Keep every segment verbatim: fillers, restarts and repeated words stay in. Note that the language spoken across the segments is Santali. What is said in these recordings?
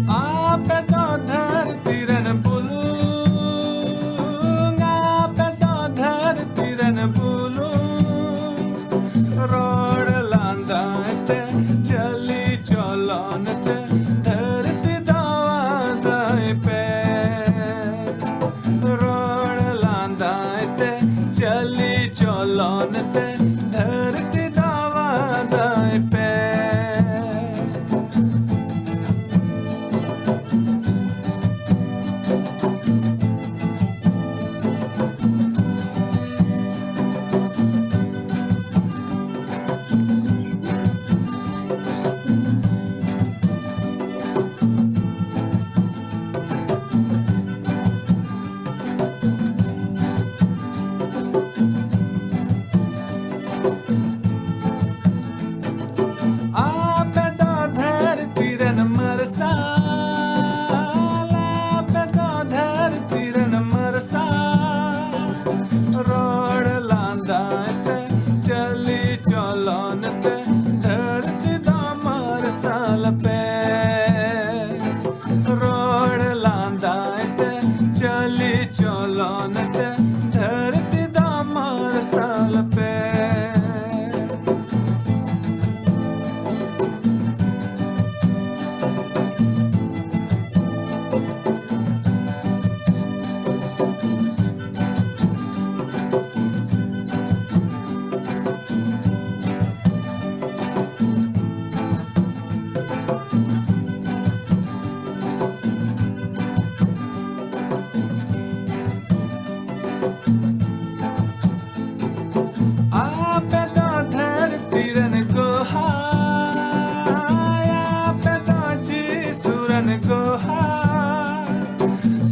ᱟᱯᱮ ᱫᱚ ᱫᱷᱟᱹᱨᱛᱤ ᱨᱮᱱ ᱵᱩᱞᱩᱝ, ᱟᱯᱮ ᱫᱚ ᱫᱷᱟᱹᱨᱛᱤ ᱨᱮᱱ ᱵᱩᱞᱩᱝ᱾ ᱨᱚᱲ ᱞᱟᱸᱫᱟᱭ ᱛᱮ, ᱪᱟᱹᱞᱤ ᱪᱚᱞᱚᱱ ᱛᱮ, ᱫᱷᱟᱹᱨᱛᱤ ᱫᱟᱣᱟ ᱫᱟᱭ ᱯᱮ᱾ ᱨᱚᱲ ᱞᱟᱸᱫᱟᱭ ᱛᱮ, ᱪᱟᱹᱞᱤ ᱪᱚᱞᱚᱱ ᱛᱮ, ᱫᱷᱟᱹᱨᱛᱤ ᱫᱟᱣᱟ ᱫᱟᱭ ᱯᱮ᱾ ᱟᱯᱮ ᱫᱚ ᱫᱷᱟᱹᱨᱛᱤ ᱨᱮᱱ ᱢᱟᱨᱥᱟᱞ, ᱟᱯᱮ ᱫᱚ ᱫᱷᱟᱹᱨᱛᱤ ᱨᱮᱱ ᱢᱟᱨᱥᱟᱞ᱾ ᱨᱚᱲ ᱞᱟᱸᱫᱟᱭ ᱛᱮ, ᱪᱟᱹᱞᱤ ᱪᱚᱞᱚᱱ ᱛᱮ, ᱫᱷᱟᱹᱨᱛᱤ ᱫᱚ ᱢᱟᱨᱥᱟᱞ ᱯᱮ᱾ ᱨᱚᱲ ᱞᱟᱸᱫᱟᱭ ᱛᱮ, ᱪᱟᱹᱞᱤ ᱪᱚᱞᱚᱱ ᱛᱮ, ᱫᱷᱟᱹᱨᱛᱤ ᱫᱚ ᱢᱟᱨᱥᱟᱞ ᱯᱮ᱾ ᱟᱯᱮ ᱫᱚ ᱫᱷᱟᱹᱨᱛᱤ ᱨᱮᱱ ᱜᱚᱦᱟ, ᱟᱯᱮ ᱫᱚ ᱡᱤᱥᱩ ᱨᱮᱱ ᱜᱚᱦᱟ᱾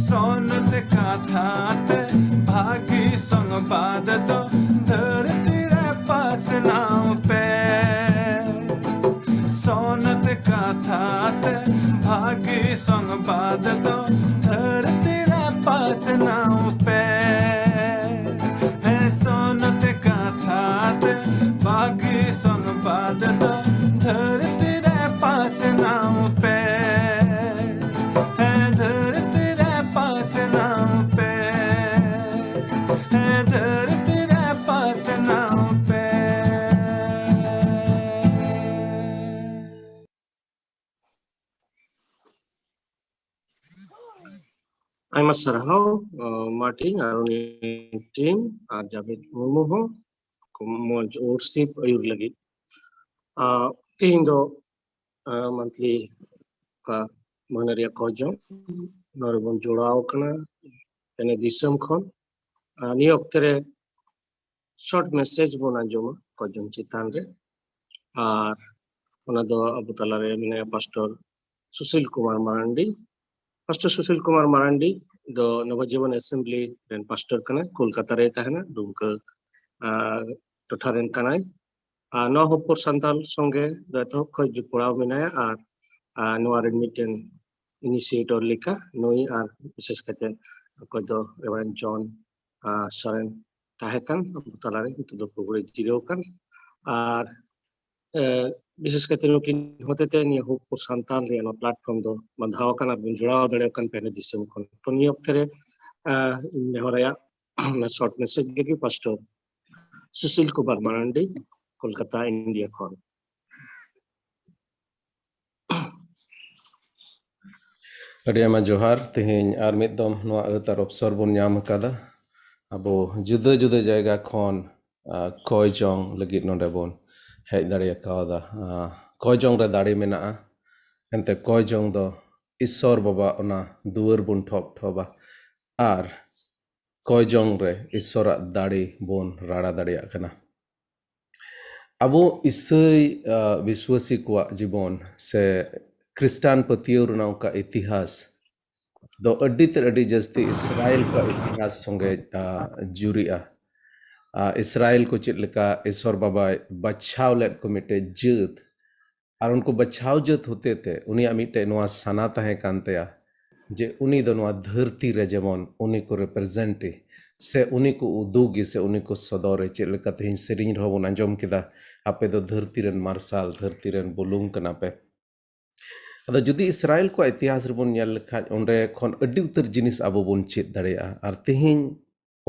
ᱥᱚᱱᱚᱛ ᱠᱟᱛᱷᱟ ᱛᱮ ᱵᱷᱟᱹᱜᱤ ᱥᱚᱝᱵᱟᱫ ᱫᱚ ᱫᱷᱟᱹᱨᱛᱤ ᱨᱮ ᱯᱟᱥᱱᱟᱣ ᱯᱮ᱾ ᱥᱚᱱᱚᱛ ᱠᱟᱛᱷᱟ ᱛᱮ ᱵᱷᱟᱹᱜᱤ ᱥᱚᱝᱵᱟᱫ ᱫᱚ ᱫᱷᱟᱹᱨᱛᱤ ᱨᱮ ᱯᱟᱥᱱᱟᱣ ᱯᱮ᱾ ᱦᱮᱸ, ᱥᱚᱱᱚᱛ ᱠᱟᱛᱷᱟ ᱛᱮ ᱵᱷᱟᱹᱜᱤ ᱥᱚᱝᱵᱟᱫ ᱫᱚ ᱫᱷᱟᱹᱨᱛᱤ ᱟᱭᱢᱟ ᱥᱟᱨᱦᱟᱣ, ᱟᱸ, ᱢᱟᱨᱴᱤᱱ ᱟᱨ ᱩᱱᱤ ᱴᱤᱢ ᱟᱨ ᱡᱟᱵᱤᱫ ᱢᱩᱨᱢᱩ ᱦᱚᱸ ᱢᱚᱡᱽ ᱣᱚᱨᱥᱤᱯ ᱟᱹᱭᱩᱨ ᱞᱟᱹᱜᱤᱫ᱾ ᱟᱸ, ᱛᱮᱦᱮᱧ ᱫᱚ, ᱟᱸ, ᱢᱟᱱᱛᱷᱞᱤ ᱚᱠᱟ ᱢᱟᱹᱦᱱᱟᱹ ᱨᱮᱭᱟᱜ ᱠᱚᱡᱚᱝ, ᱱᱚᱣᱟ ᱨᱮᱵᱚᱱ ᱡᱚᱲᱟᱣ ᱠᱟᱱᱟ ᱯᱮᱱᱮ ᱫᱤᱥᱚᱢ ᱠᱷᱚᱱ᱾ ᱟᱸ, ᱱᱤᱭᱟᱹ ᱚᱠᱛᱮ ᱨᱮ ᱥᱚᱨᱴ ᱢᱮᱥᱮᱡᱽ ᱵᱚᱱ ᱟᱸᱡᱚᱢᱟ ᱠᱚᱡᱚᱝ ᱪᱮᱛᱟᱱ ᱨᱮ, ᱟᱨ ᱚᱱᱟ ᱫᱚ ᱟᱵᱚ ᱛᱟᱞᱟᱨᱮ ᱢᱮᱱᱟᱭᱟ ᱯᱟᱥᱴᱚᱨ ᱥᱩᱥᱤᱞ ᱠᱩᱢᱟᱨ ᱢᱟᱨᱟᱱᱰᱤ᱾ ᱯᱟᱥᱴᱚᱨ ᱥᱩᱥᱤᱞ ᱠᱩᱢᱟᱨ ᱢᱟᱨᱟᱱᱰᱤ ᱫᱚ ᱱᱚᱵᱚᱡᱤᱵᱚᱱ ᱮᱥᱮᱢᱵᱞᱤ ᱨᱮᱱ ᱯᱟᱥᱴᱚᱨ ᱠᱟᱱᱟᱭ, ᱠᱳᱞᱠᱟᱛᱟ ᱨᱮᱭ ᱛᱟᱦᱮᱱᱟ, ᱰᱩᱢᱠᱟᱹ, ᱟᱨ, ᱴᱚᱴᱷᱟ ᱨᱮᱱ ᱠᱟᱱᱟᱭ᱾ ᱟᱨ ᱱᱚᱣᱟ ᱦᱚᱯᱚᱨ ᱥᱟᱱᱛᱟᱞ ᱥᱚᱸᱜᱮ ᱫᱚ ᱮᱛᱚᱦᱚᱵ ᱠᱷᱚᱱ ᱡᱚᱯᱲᱟᱣ ᱢᱮᱱᱟᱭᱟ ᱟᱨ, ᱟᱨ ᱱᱚᱣᱟ ᱨᱮᱱ ᱢᱤᱫᱴᱮᱱ ᱤᱱᱤᱥᱤᱭᱮᱴᱚᱨ ᱞᱮᱠᱟ ᱱᱩᱭ ᱟᱨ ᱵᱤᱥᱮᱥ ᱠᱟᱛᱮ ᱚᱠᱚᱭ ᱫᱚ ᱨᱮᱵᱷᱟᱨᱮᱱᱰ ᱡᱚᱱ, ᱟᱨ, ᱥᱚᱨᱮᱱ ᱛᱟᱦᱮᱸ ᱠᱟᱱ ᱟᱵᱚ ᱛᱟᱞᱟᱨᱮ ᱱᱤᱛᱚᱜ ᱫᱚ ᱯᱨᱚᱵᱷᱩ ᱨᱮ ᱡᱤᱨᱟᱹᱣ ᱟᱠᱟᱱ᱾ ᱟᱨ, ᱮ, ᱵᱤᱥᱮᱥ ᱠᱟᱛᱮ ᱱᱩᱠᱤᱱ ᱦᱚᱛᱮᱛᱮ ᱱᱤᱭᱟᱹ ᱦᱚᱯᱚᱨ ᱥᱟᱱᱛᱟᱞ ᱨᱮᱭᱟᱜ ᱱᱚᱣᱟ ᱯᱞᱟᱴᱯᱷᱚᱨᱢ ᱫᱚ ᱵᱟᱸᱫᱷᱟᱣ ᱟᱠᱟᱱ ᱟᱨ ᱵᱚᱱ ᱡᱚᱲᱟᱣ ᱫᱟᱲᱮᱭᱟᱜ ᱠᱟᱱ ᱯᱮᱱᱮ ᱫᱤᱥᱚᱢ ᱠᱷᱚᱱ᱾ ᱛᱚ ᱱᱤᱭᱟᱹ ᱚᱠᱛᱮ ᱨᱮ, ᱮ, ᱤᱧ ᱱᱮᱦᱚᱨᱟᱭᱟ ᱚᱱᱟ ᱥᱚᱨᱴ ᱢᱮᱥᱮᱡᱽ ᱞᱟᱹᱜᱤᱫ ᱯᱟᱥᱴᱚᱨ ᱥᱩᱥᱤᱞ ᱠᱩᱢᱟᱨ ᱢᱟᱨᱟᱱᱰᱤ, ᱠᱳᱞᱠᱟᱛᱟ, ᱤᱱᱰᱤᱭᱟ ᱠᱷᱚᱱ᱾ ᱟᱹᱰᱤ ᱟᱭᱢᱟ ᱡᱚᱦᱟᱨ᱾ ᱛᱮᱦᱮᱧ ᱟᱨ ᱢᱤᱫ ᱫᱚᱢ ᱱᱚᱣᱟ ᱟᱹᱛ ᱟᱨ ᱚᱯᱥᱚᱨ ᱵᱚᱱ ᱧᱟᱢ ᱟᱠᱟᱫᱟ᱾ ᱟᱵᱚ ᱡᱩᱫᱟᱹ ᱡᱩᱫᱟᱹ ᱡᱟᱭᱜᱟ ᱠᱷᱚᱱ, ᱟ, ᱠᱚᱭ ᱡᱚᱝ ᱞᱟᱹᱜᱤᱫ ᱱᱚᱰᱮ ᱵᱚᱱ ᱦᱮᱡ ᱫᱟᱲᱮ ᱠᱟᱣᱫᱟ᱾ ᱟ, ᱠᱚᱭ ᱡᱚᱝ ᱨᱮ ᱫᱟᱲᱮ ᱢᱮᱱᱟᱜᱼᱟ᱾ ᱮᱱᱛᱮ ᱠᱚᱭ ᱡᱚᱝ ᱫᱚ ᱤᱥᱥᱚᱨ ᱵᱟᱵᱟ ᱚᱱᱟ ᱫᱩᱣᱟᱹᱨ ᱵᱚᱱ ᱴᱷᱚᱠ ᱴᱷᱚᱵᱟ ᱟᱨ ᱠᱚᱭ ᱡᱚᱝ ᱨᱮ ᱤᱥᱥᱚᱨᱟᱜ ᱫᱟᱲᱮ ᱵᱚᱱ ᱨᱟᱲᱟ ᱫᱟᱲᱮᱭᱟᱜ ᱠᱟᱱᱟ᱾ ᱟᱵᱚ ᱤᱥᱟᱹᱭ, ᱟ, ᱵᱤᱥᱣᱟᱹᱥᱤ ᱠᱚᱣᱟᱜ ᱡᱤᱵᱚᱱ ᱥᱮ ᱠᱷᱨᱤᱥᱴᱟᱱ ᱯᱟᱹᱛᱭᱟᱹᱣ ᱨᱮᱱᱟᱜ ᱚᱱᱠᱟ ᱤᱛᱤᱦᱟᱥ ᱫᱚ ᱟᱹᱰᱤ ᱛᱮᱫ ᱟᱹᱰᱤ ᱡᱟᱹᱥᱛᱤ ᱤᱥᱨᱟᱭᱮᱞ ᱠᱚᱣᱟᱜ ᱤᱛᱤᱦᱟᱥ ᱥᱚᱸᱜᱮ, ᱟ, ᱡᱩᱨᱤᱜᱼᱟ᱾ ᱟ, ᱤᱥᱨᱟᱭᱮᱞ ᱠᱚ ᱪᱮᱫ ᱞᱮᱠᱟ ᱤᱥᱚᱨ ᱵᱟᱵᱟᱭ ᱵᱟᱪᱷᱟᱣ ᱞᱮᱫ ᱠᱚ ᱢᱤᱫᱴᱮᱡ ᱡᱟᱹᱛ, ᱟᱨ ᱩᱱᱠᱩ ᱵᱟᱪᱷᱟᱣ ᱡᱟᱹᱛ ᱦᱚᱛᱮ ᱛᱮ ᱩᱱᱤᱭᱟᱜ ᱢᱤᱫᱴᱮᱡ ᱱᱚᱣᱟ ᱥᱟᱱᱟ ᱛᱟᱦᱮᱸ ᱠᱟᱱ ᱛᱟᱭᱟ ᱡᱮ ᱩᱱᱤ ᱫᱚ ᱱᱚᱣᱟ ᱫᱷᱟᱹᱨᱛᱤ ᱨᱮ ᱡᱮᱢᱚᱱ ᱩᱱᱤ ᱠᱚ ᱨᱮᱯᱨᱮᱡᱮᱱᱴ ᱥᱮ ᱩᱱᱤ ᱠᱚ ᱩᱫᱩᱜ ᱥᱮ ᱩᱱᱤ ᱠᱚ ᱥᱚᱫᱚᱨ᱾ ᱪᱮᱫ ᱞᱮᱠᱟ ᱛᱮᱦᱮᱧ ᱥᱮᱨᱮᱧ ᱨᱮᱦᱚᱸ ᱵᱚᱱ ᱟᱸᱡᱚᱢ ᱠᱮᱫᱟ, "ᱟᱯᱮ ᱫᱚ ᱫᱷᱟᱹᱨᱛᱤ ᱨᱮᱱ ᱢᱟᱨᱥᱟᱞ, ᱫᱷᱟᱹᱨᱛᱤ ᱨᱮᱱ ᱵᱩᱞᱩᱝ ᱠᱟᱱᱟ ᱯᱮ᱾" ᱟᱫᱚ ᱡᱩᱫᱤ ᱤᱥᱨᱟᱭᱮᱞ ᱠᱚᱣᱟᱜ ᱤᱛᱤᱦᱟᱥ ᱨᱮᱵᱚᱱ ᱧᱮᱞ ᱞᱮᱠᱷᱟᱡ, ᱚᱸᱰᱮ ᱠᱷᱚᱱ ᱟᱹᱰᱤ ᱩᱛᱟᱹᱨ ᱡᱤᱱᱤᱥ ᱟᱵᱚ ᱵᱚᱱ ᱪᱮᱫ ᱫᱟᱲᱮᱭᱟᱜᱼᱟ᱾ ᱟᱨ ᱛᱮᱦᱮᱧ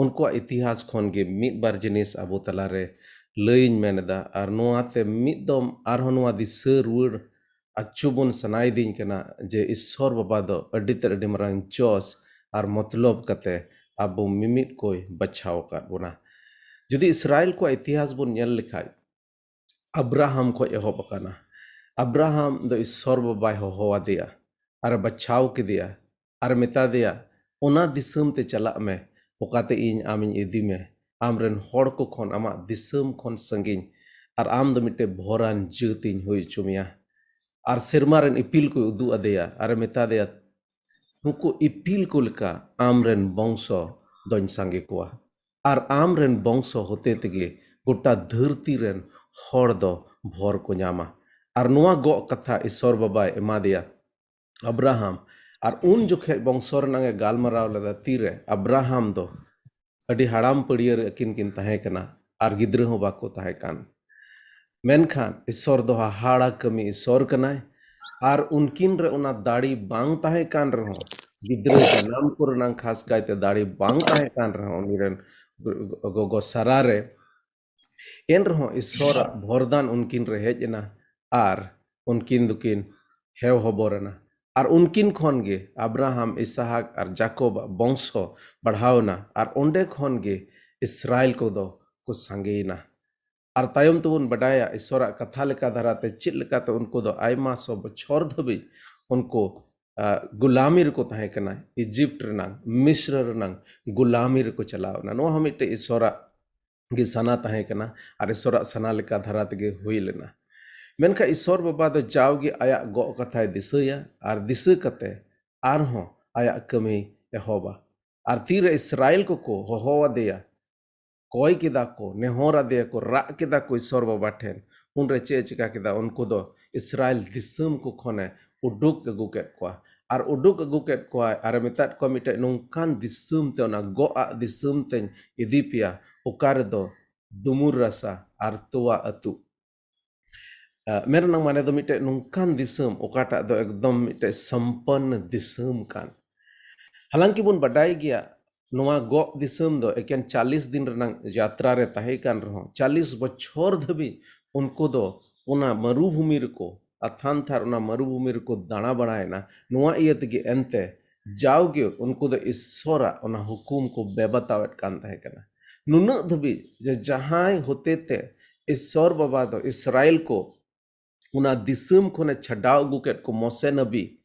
ᱩᱱᱠᱩᱣᱟᱜ ᱤᱛᱤᱦᱟᱥ ᱠᱷᱚᱱ ᱜᱮ ᱢᱤᱫ ᱵᱟᱨ ᱡᱤᱱᱤᱥ ᱟᱵᱚ ᱛᱟᱞᱟᱨᱮ ᱞᱟᱹᱭᱤᱧ ᱢᱮᱱ ᱮᱫᱟ᱾ ᱟᱨ ᱱᱚᱣᱟ ᱛᱮ ᱢᱤᱫ ᱫᱚᱢ ᱟᱨᱦᱚᱸ ᱱᱚᱣᱟ ᱫᱤᱥᱟᱹ ᱨᱩᱣᱟᱹᱲ ᱟᱹᱪᱩ ᱵᱚᱱ ᱥᱟᱱᱟᱭᱮᱫᱤᱧ ᱠᱟᱱᱟ ᱡᱮ ᱤᱥᱥᱚᱨ ᱵᱟᱵᱟ ᱫᱚ ᱟᱹᱰᱤ ᱛᱮᱫ ᱟᱹᱰᱤ ᱢᱟᱨᱟᱝ ᱡᱚᱥ ᱟᱨ ᱢᱚᱛᱞᱚᱵ ᱠᱟᱛᱮ ᱟᱵᱚ ᱢᱤᱢᱤᱫ ᱠᱚᱭ ᱵᱟᱪᱷᱟᱣ ᱟᱠᱟᱫ ᱵᱚᱱᱟ᱾ ᱡᱩᱫᱤ ᱤᱥᱨᱟᱭᱮᱞ ᱠᱚᱣᱟᱜ ᱤᱛᱤᱦᱟᱥ ᱵᱚᱱ ᱧᱮᱞ ᱞᱮᱠᱷᱟᱡ, ᱟᱵᱨᱟᱦᱟᱢ ᱠᱷᱚᱡ ᱮᱦᱚᱵ ᱟᱠᱟᱱᱟ᱾ ᱟᱵᱨᱟᱦᱟᱢ ᱫᱚ ᱤᱥᱥᱚᱨ ᱵᱟᱵᱟᱭ ᱦᱚᱦᱚ ᱟᱫᱮᱭᱟ ᱟᱨ ᱮ ᱵᱟᱪᱷᱟᱣ ᱠᱮᱫᱮᱭᱟ ᱟᱨ ᱮ ᱢᱮᱛᱟ ᱫᱮᱭᱟ, "ᱚᱱᱟ ᱫᱤᱥᱚᱢ ᱛᱮ ᱪᱟᱞᱟᱜ ᱢᱮ, ᱚᱠᱟᱛᱮ ᱤᱧ ᱟᱢᱤᱧ ᱤᱫᱤ ᱢᱮ᱾ ᱟᱢᱨᱮᱱ ᱦᱚᱲ ᱠᱚ ᱠᱷᱚᱱ, ᱟᱢᱟᱜ ᱫᱤᱥᱚᱢ ᱠᱷᱚᱱ ᱥᱟᱺᱜᱤᱧ, ᱟᱨ ᱟᱢ ᱫᱚ ᱢᱤᱫᱴᱮᱡ ᱵᱷᱚᱨᱟᱱ ᱡᱟᱹᱛᱤᱧ ᱦᱩᱭ ᱦᱚᱪᱚ ᱢᱮᱭᱟ᱾" ᱟᱨ ᱥᱮᱨᱢᱟ ᱨᱮᱱ ᱤᱯᱤᱞ ᱠᱚᱭ ᱩᱫᱩᱜ ᱟᱫᱮᱭᱟ ᱟᱨ ᱮ ᱢᱮᱛᱟ ᱫᱮᱭᱟ, "ᱱᱩᱠᱩ ᱤᱯᱤᱞ ᱠᱚ ᱞᱮᱠᱟ ᱟᱢᱨᱮᱱ ᱵᱚᱝᱥᱚ ᱫᱚᱧ ᱥᱟᱸᱜᱮ ᱠᱚᱣᱟ, ᱟᱨ ᱟᱢᱨᱮᱱ ᱵᱚᱝᱥᱚ ᱦᱚᱛᱮ ᱛᱮᱜᱮ ᱜᱚᱴᱟ ᱫᱷᱟᱹᱨᱛᱤ ᱨᱮᱱ ᱦᱚᱲ ᱫᱚ ᱵᱷᱚᱨ ᱠᱚ ᱧᱟᱢᱟ᱾" ᱟᱨ ᱱᱚᱣᱟ ᱜᱚᱜ ᱠᱟᱛᱷᱟ ᱤᱥᱚᱨ ᱵᱟᱵᱟᱭ ᱮᱢᱟ ᱫᱮᱭᱟ ᱟᱵᱨᱟᱦᱟᱢ᱾ ᱟᱨ ᱩᱱ ᱡᱚᱠᱷᱮᱡ ᱵᱚᱝᱥᱚ ᱨᱮᱱᱟᱜ ᱮ ᱜᱟᱞᱢᱟᱨᱟᱣ ᱞᱮᱫᱟ᱾ ᱛᱤᱨᱮ ᱟᱵᱨᱟᱦᱟᱢ ᱫᱚ ᱟᱹᱰᱤ ᱦᱟᱲᱟᱢ ᱯᱟᱹᱲᱭᱟᱹ ᱨᱮ ᱟᱹᱠᱤᱱ ᱠᱤᱱ ᱛᱟᱦᱮᱸ ᱠᱟᱱᱟ ᱟᱨ ᱜᱤᱫᱽᱨᱟᱹ ᱦᱚᱸ ᱵᱟᱠᱚ ᱛᱟᱦᱮᱸ ᱠᱟᱱ᱾ ᱢᱮᱱᱠᱷᱟᱱ ᱤᱥᱚᱨ ᱫᱚ ᱦᱟᱦᱟᱲᱟ ᱠᱟᱹᱢᱤ ᱤᱥᱚᱨ ᱠᱟᱱᱟᱭ, ᱟᱨ ᱩᱱᱠᱤᱱ ᱨᱮ ᱚᱱᱟ ᱫᱟᱲᱮ ᱵᱟᱝ ᱛᱟᱦᱮᱸ ᱠᱟᱱ ᱨᱮᱦᱚᱸ, ᱜᱤᱫᱽᱨᱟᱹ ᱡᱟᱱᱟᱢ ᱠᱚᱨᱮᱱᱟᱜ ᱠᱷᱟᱥ ᱠᱟᱭᱛᱮ ᱫᱟᱲᱮ ᱵᱟᱝ ᱛᱟᱦᱮᱸ ᱠᱟᱱ ᱨᱮᱦᱚᱸ, ᱩᱱᱤ ᱨᱮᱱ ᱜᱚᱜᱚ ᱥᱟᱨᱟ ᱨᱮ, ᱮᱱ ᱨᱮᱦᱚᱸ ᱤᱥᱚᱨᱟᱜ ᱵᱷᱚᱨᱫᱟᱱ ᱩᱱᱠᱤᱱ ᱨᱮ ᱦᱮᱡ ᱮᱱᱟ ᱟᱨ ᱩᱱᱠᱤᱱ ᱫᱚᱠᱤᱱ ᱦᱮᱣ ᱦᱚᱵᱚᱨ ᱮᱱᱟ᱾ ᱟᱨ ᱩᱱᱠᱤᱱ ᱠᱷᱚᱱ ᱜᱮ ᱟᱵᱨᱟᱦᱟᱢ, ᱤᱥᱟᱦᱟᱠ ᱟᱨ ᱡᱟᱠᱚᱵᱟᱜ ᱵᱚᱝᱥᱚ ᱵᱟᱲᱦᱟᱣ ᱮᱱᱟ, ᱟᱨ ᱚᱸᱰᱮ ᱠᱷᱚᱱ ᱜᱮ ᱤᱥᱨᱟᱭᱮᱞ ᱠᱚᱫᱚ ᱠᱚ ᱥᱟᱸᱜᱮᱭᱮᱱᱟ᱾ ᱟᱨ ᱛᱟᱭᱚᱢ ᱛᱮᱵᱚᱱ ᱵᱟᱰᱟᱭᱟ, ᱤᱥᱚᱨᱟᱜ ᱠᱟᱛᱷᱟ ᱞᱮᱠᱟ ᱫᱷᱟᱨᱟᱛᱮ ᱪᱮᱫ ᱞᱮᱠᱟᱛᱮ ᱩᱱᱠᱩ ᱫᱚ ᱟᱭᱢᱟ ᱥᱚ ᱵᱚᱪᱷᱚᱨ ᱫᱷᱟᱹᱵᱤᱡ ᱩᱱᱠᱩ, ᱟ, ᱜᱩᱞᱟᱢᱤ ᱨᱮᱠᱚ ᱛᱟᱦᱮᱸ ᱠᱟᱱᱟ, ᱤᱡᱤᱯᱴ ᱨᱮᱱᱟᱝ, ᱢᱤᱥᱨ ᱨᱮᱱᱟᱝ ᱜᱩᱞᱟᱢᱤ ᱨᱮᱠᱚ ᱪᱟᱞᱟᱣ ᱮᱱᱟ᱾ ᱱᱚᱣᱟ ᱦᱚᱸ ᱢᱤᱫᱴᱮᱡ ᱤᱥᱚᱨᱟᱜ ᱜᱮ ᱥᱟᱱᱟ ᱛᱟᱦᱮᱸ ᱠᱟᱱᱟ ᱟᱨ ᱤᱥᱚᱨᱟᱜ ᱥᱟᱱᱟ ᱞᱮᱠᱟ ᱫᱷᱟᱨᱟ ᱛᱮᱜᱮ ᱦᱩᱭ ᱞᱮᱱᱟ᱾ ᱢᱮᱱᱠᱷᱟᱱ ᱤᱥᱚᱨ ᱵᱟᱵᱟ ᱫᱚ ᱡᱟᱣᱜᱮ ᱟᱭᱟᱜ ᱜᱚᱜ ᱠᱟᱛᱷᱟᱭ ᱫᱤᱥᱟᱹᱭᱟ ᱟᱨ ᱫᱤᱥᱟᱹ ᱠᱟᱛᱮ ᱟᱨᱦᱚᱸ ᱟᱭᱟᱜ ᱠᱟᱹᱢᱤᱭ ᱮᱦᱚᱵᱟ᱾ ᱟᱨ ᱛᱤᱨᱮ ᱤᱥᱨᱟᱭᱮᱞ ᱠᱚᱠᱚ ᱦᱚᱦᱚ ᱟᱫᱮᱭᱟ, ᱠᱚᱭ ᱠᱮᱫᱟ ᱠᱚ, ᱱᱮᱦᱚᱨ ᱟᱫᱮᱭᱟ ᱠᱚ, ᱨᱟᱜ ᱠᱮᱫᱟ ᱠᱚ ᱤᱥᱚᱨ ᱵᱟᱵᱟ ᱴᱷᱮᱱ, ᱩᱱᱨᱮ ᱪᱮᱫ ᱮ ᱪᱤᱠᱟ ᱠᱮᱫᱟ? ᱩᱱᱠᱩ ᱫᱚ ᱤᱥᱨᱟᱭᱮᱞ ᱫᱤᱥᱚᱢ ᱠᱚ ᱠᱷᱚᱱᱮ ᱩᱰᱩᱠ ᱟᱹᱜᱩ ᱠᱮᱫ ᱠᱚᱣᱟ᱾ ᱟᱨ ᱩᱰᱩᱠ ᱟᱹᱜᱩ ᱠᱮᱫ ᱠᱚᱣᱟᱭ ᱟᱨ ᱮ ᱢᱮᱛᱟᱫ ᱠᱚᱣᱟ, "ᱢᱤᱫᱴᱮᱡ ᱱᱚᱝᱠᱟᱱ ᱫᱤᱥᱚᱢ ᱛᱮ, ᱚᱱᱟ ᱜᱚᱜ ᱟᱜ ᱫᱤᱥᱚᱢ ᱛᱮᱧ ᱤᱫᱤ ᱯᱮᱭᱟ, ᱚᱠᱟ ᱨᱮᱫᱚ ᱫᱩᱢᱩᱨ ᱨᱟᱥᱟ ᱟᱨ ᱛᱚᱣᱟ ᱟᱹᱛᱩᱜ᱾" ᱟ, ᱢᱮᱱ ᱨᱮᱱᱟᱜ ᱢᱟᱱᱮ ᱫᱚ ᱢᱤᱫᱴᱮᱡ ᱱᱚᱝᱠᱟᱱ ᱫᱤᱥᱚᱢ, ᱚᱠᱟᱴᱟᱜ ᱫᱚ ᱮᱠᱫᱚᱢ ᱢᱤᱫᱴᱮᱡ ᱥᱚᱢᱯᱚᱱᱱ ᱫᱤᱥᱚᱢ ᱠᱟᱱ᱾ ᱦᱟᱞᱟᱝᱠᱤ ᱵᱚᱱ ᱵᱟᱰᱟᱭ ᱜᱮᱭᱟ, ᱱᱚᱣᱟ ᱜᱚᱜ ᱫᱤᱥᱚᱢ ᱫᱚ ᱮᱠᱮᱱ ᱪᱟᱞᱤᱥ ᱫᱤᱱ ᱨᱮᱱᱟᱜ ᱡᱟᱛᱨᱟ ᱨᱮ ᱛᱟᱦᱮᱸ ᱠᱟᱱ ᱨᱮᱦᱚᱸ, ᱪᱟᱞᱤᱥ ᱵᱚᱪᱷᱚᱨ ᱫᱷᱟᱹᱵᱤᱡ ᱩᱱᱠᱩ ᱫᱚ ᱚᱱᱟ ᱢᱟᱹᱨᱩᱵᱷᱩᱢᱤ ᱨᱮᱠᱚ, ᱟᱛᱷᱟᱱ ᱛᱷᱟᱨ ᱚᱱᱟ ᱢᱟᱹᱨᱩᱵᱷᱩᱢᱤ ᱨᱮᱠᱚ ᱫᱟᱬᱟ ᱵᱟᱲᱟᱭᱮᱱᱟ᱾ ᱱᱚᱣᱟ ᱤᱭᱟᱹ ᱛᱮᱜᱮ ᱮᱱᱛᱮ ᱡᱟᱣᱜᱮ ᱩᱱᱠᱩ ᱫᱚ ᱤᱥᱥᱚᱨᱟᱜ ᱚᱱᱟ ᱦᱩᱠᱩᱢ ᱠᱚ ᱵᱮᱵᱟᱛᱟᱣᱮᱫ ᱠᱟᱱ ᱛᱟᱦᱮᱸ ᱠᱟᱱᱟ᱾ ᱱᱩᱱᱟᱹᱜ ᱫᱷᱟᱹᱵᱤᱡ ᱡᱮ ᱡᱟᱦᱟᱸᱭ ᱦᱚᱛᱮᱛᱮ ᱤᱥᱥᱚᱨ ᱵᱟᱵᱟ ᱫᱚ ᱤᱥᱨᱟᱭᱮᱞ ᱠᱚ ᱚᱱᱟ ᱫᱤᱥᱚᱢ ᱠᱷᱚᱱᱮ ᱪᱷᱟᱰᱟᱣ ᱟᱹᱜᱩ ᱠᱮᱫ ᱠᱚ ᱢᱚᱥᱮ ᱱᱟᱵᱤ,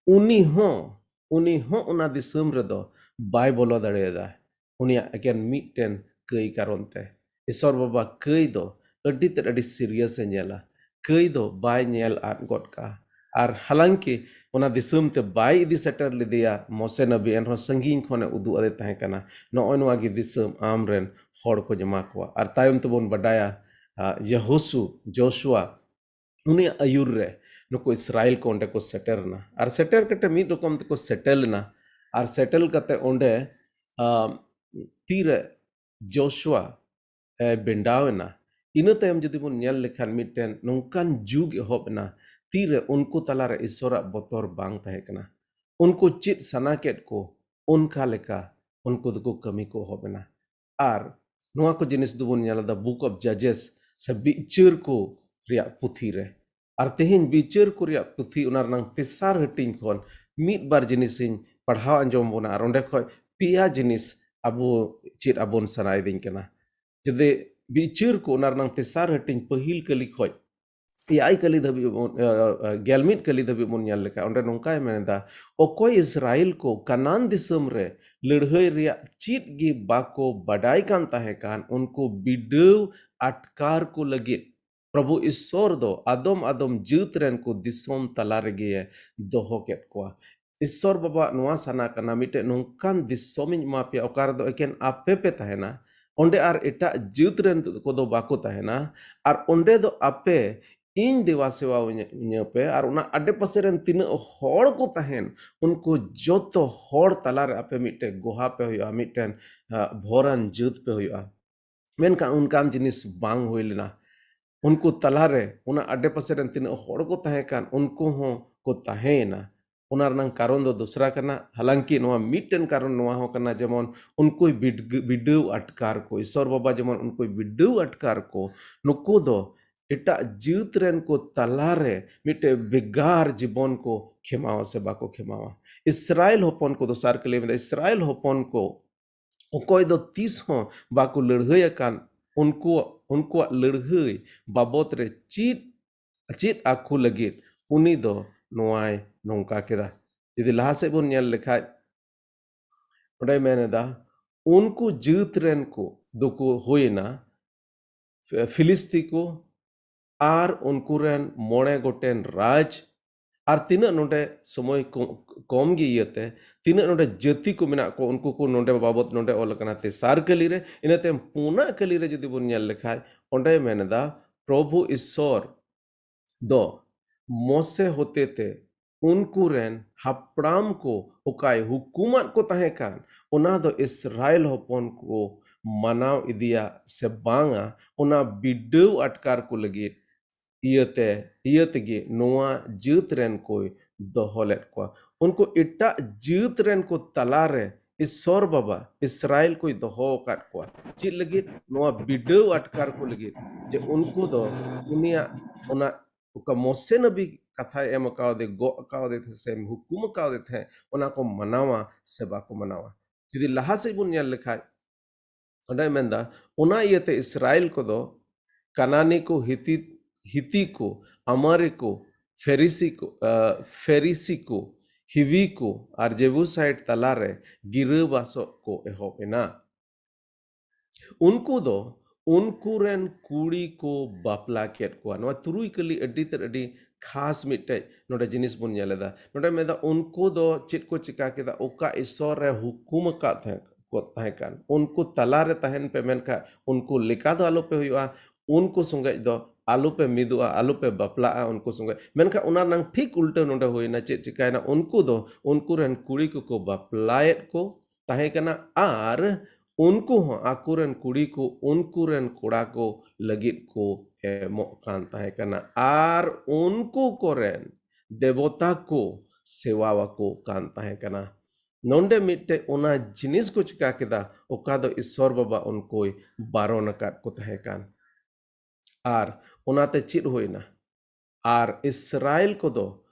ᱩᱱᱤ ᱦᱚᱸ, ᱩᱱᱤ ᱦᱚᱸ ᱚᱱᱟ ᱫᱤᱥᱚᱢ ᱨᱮᱫᱚ ᱵᱟᱭ ᱵᱚᱞᱚ ᱫᱟᱲᱮᱭᱟᱫᱟ᱾ ᱩᱱᱤᱭᱟᱜ ᱮᱠᱮᱱ ᱢᱤᱫᱴᱮᱱ ᱠᱟᱹᱭ ᱠᱟᱨᱚᱱ ᱛᱮ᱾ ᱤᱥᱚᱨ ᱵᱟᱵᱟ ᱠᱟᱹᱭ ᱫᱚ ᱟᱹᱰᱤ ᱛᱮᱫ ᱟᱹᱰᱤ serious ᱮ ᱧᱮᱞᱟ᱾ ᱠᱟᱹᱭ ᱫᱚ ᱵᱟᱭ ᱧᱮᱞ ᱟᱫ ᱜᱚᱫ ᱠᱟᱜᱼᱟ᱾ ᱟᱨ ᱦᱟᱞᱟᱝᱠᱤ ᱚᱱᱟ ᱫᱤᱥᱚᱢ ᱛᱮ ᱵᱟᱭ ᱤᱫᱤ ᱥᱮᱴᱮᱨ ᱞᱮᱫᱮᱭᱟ ᱢᱚᱥᱮ ᱱᱟᱵᱤ, ᱮᱱᱨᱮᱦᱚᱸ ᱥᱟᱺᱜᱤᱧ ᱠᱷᱚᱱᱮ ᱩᱫᱩᱜ ᱟᱫᱮ ᱛᱟᱦᱮᱸ ᱠᱟᱱᱟ, "ᱱᱚᱜᱼᱚᱭ ᱱᱚᱣᱟ ᱜᱮ ᱫᱤᱥᱚᱢ ᱟᱢ ᱨᱮᱱ ᱦᱚᱲ ᱠᱚᱧ ᱮᱢᱟ ᱠᱚᱣᱟ᱾" ᱟᱨ ᱛᱟᱭᱚᱢ ᱛᱮᱵᱚᱱ ᱵᱟᱰᱟᱭᱟ, ᱟ, ᱭᱮᱦᱳᱥᱩ, ᱡᱳᱥᱩᱣᱟ, ᱩᱱᱤᱭᱟᱜ ᱟᱹᱭᱩᱨ ᱨᱮ ᱱᱩᱠᱩ ᱤᱥᱨᱟᱭᱮᱞ ᱠᱚ ᱚᱸᱰᱮ ᱠᱚ ᱥᱮᱴᱮᱨ ᱮᱱᱟ᱾ ᱟᱨ ᱥᱮᱴᱮᱨ ᱠᱟᱛᱮ ᱢᱤᱫ ᱨᱚᱠᱚᱢ ᱛᱮᱠᱚ ᱥᱮᱴᱮᱞ ᱮᱱᱟ᱾ ᱟᱨ ᱥᱮᱴᱮᱞ ᱠᱟᱛᱮ ᱚᱸᱰᱮ, ᱟ, ᱛᱤᱨᱮ ᱡᱳᱥᱩᱣᱟ ᱮ ᱵᱮᱸᱰᱟᱣ ᱮᱱᱟ, ᱤᱱᱟᱹ ᱛᱟᱭᱚᱢ ᱡᱩᱫᱤ ᱵᱚᱱ ᱧᱮᱞ ᱞᱮᱠᱷᱟᱱ ᱢᱤᱫᱴᱮᱱ ᱱᱚᱝᱠᱟᱱ ᱡᱩᱜᱽ ᱮᱦᱚᱵ ᱮᱱᱟ, ᱛᱤᱨᱮ ᱩᱱᱠᱩ ᱛᱟᱞᱟᱨᱮ ᱤᱥᱚᱨᱟᱜ ᱵᱚᱛᱚᱨ ᱵᱟᱝ ᱛᱟᱦᱮᱸ ᱠᱟᱱᱟ᱾ ᱩᱱᱠᱩ ᱪᱮᱫ ᱥᱟᱱᱟ ᱠᱮᱫ ᱠᱚ, ᱚᱱᱠᱟ ᱞᱮᱠᱟ ᱩᱱᱠᱩ ᱫᱚᱠᱚ ᱠᱟᱹᱢᱤ ᱠᱚ ᱮᱦᱚᱵ ᱮᱱᱟ᱾ ᱟᱨ ᱱᱚᱣᱟ ᱠᱚ ᱡᱤᱱᱤᱥ ᱫᱚᱵᱚᱱ ᱧᱮᱞ ᱮᱫᱟ Book of Judges ᱥᱮ ᱵᱤᱪᱟᱹᱨ ᱠᱚ ᱨᱮᱭᱟᱜ ᱯᱩᱛᱷᱤ ᱨᱮ᱾ ᱟᱨ ᱛᱮᱦᱮᱧ ᱵᱤᱪᱟᱹᱨ ᱠᱚ ᱨᱮᱭᱟᱜ ᱯᱩᱛᱷᱤ ᱚᱱᱟ ᱨᱮᱱᱟᱝ ᱛᱮᱥᱟᱨ ᱦᱟᱹᱴᱤᱧ ᱠᱷᱚᱱ ᱢᱤᱫ ᱵᱟᱨ ᱡᱤᱱᱤᱥᱤᱧ ᱯᱟᱲᱦᱟᱣ ᱟᱸᱡᱚᱢ ᱵᱚᱱᱟ, ᱟᱨ ᱚᱸᱰᱮ ᱠᱷᱚᱱ ᱯᱮᱭᱟ ᱡᱤᱱᱤᱥ ᱟᱵᱚ ᱪᱮᱫ ᱟᱵᱚᱱ ᱥᱟᱱᱟᱭᱮᱫᱤᱧ ᱠᱟᱱᱟ᱾ ᱡᱩᱫᱤ ᱵᱤᱪᱟᱹᱨ ᱠᱚ ᱚᱱᱟ ᱨᱮᱱᱟᱝ ᱛᱮᱥᱟᱨ ᱦᱟᱹᱴᱤᱧ ᱯᱟᱹᱦᱤᱞ ᱠᱟᱹᱞᱤ ᱠᱷᱚᱱ ᱮᱭᱟᱭ ᱠᱟᱹᱞᱤ ᱫᱷᱟᱹᱵᱤᱡ ᱵᱚᱱ, ᱟ, ᱟ, ᱜᱮᱞ ᱢᱤᱫ ᱠᱟᱹᱞᱤ ᱫᱷᱟᱹᱵᱤᱡ ᱵᱚᱱ ᱧᱮᱞ ᱞᱮᱠᱷᱟᱱ, ᱚᱸᱰᱮ ᱱᱚᱝᱠᱟᱭ ᱢᱮᱱ ᱮᱫᱟ, ᱚᱠᱚᱭ ᱤᱥᱨᱟᱭᱮᱞ ᱠᱚ ᱠᱟᱱᱟᱱ ᱫᱤᱥᱚᱢ ᱨᱮ ᱞᱟᱹᱲᱦᱟᱹᱭ ᱨᱮᱭᱟᱜ ᱪᱮᱫ ᱜᱮ ᱵᱟᱠᱚ ᱵᱟᱰᱟᱭ ᱠᱟᱱ ᱛᱟᱦᱮᱸ ᱠᱟᱱ, ᱩᱱᱠᱩ ᱵᱤᱰᱟᱹᱣ ᱟᱴᱠᱟᱨ ᱠᱚ ᱞᱟᱹᱜᱤᱫ ᱯᱨᱚᱵᱷᱩ ᱤᱥᱥᱚᱨ ᱫᱚ ᱟᱫᱚᱢ ᱟᱫᱚᱢ ᱡᱟᱹᱛ ᱨᱮᱱ ᱠᱚ ᱫᱤᱥᱚᱢ ᱛᱟᱞᱟ ᱨᱮᱜᱮ ᱫᱚᱦᱚ ᱠᱮᱫ ᱠᱚᱣᱟ᱾ ᱤᱥᱥᱚᱨ ᱵᱟᱵᱟ ᱱᱚᱣᱟ ᱥᱟᱱᱟ ᱠᱟᱱᱟ, ᱢᱤᱫᱴᱮᱱ ᱱᱚᱝᱠᱟᱱ ᱫᱤᱥᱚᱢᱤᱧ ᱮᱢᱟ ᱯᱮᱭᱟ, ᱚᱠᱟ ᱨᱮᱫᱚ ᱮᱠᱮᱱ ᱟᱯᱮ ᱯᱮ ᱛᱟᱦᱮᱱᱟ, ᱚᱸᱰᱮ ᱟᱨ ᱮᱴᱟᱜ ᱡᱟᱹᱛ ᱨᱮᱱ ᱠᱚᱫᱚ ᱵᱟᱠᱚ ᱛᱟᱦᱮᱱᱟ, ᱟᱨ ᱚᱸᱰᱮ ᱫᱚ ᱟᱯᱮ ᱤᱧ ᱫᱮᱵᱟ ᱥᱮᱵᱟ ᱤᱧᱟᱹ ᱯᱮ, ᱟᱨ ᱚᱱᱟ ᱟᱰᱮ ᱯᱟᱥᱮ ᱨᱮᱱ ᱛᱤᱱᱟᱹᱜ ᱦᱚᱲ ᱠᱚ ᱛᱟᱦᱮᱱ, ᱩᱱᱠᱩ ᱡᱚᱛᱚ ᱦᱚᱲ ᱛᱟᱞᱟᱨᱮ ᱟᱯᱮ ᱢᱤᱫᱴᱮᱱ ᱜᱚᱦᱟ ᱯᱮ ᱦᱩᱭᱩᱜᱼᱟ, ᱢᱤᱫᱴᱮᱱ, ᱟ, ᱵᱷᱚᱨᱟᱱ ᱡᱟᱹᱛ ᱯᱮ ᱦᱩᱭᱩᱜᱼᱟ᱾ ᱢᱮᱱᱠᱷᱟᱱ ᱚᱱᱠᱟᱱ ᱡᱤᱱᱤᱥ ᱵᱟᱝ ᱦᱩᱭ ᱞᱮᱱᱟ᱾ ᱩᱱᱠᱩ ᱛᱟᱞᱟᱨᱮ, ᱚᱱᱟ ᱟᱰᱮ ᱯᱟᱥᱮ ᱨᱮᱱ ᱛᱤᱱᱟᱹᱜ ᱦᱚᱲ ᱠᱚ ᱛᱟᱦᱮᱸ ᱠᱟᱱ, ᱩᱱᱠᱩ ᱦᱚᱸ ᱠᱚ ᱛᱟᱦᱮᱸᱭᱮᱱᱟ᱾ ᱚᱱᱟ ᱨᱮᱱᱟᱜ ᱠᱟᱨᱚᱱ ᱫᱚ ᱫᱚᱥᱨᱟ ᱠᱟᱱᱟ᱾ ᱦᱟᱞᱟᱝᱠᱤ ᱱᱚᱣᱟ ᱢᱤᱫᱴᱮᱱ ᱠᱟᱨᱚᱱ ᱱᱚᱣᱟ ᱦᱚᱸ ᱠᱟᱱᱟ, ᱡᱮᱢᱚᱱ ᱩᱱᱠᱩᱭ ᱵᱤᱰᱜ-, ᱵᱤᱰᱟᱹᱣ ᱟᱴᱠᱟᱨ ᱠᱚ, ᱤᱥᱚᱨ ᱵᱟᱵᱟ ᱡᱮᱢᱚᱱ ᱩᱱᱠᱩᱭ ᱵᱤᱰᱟᱹᱣ ᱟᱴᱠᱟᱨ ᱠᱚ, ᱱᱩᱠᱩ ᱫᱚ ᱮᱴᱟᱜ ᱡᱟᱹᱛ ᱨᱮᱱ ᱠᱚ ᱛᱟᱞᱟᱨᱮ ᱢᱤᱫᱴᱮᱡ ᱵᱷᱮᱜᱟᱨ ᱡᱤᱵᱚᱱ ᱠᱚ ᱠᱷᱮᱢᱟᱣᱟ ᱥᱮ ᱵᱟᱠᱚ ᱠᱷᱮᱢᱟᱣᱟ᱾ ᱤᱥᱨᱟᱭᱮᱞ ᱦᱚᱯᱚᱱ ᱠᱚ, ᱫᱚᱥᱟᱨ ᱠᱟᱹᱞᱤ ᱢᱮᱱᱫᱟ, ᱤᱥᱨᱟᱭᱮᱞ ᱦᱚᱯᱚᱱ ᱠᱚ ᱚᱠᱚᱭ ᱫᱚ ᱛᱤᱥ ᱦᱚᱸ ᱵᱟᱠᱚ ᱞᱟᱹᱲᱦᱟᱹᱭ ᱟᱠᱟᱱ, ᱩᱱᱠᱩ, ᱩᱱᱠᱩᱣᱟᱜ ᱞᱟᱹᱲᱦᱟᱹᱭ ᱵᱟᱵᱚᱛ ᱨᱮ ᱪᱮᱫ, ᱪᱮᱫ ᱟᱠᱚ ᱞᱟᱹᱜᱤᱫ ᱩᱱᱤ ᱫᱚ ᱱᱚᱣᱟᱭ ᱱᱚᱝᱠᱟ ᱠᱮᱫᱟ᱾ ᱡᱩᱫᱤ ᱞᱟᱦᱟ ᱥᱮᱫ ᱵᱚᱱ ᱧᱮᱞ ᱞᱮᱠᱷᱟᱡ, ᱚᱸᱰᱮᱭ ᱢᱮᱱ ᱮᱫᱟ, ᱩᱱᱠᱩ ᱡᱟᱹᱛ ᱨᱮᱱ ᱠᱚ ᱫᱚᱠᱚ ᱦᱩᱭᱮᱱᱟ ᱯᱷᱤ-, ᱯᱷᱤᱞᱤᱥᱛᱤ ᱠᱚ, ᱟᱨ ᱩᱱᱠᱩ ᱨᱮᱱ ᱢᱚᱬᱮ ᱜᱚᱴᱮᱱ ᱨᱟᱡᱽ, ᱟᱨ ᱛᱤᱱᱟᱹᱜ ᱱᱚᱰᱮ ᱥᱚᱢᱚᱭ ᱠᱚ-, ᱠᱚᱢ ᱜᱮ ᱤᱭᱟᱹᱛᱮ, ᱛᱤᱱᱟᱹᱜ ᱱᱚᱰᱮ ᱡᱟᱹᱛᱤ ᱠᱚ ᱢᱮᱱᱟᱜ ᱠᱚ, ᱩᱱᱠᱩ ᱠᱚ ᱱᱚᱰᱮ ᱵᱟᱵᱚᱛ ᱱᱚᱰᱮ ᱚᱞ ᱟᱠᱟᱱᱟ ᱛᱮᱥᱟᱨ ᱠᱟᱹᱞᱤ ᱨᱮ᱾ ᱤᱱᱟᱹ ᱛᱟᱭᱚᱢ ᱯᱩᱱᱟᱜ ᱠᱟᱹᱞᱤ ᱨᱮ ᱡᱩᱫᱤ ᱵᱚᱱ ᱧᱮᱞ ᱞᱮᱠᱷᱟᱡ, ᱚᱸᱰᱮ ᱢᱮᱱ ᱮᱫᱟ, ᱯᱨᱚᱵᱷᱩ ᱤᱥᱥᱚᱨ ᱫᱚ ᱢᱚᱥᱮ ᱦᱚᱛᱮᱛᱮ ᱩᱱᱠᱩ ᱨᱮᱱ ᱦᱟᱯᱲᱟᱢ ᱠᱚ ᱚᱠᱟᱭ ᱦᱩᱠᱩᱢᱟᱫ ᱠᱚ ᱛᱟᱦᱮᱸ ᱠᱟᱱ, ᱚᱱᱟ ᱫᱚ ᱤᱥᱨᱟᱭᱮᱞ ᱦᱚᱯᱚᱱ ᱠᱚ ᱢᱟᱱᱟᱣ ᱤᱫᱤᱭᱟ ᱥᱮ ᱵᱟᱝᱟ, ᱚᱱᱟ ᱵᱤᱰᱟᱹᱣ ᱟᱴᱠᱟᱨ ᱠᱚ ᱞᱟᱹᱜᱤᱫ ᱤᱭᱟᱹᱛᱮ, ᱤᱭᱟᱹ ᱛᱮᱜᱮ ᱱᱚᱣᱟ ᱡᱟᱹᱛ ᱨᱮᱱ ᱠᱚᱭ ᱫᱚᱦᱚ ᱞᱮᱫ ᱠᱚᱣᱟ᱾ ᱩᱱᱠᱩ ᱮᱴᱟᱜ ᱡᱟᱹᱛ ᱨᱮᱱ ᱠᱚ ᱛᱟᱞᱟᱨᱮ ᱤᱥᱥᱚᱨ ᱵᱟᱵᱟ ᱤᱥᱨᱟᱭᱮᱞ ᱠᱚᱭ ᱫᱚᱦᱚ ᱟᱠᱟᱫ ᱠᱚᱣᱟ᱾ ᱪᱮᱫ ᱞᱟᱹᱜᱤᱫ? ᱱᱚᱣᱟ ᱵᱤᱰᱟᱹᱣ ᱟᱴᱠᱟᱨ ᱠᱚ ᱞᱟᱹᱜᱤᱫ, ᱡᱮ ᱩᱱᱠᱩ ᱫᱚ ᱩᱱᱤᱭᱟᱜ ᱚᱱᱟ ᱚᱠᱟ ᱢᱚᱥᱮ ᱱᱟᱵᱤ ᱠᱟᱛᱷᱟᱭ ᱮᱢ ᱟᱠᱟᱣᱫᱮ, ᱜᱚᱜ ᱟᱠᱟᱣᱫᱮ ᱥᱮ ᱦᱩᱠᱩᱢ ᱟᱠᱟᱣᱫᱮ ᱛᱟᱦᱮᱸᱫ, ᱚᱱᱟ ᱠᱚ ᱢᱟᱱᱟᱣᱟ ᱥᱮ ᱵᱟᱠᱚ ᱢᱟᱱᱟᱣᱟ᱾ ᱡᱩᱫᱤ ᱞᱟᱦᱟ ᱥᱮᱫ ᱵᱚᱱ ᱧᱮᱞ ᱞᱮᱠᱷᱟᱡ, ᱚᱸᱰᱮᱭ ᱢᱮᱱᱫᱟ, ᱚᱱᱟ ᱤᱭᱟᱹᱛᱮ ᱤᱥᱨᱟᱭᱮᱞ ᱠᱚᱫᱚ ᱠᱟᱱᱟᱱᱤ ᱠᱚ, ᱦᱤᱛᱤ, ᱦᱤᱛᱤ ᱠᱚ, ᱟᱢᱟᱨᱤ ᱠᱚ, ᱯᱷᱮᱨᱤᱥᱤ ᱠᱚ, ᱟ, ᱯᱷᱮᱨᱤᱥᱤ ᱠᱚ, ᱦᱤᱵᱤ ᱠᱚ ᱟᱨ ᱡᱮᱵᱩᱥᱟᱭᱤᱴ ᱛᱟᱞᱟᱨᱮ ᱜᱤᱨᱟᱹᱵᱟᱥᱚᱜ ᱠᱚ ᱮᱦᱚᱵ ᱮᱱᱟ᱾ ᱩᱱᱠᱩ ᱫᱚ ᱩᱱᱠᱩ ᱨᱮᱱ ᱠᱩᱲᱤ ᱠᱚ ᱵᱟᱯᱞᱟ ᱠᱮᱫ ᱠᱚᱣᱟ᱾ ᱱᱚᱣᱟ ᱛᱩᱨᱩᱭ ᱠᱟᱹᱞᱤ ᱟᱹᱰᱤ ᱛᱮᱫ ᱟᱹᱰᱤ ᱠᱷᱟᱥ ᱢᱤᱫᱴᱮᱡ ᱱᱚᱰᱮ ᱡᱤᱱᱤᱥ ᱵᱚᱱ ᱧᱮᱞ ᱮᱫᱟ᱾ ᱱᱚᱰᱮ ᱢᱮᱱᱫᱟ, ᱩᱱᱠᱩ ᱫᱚ ᱪᱮᱫ ᱠᱚ ᱪᱤᱠᱟ ᱠᱮᱫᱟ? ᱚᱠᱟ ᱤᱥᱥᱚᱨ ᱨᱮ ᱦᱩᱠᱩᱢ ᱟᱠᱟᱫ ᱛᱟᱦᱮᱸ, ᱠᱚ ᱛᱟᱦᱮᱸ ᱠᱟᱱ, ᱩᱱᱠᱩ ᱛᱟᱞᱟ ᱨᱮ ᱛᱟᱦᱮᱱ ᱯᱮ, ᱢᱮᱱᱠᱷᱟᱱ ᱩᱱᱠᱩ ᱞᱮᱠᱟ ᱫᱚ ᱟᱞᱚ ᱯᱮ ᱦᱩᱭᱩᱜᱼᱟ, ᱩᱱᱠᱩ ᱥᱚᱸᱜᱮᱡ ᱫᱚ ᱟᱞᱚ ᱯᱮ ᱢᱤᱫᱚᱜᱼᱟ, ᱟᱞᱚ ᱯᱮ ᱵᱟᱯᱞᱟᱜᱼᱟ ᱩᱱᱠᱩ ᱥᱚᱸᱜᱮᱡ᱾ ᱢᱮᱱᱠᱷᱟᱱ ᱚᱱᱟ ᱨᱮᱱᱟᱝ ᱴᱷᱤᱠ ᱩᱞᱴᱟᱹ ᱱᱚᱰᱮ ᱦᱩᱭᱱᱟ᱾ ᱪᱮᱫ ᱪᱤᱠᱟᱭᱱᱟ? ᱩᱱᱠᱩ ᱫᱚ ᱩᱱᱠᱩ ᱨᱮᱱ ᱠᱩᱲᱤ ᱠᱚᱠᱚ ᱵᱟᱯᱞᱟᱭᱮᱫ ᱠᱚ ᱛᱟᱦᱮᱸ ᱠᱟᱱᱟ ᱟᱨ ᱩᱱᱠᱩ ᱦᱚᱸ ᱟᱠᱚᱨᱮᱱ ᱠᱩᱲᱤ ᱠᱚ ᱩᱱᱠᱩ ᱨᱮᱱ ᱠᱚᱲᱟ ᱠᱚ ᱞᱟᱹᱜᱤᱫ ᱠᱚ ᱮᱢᱚᱜ ᱠᱟᱱ ᱛᱟᱦᱮᱸ ᱠᱟᱱᱟ ᱟᱨ ᱩᱱᱠᱩ ᱠᱚᱨᱮᱱ ᱫᱮᱵᱚᱛᱟ ᱠᱚ ᱥᱮᱣᱟᱣᱟᱠᱚ ᱠᱟᱱ ᱛᱟᱦᱮᱸ ᱠᱟᱱᱟ᱾ ᱱᱚᱰᱮ ᱢᱤᱫᱴᱮᱡ ᱚᱱᱟ ᱡᱤᱱᱤᱥ ᱠᱚ ᱪᱤᱠᱟ ᱠᱮᱫᱟ, ᱚᱠᱟ ᱫᱚ ᱤᱥᱥᱚᱨ ᱵᱟᱵᱟ ᱩᱱᱠᱩᱭ ᱵᱟᱨᱚᱱ ᱟᱠᱟᱫ ᱠᱚ ᱛᱟᱦᱮᱸ ᱠᱟᱱ᱾ ᱟᱨ ᱚᱱᱟᱛᱮ ᱪᱮᱫ ᱦᱩᱭᱱᱟ? ᱟᱨ ᱤᱥᱨᱟᱭᱮᱞ ᱠᱚᱫᱚ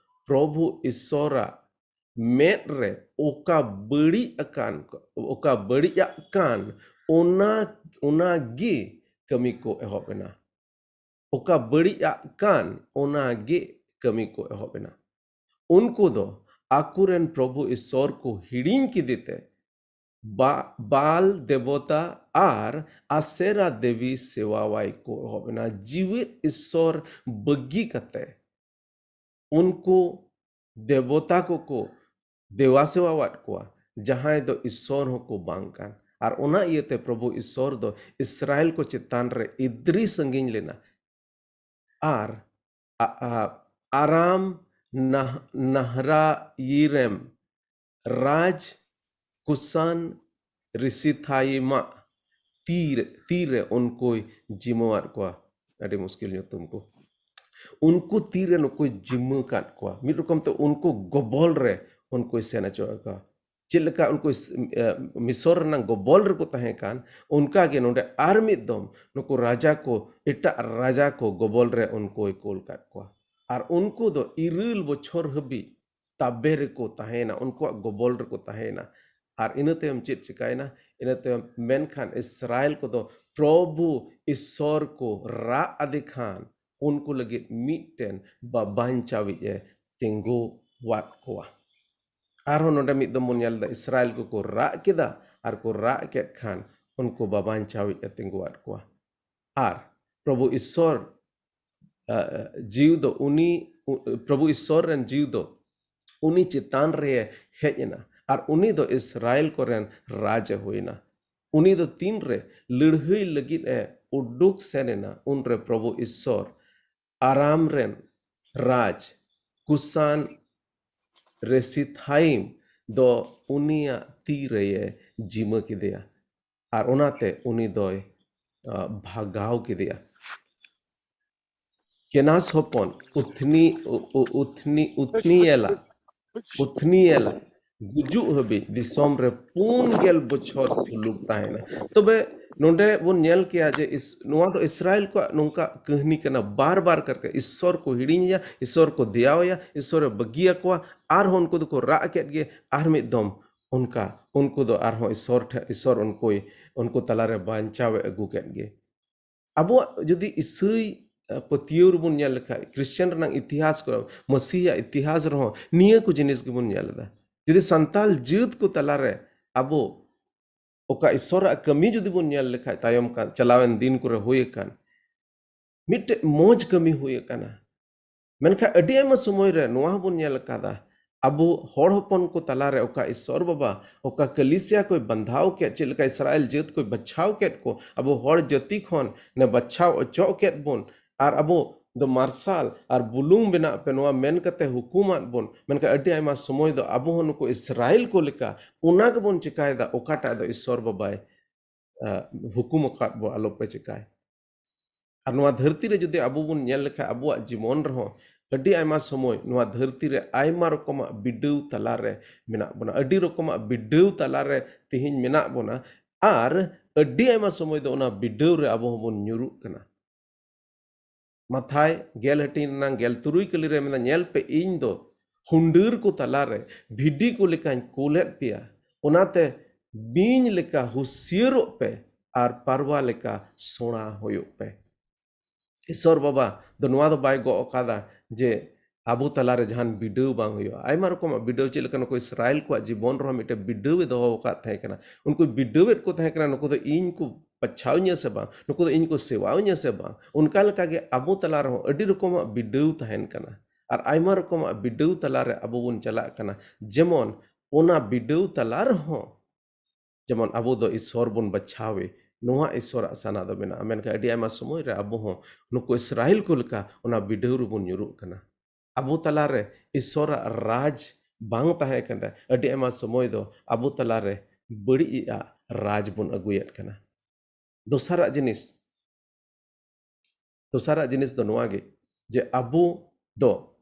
ᱯᱨᱚᱵᱷᱩ ᱤᱥᱥᱚᱨᱟᱜ ᱢᱮᱫ ᱨᱮ ᱚᱠᱟ ᱵᱟᱹᱲᱤᱡ ᱟᱠᱟᱱ, ᱚᱠᱟ ᱵᱟᱹᱲᱤᱡᱟᱜ ᱠᱟᱱ, ᱚᱱᱟ, ᱚᱱᱟ ᱜᱮ ᱠᱟᱹᱢᱤ ᱠᱚ ᱮᱦᱚᱵ ᱮᱱᱟ᱾ ᱚᱠᱟ ᱵᱟᱹᱲᱤᱡᱟᱜ ᱠᱟᱱ, ᱚᱱᱟ ᱜᱮ ᱠᱟᱹᱢᱤ ᱠᱚ ᱮᱦᱚᱵ ᱮᱱᱟ᱾ ᱩᱱᱠᱩ ᱫᱚ ᱟᱠᱚᱨᱮᱱ ᱯᱨᱚᱵᱷᱩ ᱤᱥᱥᱚᱨ ᱠᱚ ᱦᱤᱲᱤᱧ ᱠᱮᱫᱮ ᱛᱮ ᱵᱟ-, ᱵᱟᱞ ᱫᱮᱵᱚᱛᱟ ᱟᱨ ᱟᱥᱮᱨᱟ ᱫᱮᱵᱤ ᱥᱮᱣᱟᱣᱟᱭ ᱠᱚ ᱮᱦᱚᱵ ᱮᱱᱟ᱾ ᱡᱤᱣᱤᱫ ᱤᱥᱥᱚᱨ ᱵᱟᱹᱜᱤ ᱠᱟᱛᱮ ᱩᱱᱠᱩ ᱫᱮᱵᱚᱛᱟ ᱠᱚᱠᱚ ᱫᱮᱣᱟ ᱥᱮᱣᱟᱣᱟᱫ ᱠᱚᱣᱟ, ᱡᱟᱦᱟᱸᱭ ᱫᱚ ᱤᱥᱥᱚᱨ ᱦᱚᱸᱠᱚ ᱵᱟᱝ ᱠᱟᱱ᱾ ᱟᱨ ᱚᱱᱟ ᱤᱭᱟᱹᱛᱮ ᱯᱨᱚᱵᱷᱩ ᱤᱥᱥᱚᱨ ᱫᱚ ᱤᱥᱨᱟᱭᱮᱞ ᱠᱚ ᱪᱮᱛᱟᱱ ᱨᱮ ᱤᱫᱨᱤ ᱥᱟᱺᱜᱤᱧ ᱞᱮᱱᱟ᱾ ᱟᱨ ᱟ-, ᱟ-, ᱟᱨᱟᱢ ᱱᱟᱦ-, ᱱᱟᱦᱨᱟᱭᱤᱨᱮᱢ ᱨᱟᱡᱽ ᱠᱩᱥᱟᱱ ᱨᱤᱥᱤᱛᱷᱟᱭᱤᱢᱟᱜ ᱛᱤᱨ-, ᱛᱤᱨᱮ ᱩᱱᱠᱩᱭ ᱡᱤᱢᱟᱹᱣᱟᱫ ᱠᱚᱣᱟ᱾ ᱟᱹᱰᱤ ᱢᱩᱥᱠᱤᱞ ᱧᱩᱛᱩᱢ ᱠᱚ᱾ ᱩᱱᱠᱩ ᱛᱤᱨᱮ ᱱᱩᱠᱩᱭ ᱡᱤᱢᱟᱹ ᱠᱟᱫ ᱠᱚᱣᱟ᱾ ᱢᱤᱫ ᱨᱚᱠᱚᱢ ᱛᱮ ᱩᱱᱠᱩ ᱜᱚᱵᱚᱞ ᱨᱮ ᱩᱱᱠᱩᱭ ᱥᱮᱱ ᱦᱚᱪᱚ ᱟᱠᱟᱫ ᱠᱚᱣᱟ᱾ ᱪᱮᱫ ᱞᱮᱠᱟ ᱩᱱᱠᱩ ᱤᱥ-, ᱮ, ᱢᱤᱥᱚᱨ ᱨᱮᱱᱟᱜ ᱜᱚᱵᱚᱞ ᱨᱮᱠᱚ ᱛᱟᱦᱮᱸ ᱠᱟᱱ, ᱚᱱᱠᱟ ᱜᱮ ᱱᱚᱰᱮ ᱟᱨ ᱢᱤᱫ ᱫᱚᱢ ᱱᱩᱠᱩ ᱨᱟᱡᱟ ᱠᱚ, ᱮᱴᱟᱜ ᱨᱟᱡᱟ ᱠᱚ ᱜᱚᱵᱚᱞ ᱨᱮ ᱩᱱᱠᱩᱭ ᱠᱩᱞ ᱠᱟᱫ ᱠᱚᱣᱟ᱾ ᱟᱨ ᱩᱱᱠᱩ ᱫᱚ ᱤᱨᱟᱹᱞ ᱵᱚᱪᱷᱚᱨ ᱦᱟᱹᱵᱤᱡ ᱛᱟᱵᱮ ᱨᱮᱠᱚ ᱛᱟᱦᱮᱸᱭᱮᱱᱟ, ᱩᱱᱠᱩᱣᱟᱜ ᱜᱚᱵᱚᱞ ᱨᱮᱠᱚ ᱛᱟᱦᱮᱸᱭᱮᱱᱟ᱾ ᱟᱨ ᱤᱱᱟᱹ ᱛᱟᱭᱚᱢ ᱪᱮᱫ ᱪᱤᱠᱟᱭᱮᱱᱟ? ᱤᱱᱟᱹ ᱛᱟᱭᱚᱢ ᱢᱮᱱᱠᱷᱟᱱ ᱤᱥᱨᱟᱭᱮᱞ ᱠᱚᱫᱚ ᱯᱨᱚᱵᱷᱩ ᱤᱥᱥᱚᱨ ᱠᱚ ᱨᱟᱜ ᱟᱫᱮ ᱠᱷᱟᱱ ᱩᱱᱠᱩ ᱞᱟᱹᱜᱤᱫ ᱢᱤᱫᱴᱮᱱ ᱵᱟᱵᱟᱧᱪᱟᱣᱤᱡ ᱮ ᱛᱤᱸᱜᱩᱣᱟᱫ ᱠᱚᱣᱟ᱾ ᱟᱨᱦᱚᱸ ᱱᱚᱰᱮ ᱢᱤᱫ ᱫᱚᱢ ᱵᱚᱱ ᱧᱮᱞ ᱮᱫᱟ, ᱤᱥᱨᱟᱭᱮᱞ ᱠᱚᱠᱚ ᱨᱟᱜ ᱠᱮᱫᱟ ᱟᱨ ᱠᱚ ᱨᱟᱜ ᱠᱮᱫ ᱠᱷᱟᱱ ᱩᱱᱠᱩ ᱵᱟᱵᱟᱧᱪᱟᱣᱤᱡ ᱮ ᱛᱤᱸᱜᱩᱣᱟᱫ ᱠᱚᱣᱟ᱾ ᱟᱨ ᱯᱨᱚᱵᱷᱩ ᱤᱥᱥᱚᱨ, ᱟ, ᱡᱤᱣᱤ ᱫᱚ ᱩᱱᱤ, ᱩ-, ᱯᱨᱚᱵᱷᱩ ᱤᱥᱥᱚᱨ ᱨᱮᱱ ᱡᱤᱣᱤ ᱫᱚ ᱩᱱᱤ ᱪᱮᱛᱟᱱ ᱨᱮ ᱦᱮᱡ ᱮᱱᱟ ᱟᱨ ᱩᱱᱤ ᱫᱚ ᱤᱥᱨᱟᱭᱮᱞ ᱠᱚᱨᱮᱱ ᱨᱟᱡᱽ ᱮ ᱦᱩᱭᱱᱟ᱾ ᱩᱱᱤ ᱫᱚ ᱛᱤᱱᱨᱮ ᱞᱟᱹᱲᱦᱟᱹᱭ ᱞᱟᱹᱜᱤᱫ ᱮ ᱩᱰᱩᱠ ᱥᱮᱱ ᱮᱱᱟ, ᱩᱱᱨᱮ ᱯᱨᱚᱵᱷᱩ ᱤᱥᱥᱚᱨ ᱟᱨᱟᱢ ᱨᱮᱱ ᱨᱟᱡᱽ ᱠᱩᱥᱟᱱ ᱨᱮᱥᱤᱛᱷᱟᱭᱤᱢ ᱫᱚ ᱩᱱᱤᱭᱟᱜ ᱛᱤ ᱨᱮᱭᱮ ᱡᱤᱢᱟᱹ ᱠᱮᱫᱮᱭᱟ ᱟᱨ ᱚᱱᱟᱛᱮ ᱩᱱᱤ ᱫᱚᱭ, ᱟ, ᱵᱷᱟᱜᱟᱣ ᱠᱮᱫᱮᱭᱟ᱾ ᱠᱮᱱᱟᱥ ᱦᱚᱯᱚᱱ ᱩᱛᱷᱱᱤ, ᱩ-, ᱩ-, ᱩᱛᱷᱱᱤ, ᱩᱛᱷᱱᱤᱭᱮᱞᱟ, ᱩᱛᱷᱱᱤᱭᱮᱞ ᱜᱩᱡᱩᱜ ᱦᱟᱹᱵᱤᱡ ᱫᱤᱥᱚᱢ ᱨᱮ ᱯᱩᱱ ᱜᱮᱞ ᱵᱚᱪᱷᱚᱨ ᱥᱩᱞᱩᱠ ᱛᱟᱦᱮᱱᱟ᱾ ᱛᱚᱵᱮ ᱱᱚᱰᱮ ᱵᱚᱱ ᱧᱮᱞ ᱠᱮᱭᱟ ᱡᱮ ᱤᱥ-, ᱱᱚᱣᱟ ᱫᱚ ᱤᱥᱨᱟᱭᱮᱞ ᱠᱚᱣᱟᱜ ᱱᱚᱝᱠᱟ ᱠᱟᱹᱦᱱᱤ ᱠᱟᱱᱟ, ᱵᱟᱨ ᱵᱟᱨ ᱠᱟᱨᱠᱮ ᱤᱥᱥᱚᱨ ᱠᱚ ᱦᱤᱲᱤᱧᱮᱭᱟ, ᱤᱥᱥᱚᱨ ᱠᱚ ᱫᱮᱭᱟᱣᱮᱭᱟ, ᱤᱥᱥᱚᱨᱮ ᱵᱟᱹᱜᱤᱭᱟᱠᱚᱣᱟ, ᱟᱨᱦᱚᱸ ᱩᱱᱠᱩ ᱫᱚᱠᱚ ᱨᱟᱜ ᱠᱮᱫ ᱜᱮ, ᱟᱨ ᱢᱤᱫ ᱫᱚᱢ ᱚᱱᱠᱟ ᱩᱱᱠᱩ ᱫᱚ ᱟᱨᱦᱚᱸ ᱤᱥᱥᱚᱨ ᱴᱷᱮᱱ, ᱤᱥᱥᱚᱨ ᱩᱱᱠᱩᱭ, ᱩᱱᱠᱩ ᱛᱟᱞᱟᱨᱮ ᱵᱟᱧᱪᱟᱣᱮ ᱟᱹᱜᱩ ᱠᱮᱫ ᱜᱮ᱾ ᱟᱵᱚᱣᱟᱜ ᱡᱩᱫᱤ ᱤᱥᱟᱹᱭ, ᱟ, ᱯᱟᱹᱛᱭᱟᱹᱣ ᱨᱮᱵᱚᱱ ᱧᱮᱞ ᱞᱮᱠᱷᱟᱡ, ᱠᱷᱨᱤᱥᱪᱟᱱ ᱨᱮᱱᱟᱜ ᱤᱛᱤᱦᱟᱥ ᱠᱚᱨᱮ, ᱢᱟᱹᱥᱤᱭᱟᱜ ᱤᱛᱤᱦᱟᱥ ᱨᱮᱦᱚᱸ ᱱᱤᱭᱟᱹ ᱠᱚ ᱡᱤᱱᱤᱥ ᱜᱮᱵᱚᱱ ᱧᱮᱞ ᱮᱫᱟ᱾ ᱡᱩᱫᱤ ᱥᱟᱱᱛᱟᱞ ᱡᱟᱹᱛ ᱠᱚ ᱛᱟᱞᱟᱨᱮ ᱟᱵᱚ ᱚᱠᱟ ᱤᱥᱥᱚᱨᱟᱜ ᱠᱟᱹᱢᱤ ᱡᱩᱫᱤ ᱵᱚᱱ ᱧᱮᱞ ᱞᱮᱠᱷᱟᱡ, ᱛᱟᱭᱚᱢ ᱠᱟᱱ, ᱪᱟᱞᱟᱣᱮᱱ ᱫᱤᱱ ᱠᱚᱨᱮ ᱦᱩᱭ ᱟᱠᱟᱱ, ᱢᱤᱫᱴᱮᱡ ᱢᱚᱡᱽ ᱠᱟᱹᱢᱤ ᱦᱩᱭ ᱟᱠᱟᱱᱟ᱾ ᱢᱮᱱᱠᱷᱟᱱ ᱟᱹᱰᱤ ᱟᱭᱢᱟ ᱥᱚᱢᱚᱭ ᱨᱮ ᱱᱚᱣᱟ ᱦᱚᱸᱵᱚᱱ ᱧᱮᱞ ᱟᱠᱟᱫᱟ, ᱟᱵᱚ ᱦᱚᱲ ᱦᱚᱯᱚᱱ ᱠᱚ ᱛᱟᱞᱟᱨᱮ ᱚᱠᱟ ᱤᱥᱥᱚᱨ ᱵᱟᱵᱟ, ᱚᱠᱟ ᱠᱟᱹᱞᱤᱥᱤᱭᱟ ᱠᱚᱭ ᱵᱟᱸᱫᱷᱟᱣ ᱠᱮᱫ, ᱪᱮᱫ ᱞᱮᱠᱟ ᱤᱥᱨᱟᱭᱮᱞ ᱡᱟᱹᱛ ᱠᱚᱭ ᱵᱟᱪᱷᱟᱣ ᱠᱮᱫ ᱠᱚ, ᱟᱵᱚ ᱦᱚᱲ ᱡᱟᱹᱛᱤ ᱠᱷᱚᱱ ᱱᱮ ᱵᱟᱪᱷᱟᱣ ᱚᱪᱚᱜ ᱠᱮᱫ ᱵᱚᱱ, ᱟᱨ ᱟᱵᱚ ᱫᱚ ᱢᱟᱨᱥᱟᱞ ᱟᱨ ᱵᱩᱞᱩᱝ ᱵᱮᱱᱟᱜ ᱯᱮ, ᱱᱚᱣᱟ ᱢᱮᱱ ᱠᱟᱛᱮ ᱦᱩᱠᱩᱢᱟᱫ ᱵᱚᱱ᱾ ᱢᱮᱱᱠᱷᱟᱱ ᱟᱹᱰᱤ ᱟᱭᱢᱟ ᱥᱚᱢᱚᱭ ᱫᱚ ᱟᱵᱚ ᱦᱚᱸ ᱱᱩᱠᱩ ᱤᱥᱨᱟᱭᱮᱞ ᱠᱚ ᱞᱮᱠᱟ ᱚᱱᱟ ᱜᱮᱵᱚᱱ ᱪᱮᱠᱟᱭᱮᱫᱟ, ᱚᱠᱟᱴᱟᱜ ᱫᱚ ᱤᱥᱥᱚᱨ ᱵᱟᱵᱟᱭ, ᱟ, ᱦᱩᱠᱩᱢ ᱟᱠᱟᱫ ᱵᱚ ᱟᱞᱚᱯᱮ ᱪᱮᱠᱟᱭ᱾ ᱟᱨ ᱱᱚᱣᱟ ᱫᱷᱟᱹᱨᱛᱤ ᱨᱮ ᱡᱩᱫᱤ ᱟᱵᱚ ᱵᱚᱱ ᱧᱮᱞ ᱞᱮᱠᱷᱟᱱ, ᱟᱵᱚᱣᱟᱜ ᱡᱤᱵᱚᱱ ᱨᱮᱦᱚᱸ ᱟᱹᱰᱤ ᱟᱭᱢᱟ ᱥᱚᱢᱚᱭ ᱱᱚᱣᱟ ᱫᱷᱟᱹᱨᱛᱤ ᱨᱮ ᱟᱭᱢᱟ ᱨᱚᱠᱚᱢᱟᱜ ᱵᱤᱰᱟᱹᱣ ᱛᱟᱞᱟᱨᱮ ᱢᱮᱱᱟᱜ ᱵᱚᱱᱟ, ᱟᱹᱰᱤ ᱨᱚᱠᱚᱢᱟᱜ ᱵᱤᱰᱟᱹᱣ ᱛᱟᱞᱟᱨᱮ ᱛᱮᱦᱮᱧ ᱢᱮᱱᱟᱜ ᱵᱚᱱᱟ᱾ ᱟᱨ ᱟᱹᱰᱤ ᱟᱭᱢᱟ ᱥᱚᱢᱚᱭ ᱫᱚ ᱚᱱᱟ ᱵᱤᱰᱟᱹᱣ ᱨᱮ ᱟᱵᱚ ᱦᱚᱸᱵᱚᱱ ᱧᱩᱨᱩᱜ ᱠᱟᱱᱟ᱾ ᱢᱟᱛᱷᱟᱭ ᱜᱮᱞ ᱦᱟᱹᱴᱤᱧ ᱨᱮᱱᱟᱜ ᱜᱮᱞ ᱛᱩᱨᱩᱭ ᱠᱟᱹᱞᱤ ᱨᱮ ᱢᱮᱱᱟ, "ᱧᱮᱞ ᱯᱮ, ᱤᱧ ᱫᱚ ᱦᱩᱱᱰᱟᱹᱨ ᱠᱚ ᱛᱟᱞᱟᱨᱮ ᱵᱷᱤᱰᱤ ᱠᱚ ᱞᱮᱠᱟᱧ ᱠᱩᱞᱮᱫ ᱯᱮᱭᱟ, ᱚᱱᱟᱛᱮ ᱵᱤᱧ ᱞᱮᱠᱟ ᱦᱩᱥᱭᱟᱹᱨᱚᱜ ᱯᱮ ᱟᱨ ᱯᱟᱨᱣᱟ ᱞᱮᱠᱟ ᱥᱚᱬᱟ ᱦᱩᱭᱩᱜ ᱯᱮ᱾" ᱤᱥᱚᱨ ᱵᱟᱵᱟ ᱫᱚ ᱱᱚᱣᱟ ᱫᱚ ᱵᱟᱭ ᱜᱚᱜ ᱟᱠᱟᱫᱟ ᱡᱮ ᱟᱵᱚ ᱛᱟᱞᱟᱨᱮ ᱡᱟᱦᱟᱱ ᱵᱤᱰᱟᱹᱣ ᱵᱟᱝ ᱦᱩᱭᱩᱜᱼᱟ᱾ ᱟᱭᱢᱟ ᱨᱚᱠᱚᱢᱟᱜ ᱵᱤᱰᱟᱹᱣ, ᱪᱮᱫ ᱞᱮᱠᱟ ᱱᱩᱠᱩ ᱤᱥᱨᱟᱭᱮᱞ ᱠᱚᱣᱟᱜ ᱡᱤᱵᱚᱱ ᱨᱮᱦᱚᱸ ᱢᱤᱫᱴᱮᱱ ᱵᱤᱰᱟᱹᱣ ᱮ ᱫᱚᱦᱚ ᱟᱠᱟᱫ ᱛᱟᱦᱮᱸ ᱠᱟᱱᱟ᱾ ᱩᱱᱠᱩ ᱵᱤᱰᱟᱹᱣᱮᱫ ᱠᱚ ᱛᱟᱦᱮᱸ ᱠᱟᱱᱟ, ᱱᱩᱠᱩ ᱫᱚ ᱤᱧ ᱠᱚ ᱵᱟᱪᱷᱟᱣ ᱤᱧᱟ ᱥᱮ ᱵᱟᱝ, ᱱᱩᱠᱩ ᱫᱚ ᱤᱧ ᱠᱚ ᱥᱮᱵᱟᱣ ᱤᱧᱟ ᱥᱮ ᱵᱟᱝ᱾ ᱚᱱᱠᱟ ᱞᱮᱠᱟᱜᱮ ᱟᱵᱚ ᱛᱟᱞᱟ ᱨᱮᱦᱚᱸ ᱟᱹᱰᱤ ᱨᱚᱠᱚᱢᱟᱜ ᱵᱤᱰᱟᱹᱣ ᱛᱟᱦᱮᱱ ᱠᱟᱱᱟ᱾ ᱟᱨ ᱟᱭᱢᱟ ᱨᱚᱠᱚᱢᱟᱜ ᱵᱤᱰᱟᱹᱣ ᱛᱟᱞᱟᱨᱮ ᱟᱵᱚ ᱵᱚᱱ ᱪᱟᱞᱟᱜ ᱠᱟᱱᱟ᱾ ᱡᱮᱢᱚᱱ ᱚᱱᱟ ᱵᱤᱰᱟᱹᱣ ᱛᱟᱞᱟ ᱨᱮᱦᱚᱸ ᱡᱮᱢᱚᱱ ᱟᱵᱚ ᱫᱚ ᱤᱥᱚᱨ ᱵᱚᱱ ᱵᱟᱪᱷᱟᱣᱮ, ᱱᱚᱣᱟ ᱤᱥᱚᱨᱟᱜ ᱥᱟᱱᱟ ᱫᱚ ᱢᱮᱱᱟᱜᱼᱟ᱾ ᱢᱮᱱᱠᱷᱟᱱ ᱟᱹᱰᱤ ᱟᱭᱢᱟ ᱥᱚᱢᱚᱭ ᱨᱮ ᱟᱵᱚ ᱦᱚᱸ ᱱᱩᱠᱩ ᱤᱥᱨᱟᱭᱮᱞ ᱠᱚ ᱞᱮᱠᱟ ᱚᱱᱟ ᱵᱤᱰᱟᱹᱣ ᱨᱮᱵᱚᱱ ᱧᱩᱨᱩᱜ ᱠᱟᱱᱟ᱾ ᱟᱵᱚ ᱛᱟᱞᱟᱨᱮ ᱤᱥᱚᱨᱟᱜ ᱨᱟᱡᱽ ᱵᱟᱝ ᱛᱟᱦᱮᱸ ᱠᱟᱱᱟ᱾ ᱟᱹᱰᱤ ᱟᱭᱢᱟ ᱥᱚᱢᱚᱭ ᱫᱚ ᱟᱵᱚ ᱛᱟᱞᱟᱨᱮ ᱵᱟᱹᱲᱤᱡ ᱟᱜ ᱨᱟᱡᱽ ᱵᱚᱱ ᱟᱹᱜᱩᱭᱮᱫ ᱠᱟᱱᱟ᱾ ᱫᱚᱥᱟᱨᱟᱜ ᱡᱤᱱᱤᱥ, ᱫᱚᱥᱟᱨᱟᱜ ᱡᱤᱱᱤᱥ ᱫᱚ ᱱᱚᱣᱟ ᱜᱮ, ᱡᱮ ᱟᱵᱚ ᱫᱚ,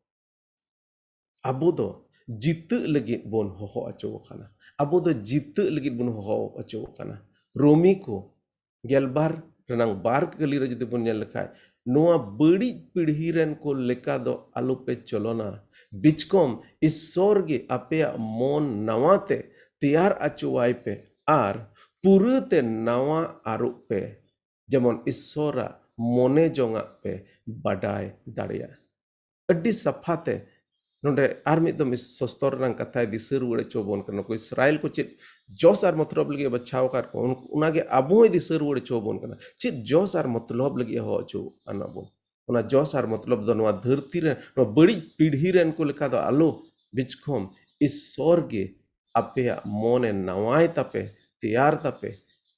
ᱟᱵᱚ ᱫᱚ ᱡᱤᱛᱟᱹᱜ ᱞᱟᱹᱜᱤᱫ ᱵᱚᱱ ᱦᱚᱦᱚ ᱟᱪᱚ ᱟᱠᱟᱱᱟ᱾ ᱟᱵᱚ ᱫᱚ ᱡᱤᱛᱟᱹᱜ ᱞᱟᱹᱜᱤᱫ ᱵᱚᱱ ᱦᱚᱦᱚ ᱟᱪᱚ ᱟᱠᱟᱱᱟ᱾ ᱨᱳᱢᱤ ᱠᱚ ᱜᱮᱞᱵᱟᱨ ᱨᱮᱱᱟᱝ ᱵᱟᱨ ᱠᱟᱹᱞᱤ ᱨᱮ ᱡᱩᱫᱤ ᱵᱚᱱ ᱧᱮᱞ ᱞᱮᱠᱷᱟᱡ, ᱱᱚᱣᱟ ᱵᱟᱹᱲᱤᱡ ᱯᱤᱲᱦᱤ ᱨᱮᱱ ᱠᱚ ᱞᱮᱠᱟ ᱫᱚ ᱟᱞᱚᱯᱮ ᱪᱚᱞᱚᱱᱟ, ᱵᱤᱪᱠᱚᱢ ᱤᱥᱥᱚᱨ ᱜᱮ ᱟᱯᱮᱭᱟᱜ ᱢᱚᱱ ᱱᱟᱣᱟ ᱛᱮ ᱛᱮᱭᱟᱨ ᱟᱪᱚᱣᱟᱭ ᱯᱮ ᱟᱨ ᱯᱩᱨᱟᱹ ᱛᱮ ᱱᱟᱣᱟ ᱟᱹᱨᱩᱵ ᱯᱮ, ᱡᱮᱢᱚᱱ ᱤᱥᱥᱚᱨᱟᱜ ᱢᱚᱱᱮ ᱡᱚᱝᱟᱜ ᱯᱮ ᱵᱟᱰᱟᱭ ᱫᱟᱲᱮᱭᱟᱜ᱾ ᱟᱹᱰᱤ ᱥᱟᱯᱷᱟ ᱛᱮ ᱱᱚᱰᱮ ᱟᱨ ᱢᱤᱫ ᱫᱚᱢ ᱥᱚᱥᱛᱚᱨ ᱨᱮᱱᱟᱜ ᱠᱟᱛᱷᱟᱭ ᱫᱤᱥᱟᱹ ᱨᱩᱣᱟᱹᱲ ᱦᱚᱪᱚ ᱵᱚᱱ ᱠᱟᱱᱟ᱾ ᱱᱩᱠᱩ ᱤᱥᱨᱟᱭᱮᱞ ᱠᱚ ᱪᱮᱫ ᱡᱚᱥ ᱟᱨ ᱢᱚᱛᱞᱚᱵ ᱞᱟᱹᱜᱤᱫ ᱮ ᱵᱟᱪᱷᱟᱣ ᱟᱠᱟᱫ ᱠᱚ, ᱩᱱ-, ᱚᱱᱟᱜᱮ ᱟᱵᱚ ᱦᱚᱸᱭ ᱫᱤᱥᱟᱹ ᱨᱩᱣᱟᱹᱲ ᱦᱚᱪᱚ ᱵᱚᱱ ᱠᱟᱱᱟ᱾ ᱪᱮᱫ ᱡᱚᱥ ᱟᱨ ᱢᱚᱛᱞᱚᱵ ᱞᱟᱹᱜᱤᱫ ᱮ ᱦᱚᱦᱚ ᱦᱚᱪᱚ ᱟᱱᱟ ᱵᱚᱱ? ᱚᱱᱟ ᱡᱚᱥ ᱟᱨ ᱢᱚᱛᱞᱚᱵ ᱫᱚ ᱱᱚᱣᱟ ᱫᱷᱟᱹᱨᱛᱤ ᱨᱮ, ᱱᱚᱣᱟ ᱵᱟᱹᱲᱤᱡ ᱯᱤᱲᱦᱤ ᱨᱮᱱ ᱠᱚ ᱞᱮᱠᱟ ᱫᱚ ᱟᱞᱚ, ᱵᱤᱪᱠᱚᱢ ᱤᱥᱥᱚᱨ ᱜᱮ ᱟᱯᱮᱭᱟᱜ ᱢᱚᱱᱮ ᱱᱟᱣᱟᱭ ᱛᱟᱯᱮ, ᱛᱮᱭᱟᱨ ᱛᱟᱯᱮ,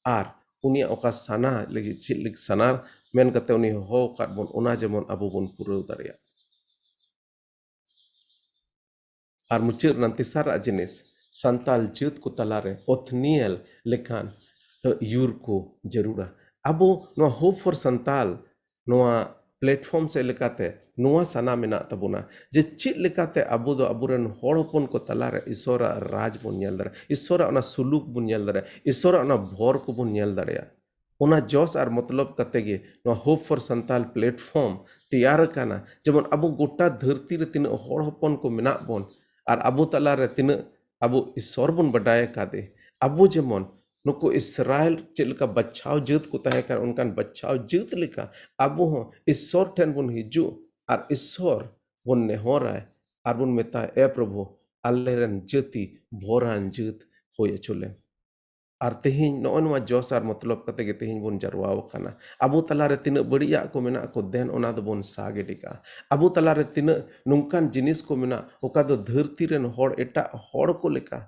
ᱟᱨ ᱩᱱᱤᱭᱟᱜ ᱚᱠᱟ ᱥᱟᱱᱟ ᱞᱟᱹᱜᱤᱫ, ᱪᱮᱫ ᱞᱟᱹᱜᱤᱫ ᱥᱟᱱᱟ ᱢᱮᱱ ᱠᱟᱛᱮ ᱩᱱᱤ ᱦᱚᱦᱚ ᱟᱠᱟᱫ ᱵᱚᱱ, ᱚᱱᱟ ᱡᱮᱢᱚᱱ ᱟᱵᱚ ᱵᱚᱱ ᱯᱩᱨᱟᱹᱣ ᱫᱟᱲᱮᱭᱟᱜ᱾ ᱟᱨ ᱢᱩᱪᱟᱹᱫ ᱨᱮᱱᱟᱜ ᱛᱮᱥᱟᱨᱟᱜ ᱡᱤᱱᱤᱥ, ᱥᱟᱱᱛᱟᱞ ᱡᱟᱹᱛ ᱠᱚ ᱛᱟᱞᱟᱨᱮ ᱚᱛᱱᱤᱭᱮᱞ ᱞᱮᱠᱟᱱ ᱟᱹᱭᱩᱨ ᱠᱚ ᱡᱟᱹᱨᱩᱲᱟ᱾ ᱟᱵᱚ ᱱᱚᱣᱟ Hope for Santal ᱱᱚᱣᱟ platform ᱥᱮᱫ ᱞᱮᱠᱟᱛᱮ ᱱᱚᱣᱟ ᱥᱟᱱᱟ ᱢᱮᱱᱟᱜ ᱛᱟᱵᱚᱱᱟ ᱡᱮ ᱪᱮᱫ ᱞᱮᱠᱟᱛᱮ ᱟᱵᱚ ᱫᱚ ᱟᱵᱚᱨᱮᱱ ᱦᱚᱲ ᱦᱚᱯᱚᱱ ᱠᱚ ᱛᱟᱞᱟᱨᱮ ᱤᱥᱚᱨᱟᱜ ᱨᱟᱡᱽ ᱵᱚᱱ ᱧᱮᱞ ᱫᱟᱲᱮᱭᱟᱜᱼᱟ, ᱤᱥᱚᱨᱟᱜ ᱚᱱᱟ ᱥᱩᱞᱩᱠ ᱵᱚᱱ ᱧᱮᱞ ᱫᱟᱲᱮᱭᱟᱜᱼᱟ, ᱤᱥᱚᱨᱟᱜ ᱚᱱᱟ ᱵᱷᱚᱨ ᱠᱚᱵᱚᱱ ᱧᱮᱞ ᱫᱟᱲᱮᱭᱟᱜᱼᱟ᱾ ᱚᱱᱟ ᱡᱚᱥ ᱟᱨ ᱢᱚᱛᱞᱚᱵ ᱠᱟᱛᱮ ᱜᱮ ᱱᱚᱣᱟ Hope for Santal platform ᱛᱮᱭᱟᱨ ᱟᱠᱟᱱᱟ, ᱡᱮᱢᱚᱱ ᱟᱵᱚ ᱜᱚᱴᱟ ᱫᱷᱟᱹᱨᱛᱤ ᱨᱮ ᱛᱤᱱᱟᱹᱜ ᱦᱚᱲ ᱦᱚᱯᱚᱱ ᱠᱚ ᱢᱮᱱᱟᱜ ᱵᱚᱱ ᱟᱨ ᱟᱵᱚ ᱛᱟᱞᱟᱨᱮ ᱛᱤᱱᱟᱹᱜ ᱟᱵᱚ ᱤᱥᱚᱨ ᱵᱚᱱ ᱵᱟᱰᱟᱭ ᱟᱠᱟᱫᱮ, ᱟᱵᱚ ᱡᱮᱢᱚᱱ ᱱᱩᱠᱩ ᱤᱥᱨᱟᱭᱮᱞ ᱪᱮᱫ ᱞᱮᱠᱟ ᱵᱟᱪᱷᱟᱣ ᱡᱟᱹᱛ ᱠᱚ ᱛᱟᱦᱮᱸ ᱠᱟᱱᱟ, ᱚᱱᱠᱟᱱ ᱵᱟᱪᱷᱟᱣ ᱡᱟᱹᱛ ᱞᱮᱠᱟ ᱟᱵᱚ ᱦᱚᱸ ᱤᱥᱚᱨ ᱴᱷᱮᱱ ᱵᱚᱱ ᱦᱤᱡᱩᱜ ᱟᱨ ᱤᱥᱚᱨ ᱵᱚᱱ ᱱᱮᱦᱚᱨᱟᱭ ᱟᱨ ᱵᱚᱱ ᱢᱮᱛᱟᱭ, ᱮ ᱯᱨᱚᱵᱷᱩ, ᱟᱞᱮᱨᱮᱱ ᱡᱟᱹᱛᱤ ᱵᱷᱚᱨᱟᱱ ᱡᱟᱹᱛ ᱦᱩᱭ ᱦᱚᱪᱚ ᱞᱮᱢ᱾ ᱟᱨ ᱛᱮᱦᱮᱧ ᱱᱚᱜᱼᱚᱭ ᱱᱚᱣᱟ ᱡᱚᱥ ᱟᱨ ᱢᱚᱛᱞᱚᱵ ᱠᱟᱛᱮ ᱜᱮ ᱛᱮᱦᱮᱧ ᱵᱚᱱ ᱡᱟᱨᱣᱟ ᱟᱠᱟᱱᱟ᱾ ᱟᱵᱚ ᱛᱟᱞᱟᱨᱮ ᱛᱤᱱᱟᱹᱜ ᱵᱟᱹᱲᱤᱡᱟᱜ ᱠᱚ ᱢᱮᱱᱟᱜ ᱠᱚ, ᱫᱮᱱ ᱚᱱᱟ ᱫᱚᱵᱚᱱ ᱥᱟᱦᱟ ᱜᱤᱰᱤ ᱠᱟᱜᱼᱟ᱾ ᱟᱵᱚ ᱛᱟᱞᱟᱨᱮ ᱛᱤᱱᱟᱹᱜ ᱱᱚᱝᱠᱟᱱ ᱡᱤᱱᱤᱥ ᱠᱚ ᱢᱮᱱᱟᱜ, ᱚᱠᱟ ᱫᱚ ᱫᱷᱟᱹᱨᱛᱤ ᱨᱮᱱ ᱦᱚᱲ, ᱮᱴᱟᱜ ᱦᱚᱲ ᱠᱚ ᱞᱮᱠᱟ,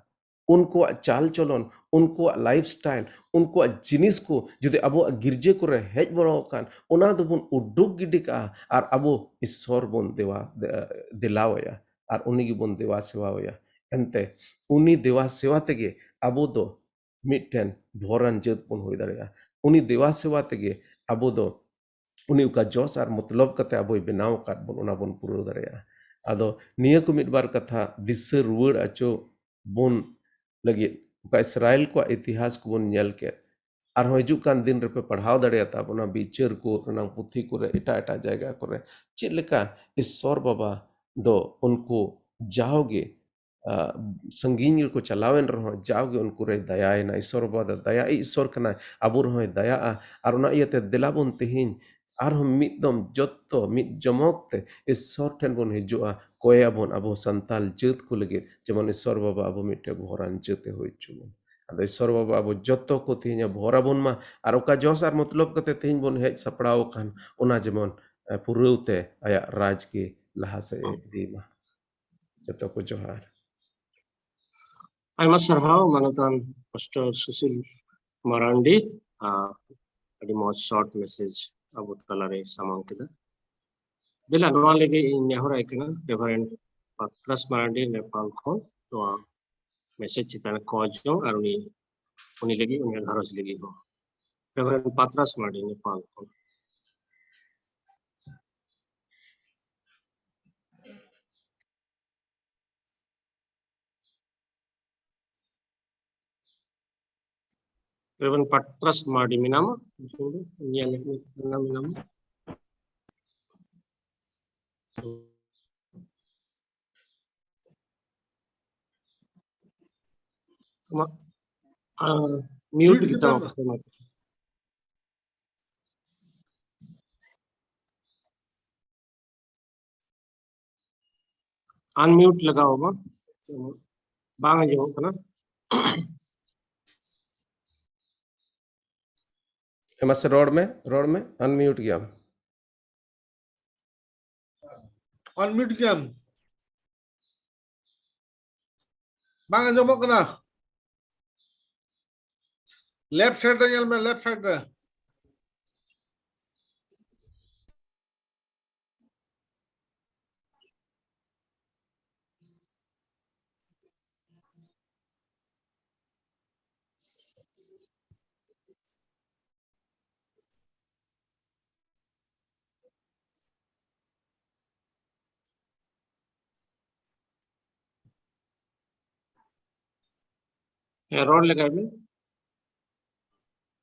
ᱩᱱᱠᱩᱣᱟᱜ ᱪᱟᱞ ᱪᱚᱞᱚᱱ, ᱩᱱᱠᱩᱣᱟᱜ lifestyle, ᱩᱱᱠᱩᱣᱟᱜ ᱡᱤᱱᱤᱥ ᱠᱚ ᱡᱩᱫᱤ ᱟᱵᱚᱣᱟᱜ ᱜᱤᱨᱡᱟᱹ ᱠᱚᱨᱮ ᱦᱮᱡ ᱵᱚᱞᱚ ᱟᱠᱟᱱ, ᱚᱱᱟ ᱫᱚᱵᱚᱱ ᱩᱰᱩᱠ ᱜᱤᱰᱤ ᱠᱟᱜᱼᱟ ᱟᱨ ᱟᱵᱚ ᱤᱥᱚᱨ ᱵᱚᱱ ᱫᱮᱣᱟ, ᱫᱮ-, ᱫᱮᱞᱟᱣᱟᱭᱟ ᱟᱨ ᱩᱱᱤ ᱜᱮᱵᱚᱱ ᱫᱮᱣᱟ ᱥᱮᱣᱟᱣᱟᱭᱟ᱾ ᱮᱱᱛᱮ ᱩᱱᱤ ᱫᱮᱣᱟ ᱥᱮᱣᱟ ᱛᱮᱜᱮ ᱟᱵᱚ ᱫᱚ ᱢᱤᱫᱴᱮᱱ ᱵᱷᱚᱨᱟᱱ ᱡᱟᱹᱛ ᱵᱚᱱ ᱦᱩᱭ ᱫᱟᱲᱮᱭᱟᱜᱼᱟ᱾ ᱩᱱᱤ ᱫᱮᱣᱟ ᱥᱮᱣᱟ ᱛᱮᱜᱮ ᱟᱵᱚ ᱫᱚ ᱩᱱᱤ ᱚᱠᱟ ᱡᱚᱥ ᱟᱨ ᱢᱚᱛᱞᱚᱵ ᱠᱟᱛᱮ ᱟᱵᱚᱭ ᱵᱮᱱᱟᱣ ᱟᱠᱟᱫ ᱵᱚᱱ, ᱚᱱᱟ ᱵᱚᱱ ᱯᱩᱨᱟᱹᱣ ᱫᱟᱲᱮᱭᱟᱜᱼᱟ᱾ ᱟᱫᱚ ᱱᱤᱭᱟᱹ ᱠᱚ ᱢᱤᱫ ᱵᱟᱨ ᱠᱟᱛᱷᱟ ᱫᱤᱥᱟᱹ ᱨᱩᱣᱟᱹᱲ ᱟᱪᱚ ᱵᱚᱱ ᱞᱟᱹᱜᱤᱫ ᱚᱠᱟ ᱤᱥᱨᱟᱭᱮᱞ ᱠᱚᱣᱟᱜ ᱤᱛᱤᱦᱟᱥ ᱠᱚᱵᱚᱱ ᱧᱮᱞ ᱠᱮᱫ, ᱟᱨᱦᱚᱸ ᱦᱤᱡᱩᱜ ᱠᱟᱱ ᱫᱤᱱ ᱨᱮᱯᱮ ᱯᱟᱲᱦᱟᱣ ᱫᱟᱲᱮᱭᱟᱜ ᱛᱟᱵᱚᱱᱟ ᱵᱤᱪᱟᱹᱨ ᱠᱚ ᱨᱮᱱᱟᱜ ᱯᱩᱛᱷᱤ ᱠᱚᱨᱮ, ᱮᱴᱟᱜ ᱮᱴᱟᱜ ᱡᱟᱭᱜᱟ ᱠᱚᱨᱮ, ᱪᱮᱫ ᱞᱮᱠᱟ ᱤᱥᱥᱚᱨ ᱵᱟᱵᱟ ᱫᱚ ᱩᱱᱠᱩ ᱡᱟᱣᱜᱮ, ᱟ, ᱥᱟᱺᱜᱤᱧ ᱨᱮᱠᱚ ᱪᱟᱞᱟᱣᱮᱱ ᱨᱮᱦᱚᱸ ᱡᱟᱣᱜᱮ ᱩᱱᱠᱩ ᱨᱮᱭ ᱫᱟᱭᱟᱭᱮᱱᱟ᱾ ᱤᱥᱥᱚᱨ ᱵᱟᱵᱟ ᱫᱚ ᱫᱟᱭᱟ ᱤᱥᱥᱚᱨ ᱠᱟᱱᱟᱭ, ᱟᱵᱚ ᱨᱮᱦᱚᱸᱭ ᱫᱟᱭᱟᱜᱼᱟ᱾ ᱟᱨ ᱚᱱᱟ ᱤᱭᱟᱹᱛᱮ ᱫᱮᱞᱟ ᱵᱚᱱ ᱛᱮᱦᱮᱧ ᱟᱨᱦᱚᱸ ᱢᱤᱫ ᱫᱚᱢ ᱡᱚᱛᱚ ᱢᱤᱫ ᱡᱚᱢᱚᱠ ᱛᱮ ᱤᱥᱥᱚᱨ ᱴᱷᱮᱱ ᱵᱚᱱ ᱦᱤᱡᱩᱜᱼᱟ, ᱠᱚᱭᱟᱵᱚᱱ ᱟᱵᱚ ᱥᱟᱱᱛᱟᱞ ᱡᱟᱹᱛ ᱠᱚ ᱞᱟᱹᱜᱤᱫ, ᱡᱮᱢᱚᱱ ᱤᱥᱥᱚᱨ ᱵᱟᱵᱟ ᱟᱵᱚ ᱢᱤᱫᱴᱮᱱ ᱵᱷᱚᱨᱟᱱ ᱡᱟᱹᱛ ᱮ ᱦᱩᱭ ᱦᱚᱪᱚ ᱵᱚᱱ᱾ ᱟᱫᱚ ᱤᱥᱥᱚᱨ ᱵᱟᱵᱟ ᱟᱵᱚ ᱡᱚᱛᱚ ᱠᱚ ᱛᱮᱦᱮᱧ ᱮ ᱵᱷᱚᱨ ᱟᱵᱚᱱ ᱢᱟ, ᱟᱨ ᱚᱠᱟ ᱡᱚᱥ ᱟᱨ ᱢᱚᱛᱞᱚᱵ ᱠᱟᱛᱮ ᱛᱮᱦᱮᱧ ᱵᱚᱱ ᱦᱮᱡ ᱥᱟᱯᱲᱟᱣ ᱟᱠᱟᱱ, ᱚᱱᱟ ᱡᱮᱢᱚᱱ, ᱮ, ᱯᱩᱨᱟᱹᱣ ᱛᱮ ᱟᱭᱟᱜ ᱨᱟᱡᱽ ᱜᱮ ᱞᱟᱦᱟ ᱥᱮᱫ ᱮ ᱤᱫᱤᱭ ᱢᱟ᱾ ᱡᱚᱛᱚ ᱠᱚ ᱡᱚᱦᱟᱨ᱾ ᱟᱭᱢᱟ ᱥᱟᱨᱦᱟᱣ ᱢᱟᱱᱚᱛᱟᱱ ᱯᱟᱥᱴᱚᱨ ᱥᱩᱥᱤᱞ ᱢᱟᱨᱟᱱᱰᱤ, ᱟᱨ ᱟᱹᱰᱤ ᱢᱚᱡᱽ short message ᱟᱵᱚ ᱛᱟᱞᱟᱨᱮ ᱥᱟᱢᱟᱝ ᱠᱮᱫᱟ᱾ ᱫᱮᱞᱟ, ᱱᱚᱣᱟ ᱞᱟᱹᱜᱤᱫ ᱤᱧ ᱱᱮᱦᱚᱨᱟᱭ ᱠᱟᱱᱟ Reverend ᱯᱟᱛᱨᱟᱥ ᱢᱟᱨᱟᱱᱰᱤ ᱱᱮᱯᱟᱞ ᱠᱷᱚᱱ ᱱᱚᱣᱟ message ᱪᱮᱛᱟᱱ ᱨᱮ ᱠᱚ ᱡᱚᱝ ᱟᱨ ᱩᱱᱤ, ᱩᱱᱤ ᱞᱟᱹᱜᱤᱫ, ᱩᱱᱤᱭᱟᱜ ᱜᱷᱟᱨᱚᱸᱡᱽ ᱞᱟᱹᱜᱤᱫ ᱦᱚᱸ᱾ Reverend ᱯᱟᱛᱨᱟᱥ ᱢᱟᱨᱟᱱᱰᱤ ᱱᱮᱯᱟᱞ ᱠᱷᱚᱱ᱾ Reverend ᱯᱟᱛᱨᱟᱥ ᱢᱟᱨᱰᱤ ᱢᱮᱱᱟᱢᱟ? ᱧᱮᱞ ᱢᱮ, ᱢᱮᱱᱟᱢᱟ? ᱟᱢᱟᱜ, ᱟ, mute mute ᱜᱮᱛᱟᱢᱟ ᱜᱮᱛᱟᱢᱟ᱾ Unmute ᱞᱟᱜᱟᱣ ᱢᱟ, ᱵᱟᱝ ᱟᱸᱡᱚᱢᱚᱜ ᱠᱟᱱᱟ᱾ ᱦᱮᱸ, ᱢᱟᱥᱮ ᱨᱚᱲ ᱢᱮ, ᱨᱚᱲ ᱢᱮ, unmute ᱜᱮᱭᱟᱢ᱾ Unmute ᱜᱮᱭᱟᱢ᱾ ᱵᱟᱝ ᱟᱸᱡᱚᱢᱚᱜ ᱠᱟᱱᱟ᱾ Left side ᱨᱮ ᱧᱮᱞ ᱢᱮ, left side ᱨᱮ᱾ ᱦᱮᱸ, ᱨᱚᱲ ᱞᱮᱜᱟᱭ ᱵᱤᱱ᱾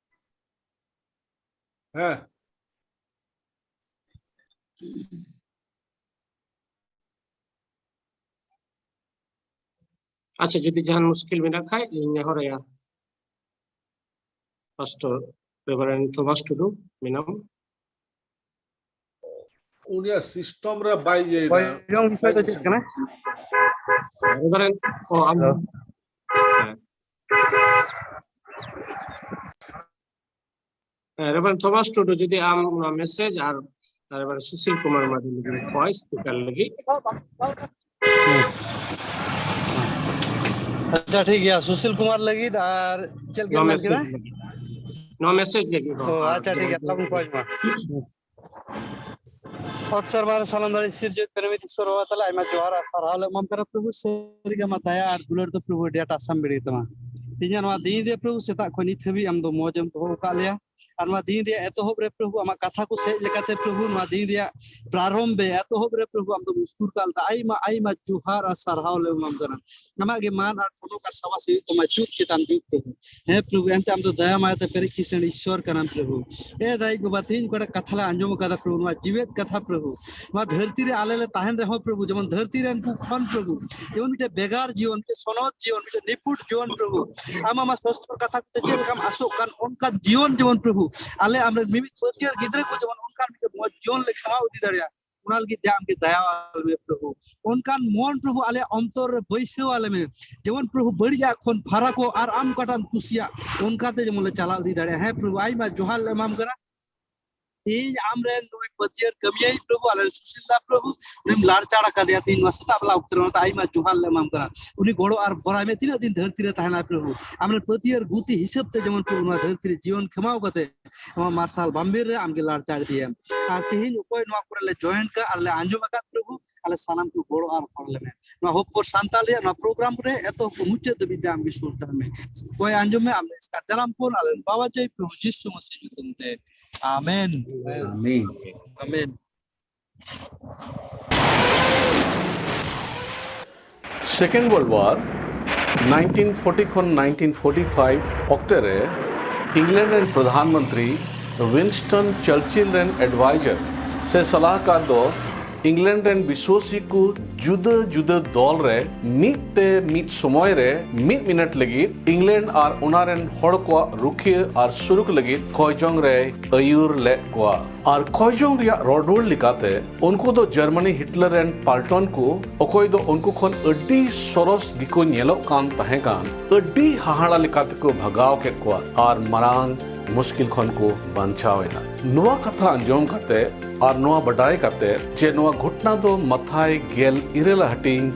ᱦᱮᱸ᱾ ᱟᱪᱪᱷᱟ, ᱡᱩᱫᱤ ᱡᱟᱦᱟᱱ ᱢᱩᱥᱠᱤᱞ ᱢᱮᱱᱟᱜ ᱠᱷᱟᱡ, ᱤᱧ ᱱᱮᱦᱚᱨᱟᱭᱟ, ᱯᱟᱥᱴᱚᱨ ᱨᱮᱵᱷᱟᱨᱮᱱᱰ ᱛᱷᱚᱢᱟᱥ ᱴᱩᱰᱩ ᱢᱮᱱᱟᱢ᱾ ᱩᱱᱤᱭᱟᱜ ᱥᱤᱥᱴᱮᱢ ᱨᱮ ᱵᱟᱭ ᱤᱭᱟᱹᱭᱮᱫᱟ᱾ ᱦᱚᱭᱚᱝ ᱵᱤᱥᱚᱭ ᱫᱚ ᱪᱮᱫ ᱠᱟᱱᱟ? ᱨᱮᱵᱷᱟᱨᱮᱱᱰ, ᱚ, ᱟᱢ, ᱦᱮᱞᱳ᱾ ᱦᱮᱸ᱾ ᱦᱮᱸ, ᱨᱮᱵᱷᱟᱨᱮᱱᱰ ᱛᱷᱚᱢᱟᱥ ᱴᱩᱰᱩ, ᱡᱩᱫᱤ ᱟᱢ ᱱᱚᱣᱟ ᱢᱮᱥᱮᱡᱽ ᱟᱨ ᱨᱮᱵᱷᱟᱨᱮᱱᱰ ᱥᱩᱥᱤᱞ ᱠᱩᱢᱟᱨ ᱢᱟᱨᱰᱤ ᱞᱟᱹᱜᱤᱫ ᱵᱷᱚᱭᱮᱥ ᱥᱯᱤᱠᱟᱨ ᱞᱟᱹᱜᱤᱫ᱾ ᱟᱪᱪᱷᱟ, ᱴᱷᱤᱠ ᱜᱮᱭᱟ, ᱥᱩᱥᱤᱞ ᱠᱩᱢᱟᱨ ᱞᱟᱹᱜᱤᱫ ᱟᱨ ᱪᱮᱫ ᱞᱟᱹᱜᱤᱫ ᱱᱚᱣᱟ ᱢᱮᱱ ᱠᱮᱫᱟ? ᱢᱮᱥᱮᱡᱽ ᱞᱟᱹᱜᱤᱫ᱾ ᱱᱚᱣᱟ ᱢᱮᱥᱮᱡᱽ ᱞᱟᱹᱜᱤᱫ ᱦᱚᱸ᱾ ᱚ, ᱟᱪᱪᱷᱟ, ᱴᱷᱤᱠ ᱜᱮᱭᱟ, ᱛᱟᱦᱚᱞᱮ ᱵᱚᱱ ᱠᱚᱭ ᱢᱟ᱾ ᱚᱛ ᱥᱮᱨᱢᱟ ᱨᱮ ᱥᱟᱱᱟᱢ ᱫᱟᱲᱮ ᱥᱤᱨᱡᱟᱹᱣᱤᱡ ᱯᱮᱨᱮᱢᱤᱡ ᱤᱥᱣᱚᱨ ᱵᱟᱵᱟ ᱛᱟᱞᱟ ᱟᱭᱢᱟ ᱡᱚᱦᱟᱨ ᱟᱨ ᱥᱟᱨᱦᱟᱣ ᱞᱮ ᱮᱢᱟᱢ ᱠᱟᱱᱟ ᱯᱨᱚᱵᱷᱩ᱾ ᱥᱟᱹᱨᱤ ᱜᱮ ᱟᱢᱟᱜ ᱫᱟᱭᱟ ᱟᱨ ᱫᱩᱞᱟᱹᱲ ᱫᱚ ᱯᱨᱚᱵᱷᱩ ᱟᱹᱰᱤ ᱟᱸᱴ ᱟᱥᱟᱢ ᱵᱮᱲᱮ ᱛᱟᱢᱟ᱾ ᱛᱮᱦᱮᱧᱟᱜ ᱱᱚᱣᱟ ᱫᱤᱱ ᱨᱮ ᱯᱨᱚᱵᱷᱩ ᱥᱮᱛᱟᱜ ᱠᱷᱚᱱ ᱱᱤᱛ ᱦᱟᱹᱵᱤᱡ ᱟᱢ ᱫᱚ ᱢᱚᱡᱽ ᱮᱢ ᱫᱚᱦᱚ ᱟᱠᱟᱫ ᱞᱮᱭᱟ᱾ ᱟᱨ ᱱᱚᱣᱟ ᱫᱤᱱ ᱨᱮᱭᱟᱜ ᱮᱛᱚᱦᱚᱵ ᱨᱮ ᱯᱨᱚᱵᱷᱩ ᱟᱢᱟᱜ ᱠᱟᱛᱷᱟ ᱠᱚ ᱥᱮᱫ ᱞᱮᱠᱟᱛᱮ ᱯᱨᱚᱵᱷᱩ ᱱᱚᱣᱟ ᱫᱤᱱ ᱨᱮᱭᱟᱜ ᱯᱨᱟᱨᱚᱢᱵᱷ ᱨᱮ ᱮᱛᱚᱦᱚᱵ ᱨᱮ ᱯᱨᱚᱵᱷᱩ ᱟᱢ ᱫᱚᱢ ᱩᱥᱠᱩᱨ ᱠᱟᱜ ᱞᱮᱫᱟ᱾ ᱟᱭᱢᱟ ᱟᱭᱢᱟ ᱡᱚᱦᱟᱨ ᱟᱨ ᱥᱟᱨᱦᱟᱣ ᱞᱮ ᱮᱢᱟᱢ ᱠᱟᱱᱟ᱾ ᱟᱢᱟᱜ ᱜᱮ ᱢᱟᱱ ᱟᱨ ᱜᱚᱱᱚᱝ ᱟᱨ ᱥᱟᱵᱟᱥ ᱦᱩᱭᱩᱜ ᱛᱟᱢᱟ ᱡᱩᱜᱽ ᱪᱮᱛᱟᱱ ᱡᱩᱜᱽ ᱯᱨᱚᱵᱷᱩ᱾ ᱦᱮᱸ ᱯᱨᱚᱵᱷᱩ, ᱮᱱᱛᱮ ᱟᱢ ᱫᱚ ᱫᱟᱭᱟ ᱢᱟᱭᱟ ᱛᱮ ᱯᱮᱨᱮᱡ ᱠᱤᱥᱟᱹᱬ ᱤᱥᱣᱚᱨ ᱠᱟᱱᱟᱢ ᱯᱨᱚᱵᱷᱩ᱾ ᱮ ᱫᱟᱭᱤᱡ ᱵᱟᱵᱟ, ᱛᱮᱦᱮᱧ ᱚᱠᱟᱴᱟᱜ ᱠᱟᱛᱷᱟ ᱞᱮ ᱟᱸᱡᱚᱢ ᱟᱠᱟᱫᱟ ᱯᱨᱚᱵᱷᱩ, ᱱᱚᱣᱟ ᱡᱤᱣᱮᱫ ᱠᱟᱛᱷᱟ ᱯᱨᱚᱵᱷᱩ, ᱱᱚᱣᱟ ᱫᱷᱟᱹᱨᱛᱤ ᱨᱮ ᱟᱞᱮ ᱞᱮ ᱛᱟᱦᱮᱱ ᱨᱮᱦᱚᱸ ᱯᱨᱚᱵᱷᱩ, ᱡᱮᱢᱚᱱ ᱫᱷᱟᱹᱨᱛᱤ ᱨᱮᱱ ᱠᱚ ᱠᱷᱚᱱ ᱯᱨᱚᱵᱷᱩ, ᱡᱮᱢᱚᱱ ᱢᱤᱫᱴᱮᱱ ᱵᱷᱮᱜᱟᱨ ᱡᱤᱭᱚᱱ, ᱢᱤᱫᱴᱮᱱ ᱥᱚᱱᱚᱛ ᱡᱤᱭᱚᱱ, ᱢᱤᱫᱴᱮᱱ ᱱᱤᱯᱷᱩᱴ ᱡᱤᱭᱚᱱ ᱯᱨᱚᱵᱷᱩ, ᱟᱢ ᱟᱢᱟᱜ ᱥᱟᱥᱛᱨᱚ ᱠᱟᱛᱷᱟ ᱠᱚᱛᱮ ᱪᱮᱫ ᱞᱮᱠᱟᱢ ᱟᱥᱚᱜ ᱠᱟᱱ ᱚᱱᱠᱟᱱ ᱡᱤᱭᱚᱱ ᱡᱮᱢᱚᱱ ᱯᱨᱚᱵᱷᱩ, ᱟᱞᱮ ᱟᱢᱨᱮᱱ ᱢᱤᱢᱤᱫ ᱯᱟᱹᱛᱭᱟᱹᱨ ᱜᱤᱫᱽᱨᱟᱹ ᱠᱚ ᱡᱮᱢᱚᱱ ᱚᱱᱠᱟᱱ ᱢᱤᱫᱴᱮᱱ ᱢᱚᱡᱽ ᱡᱤᱭᱚᱱ ᱞᱮ ᱠᱷᱮᱢᱟᱣ ᱤᱫᱤ ᱫᱟᱲᱮᱭᱟᱜ, ᱚᱱᱟ ᱞᱟᱹᱜᱤᱫ ᱛᱮ ᱟᱢᱜᱮ ᱫᱟᱭᱟ ᱟᱞᱮ ᱢᱮ ᱯᱨᱚᱵᱷᱩ᱾ ᱚᱱᱠᱟᱱ ᱢᱚᱱ ᱯᱨᱚᱵᱷᱩ ᱟᱞᱮᱭᱟᱜ ᱚᱱᱛᱚᱨ ᱨᱮ ᱵᱟᱹᱭᱥᱟᱹᱣ ᱟᱞᱮ ᱢᱮ, ᱡᱮᱢᱚᱱ ᱯᱨᱚᱵᱷᱩ ᱵᱟᱹᱲᱤᱡᱟᱜ ᱠᱷᱚᱱ ᱯᱷᱟᱨᱟᱠᱚᱜ ᱟᱨ ᱟᱢ ᱚᱠᱟᱴᱟᱜ ᱮᱢ ᱠᱩᱥᱤᱭᱟᱜ ᱚᱱᱠᱟᱛᱮ ᱡᱮᱢᱚᱱ ᱞᱮ ᱪᱟᱞᱟᱣ ᱤᱫᱤ ᱫᱟᱲᱮᱭᱟᱜᱼᱟ᱾ ᱦᱮᱸ ᱯᱨᱚᱵᱷᱩ, ᱟᱭᱢᱟ ᱡᱚᱦᱟᱨ ᱞᱮ ᱮᱢᱟᱢ ᱠᱟᱱᱟ᱾ ᱛᱮᱦᱮᱧ ᱟᱢᱨᱮᱱ ᱱᱩᱭ ᱯᱟᱹᱛᱭᱟᱹᱨ ᱠᱟᱹᱢᱤᱭᱟᱹᱭ ᱯᱨᱚᱵᱷᱩ, ᱟᱞᱮ ᱥᱩᱥᱤᱞ ᱫᱟ ᱯᱨᱚᱵᱷᱩ, ᱩᱱᱤᱢ ᱞᱟᱲᱪᱟᱲ ᱟᱠᱟᱫᱮᱭᱟ ᱛᱮᱦᱮᱧ ᱱᱚᱣᱟ ᱥᱮᱛᱟᱜ ᱵᱮᱞᱟ ᱚᱠᱛᱚ ᱨᱮ, ᱚᱱᱟᱛᱮ ᱟᱭᱢᱟ ᱡᱚᱦᱟᱨ ᱞᱮ ᱮᱢᱟᱢ ᱠᱟᱱᱟ᱾ ᱩᱱᱤ ᱜᱚᱲᱚ ᱟᱨ ᱵᱷᱚᱨᱟᱭ ᱢᱮ, ᱛᱤᱱᱟᱹᱜ ᱫᱤᱱ ᱫᱷᱟᱹᱨᱛᱤ ᱨᱮ ᱛᱟᱦᱮᱱᱟᱭ ᱯᱨᱚᱵᱷᱩ, ᱟᱢᱨᱮᱱ ᱯᱟᱹᱛᱭᱟᱹᱨ ᱜᱩᱛᱤ ᱦᱤᱥᱟᱹᱵ ᱛᱮ ᱡᱮᱢᱚᱱ ᱯᱨᱚᱵᱷᱩ ᱱᱚᱣᱟ ᱫᱷᱟᱹᱨᱛᱤ ᱨᱮ ᱡᱤᱭᱚᱱ ᱠᱷᱮᱢᱟᱣ ᱠᱟᱛᱮ ᱱᱚᱣᱟ ᱢᱟᱨᱥᱟᱞ ᱵᱟᱢᱵᱮᱨ ᱨᱮ ᱟᱢᱜᱮ ᱞᱟᱲᱪᱟᱲ ᱤᱫᱤᱭᱮᱢ᱾ ᱟᱨ ᱛᱮᱦᱮᱧ ᱚᱠᱚᱭ ᱱᱚᱣᱟ ᱠᱚᱨᱮ ᱞᱮ ᱡᱚᱭᱮᱱᱴ ᱠᱟᱜ ᱟᱨ ᱞᱮ ᱟᱸᱡᱚᱢ ᱟᱠᱟᱫ ᱯᱨᱚᱵᱷᱩ, ᱟᱞᱮ ᱥᱟᱱᱟᱢ ᱠᱚ ᱜᱚᱲᱚ ᱟᱨ ᱦᱚᱲ ᱞᱮ ᱢᱮ᱾ ᱱᱚᱣᱟ ᱦᱚᱯ ᱯᱷᱚᱨ ᱥᱟᱱᱛᱟᱲ ᱨᱮᱭᱟᱜ ᱱᱚᱣᱟ ᱯᱨᱳᱜᱨᱟᱢ ᱨᱮ ᱮᱛᱚᱦᱚᱵ ᱠᱷᱚᱱ ᱢᱩᱪᱟᱹᱫ ᱫᱷᱟᱹᱵᱤᱡ ᱛᱮ ᱟᱢᱜᱮ ᱥᱩᱨ ᱛᱟᱦᱮᱱ ᱢᱮ᱾ ᱚᱠᱚᱭ ᱟᱸᱡᱚᱢ ᱢᱮ, ᱟᱢ ᱮᱥᱠᱟᱨ ᱡᱟᱱᱟᱢ ᱠᱷᱚᱱ ᱟᱞᱮ ᱵᱟᱵᱟ ᱪᱟᱹᱭ ᱯᱨᱚᱵᱷᱩ ᱡᱤᱥᱩ ᱢᱟᱥᱤ ᱧᱩᱛᱩᱢ ᱛᱮ᱾ ᱟᱢᱮᱱ᱾ ᱟᱢᱮᱱ᱾ ᱟᱢᱮᱱ᱾ Second World War nineteen forty ᱠᱷᱚᱱ ᱱᱟᱭᱤᱱᱴᱤᱱ ᱯᱷᱳᱨᱴᱤ ᱯᱷᱟᱭᱤᱵᱷ ᱚᱠᱛᱮ ᱨᱮ ᱤᱝᱞᱮᱱᱰ ᱨᱮᱱ ᱯᱨᱚᱫᱷᱟᱱ ᱢᱚᱱᱛᱨᱤ ᱣᱤᱱᱥᱴᱚᱱ ᱪᱟᱨᱪᱤᱞ ᱨᱮᱱ ᱮᱰᱵᱟᱭᱡᱟᱨ ᱥᱮ ᱥᱟᱞᱟᱦᱠᱟᱨ ᱫᱚ ᱤᱝᱞᱮᱱᱰ ᱨᱮᱱ ᱵᱤᱥᱣᱟᱹᱥᱤ ᱠᱚ ᱡᱩᱫᱟᱹ ᱡᱩᱫᱟᱹ ᱫᱚᱞ ᱨᱮ ᱢᱤᱫ ᱛᱮ ᱢᱤᱫ ᱥᱚᱢᱚᱭ ᱨᱮ ᱢᱤᱫ ᱢᱤᱱᱤᱴ ᱞᱟᱹᱜᱤᱫ ᱤᱝᱞᱮᱱᱰ ᱟᱨ ᱚᱱᱟ ᱨᱮᱱ ᱦᱚᱲ ᱠᱚᱣᱟᱜ ᱨᱩᱠᱷᱤᱭᱟᱹ ᱟᱨ ᱥᱩᱨᱩᱠ ᱞᱟᱹᱜᱤᱫ ᱠᱚᱭᱡᱚᱝ ᱨᱮᱭ ᱟᱹᱭᱩᱨ ᱞᱮᱫ ᱠᱚᱣᱟ᱾ ᱟᱨ ᱠᱚᱭᱡᱚᱝ ᱨᱮᱭᱟᱜ ᱨᱚᱲ ᱨᱩᱣᱟᱹᱲ ᱞᱮᱠᱟᱛᱮ, ᱩᱱᱠᱩ ᱫᱚ ᱡᱟᱨᱢᱟᱱᱤ ᱦᱤᱴᱞᱟᱨ ᱨᱮᱱ ᱯᱟᱞᱴᱚᱱ ᱠᱚ, ᱚᱠᱚᱭ ᱫᱚ ᱩᱱᱠᱩ ᱠᱷᱚᱱ ᱟᱹᱰᱤ ᱥᱚᱨᱚᱥ ᱜᱮᱠᱚ ᱧᱮᱞᱚᱜ ᱠᱟᱱ ᱛᱟᱦᱮᱸ ᱠᱟᱱ, ᱟᱹᱰᱤ ᱦᱟᱦᱟᱲᱟ ᱞᱮᱠᱟ ᱛᱮᱠᱚ ᱵᱷᱟᱜᱟᱣ ᱠᱮᱫ ᱠᱚᱣᱟ ᱟᱨ ᱢᱟᱨᱟᱝ ᱢᱩᱥᱠᱤᱞ ᱠᱷᱚᱱ ᱠᱚ ᱵᱟᱧᱪᱟᱣ ᱮᱱᱟ᱾ ᱱᱚᱣᱟ ᱠᱟᱛᱷᱟ ᱟᱸᱡᱚᱢ ᱠᱟᱛᱮ ᱟᱨ ᱱᱚᱣᱟ ᱵᱟᱰᱟᱭ ᱠᱟᱛᱮ ᱡᱮ ᱱᱚᱣᱟ ᱜᱷᱚᱴᱱᱟ ᱫᱚ ᱢᱟᱛᱷᱟᱭ ᱜᱮᱞ ᱤᱨᱟᱹᱞ ᱦᱟᱹᱴᱤᱧ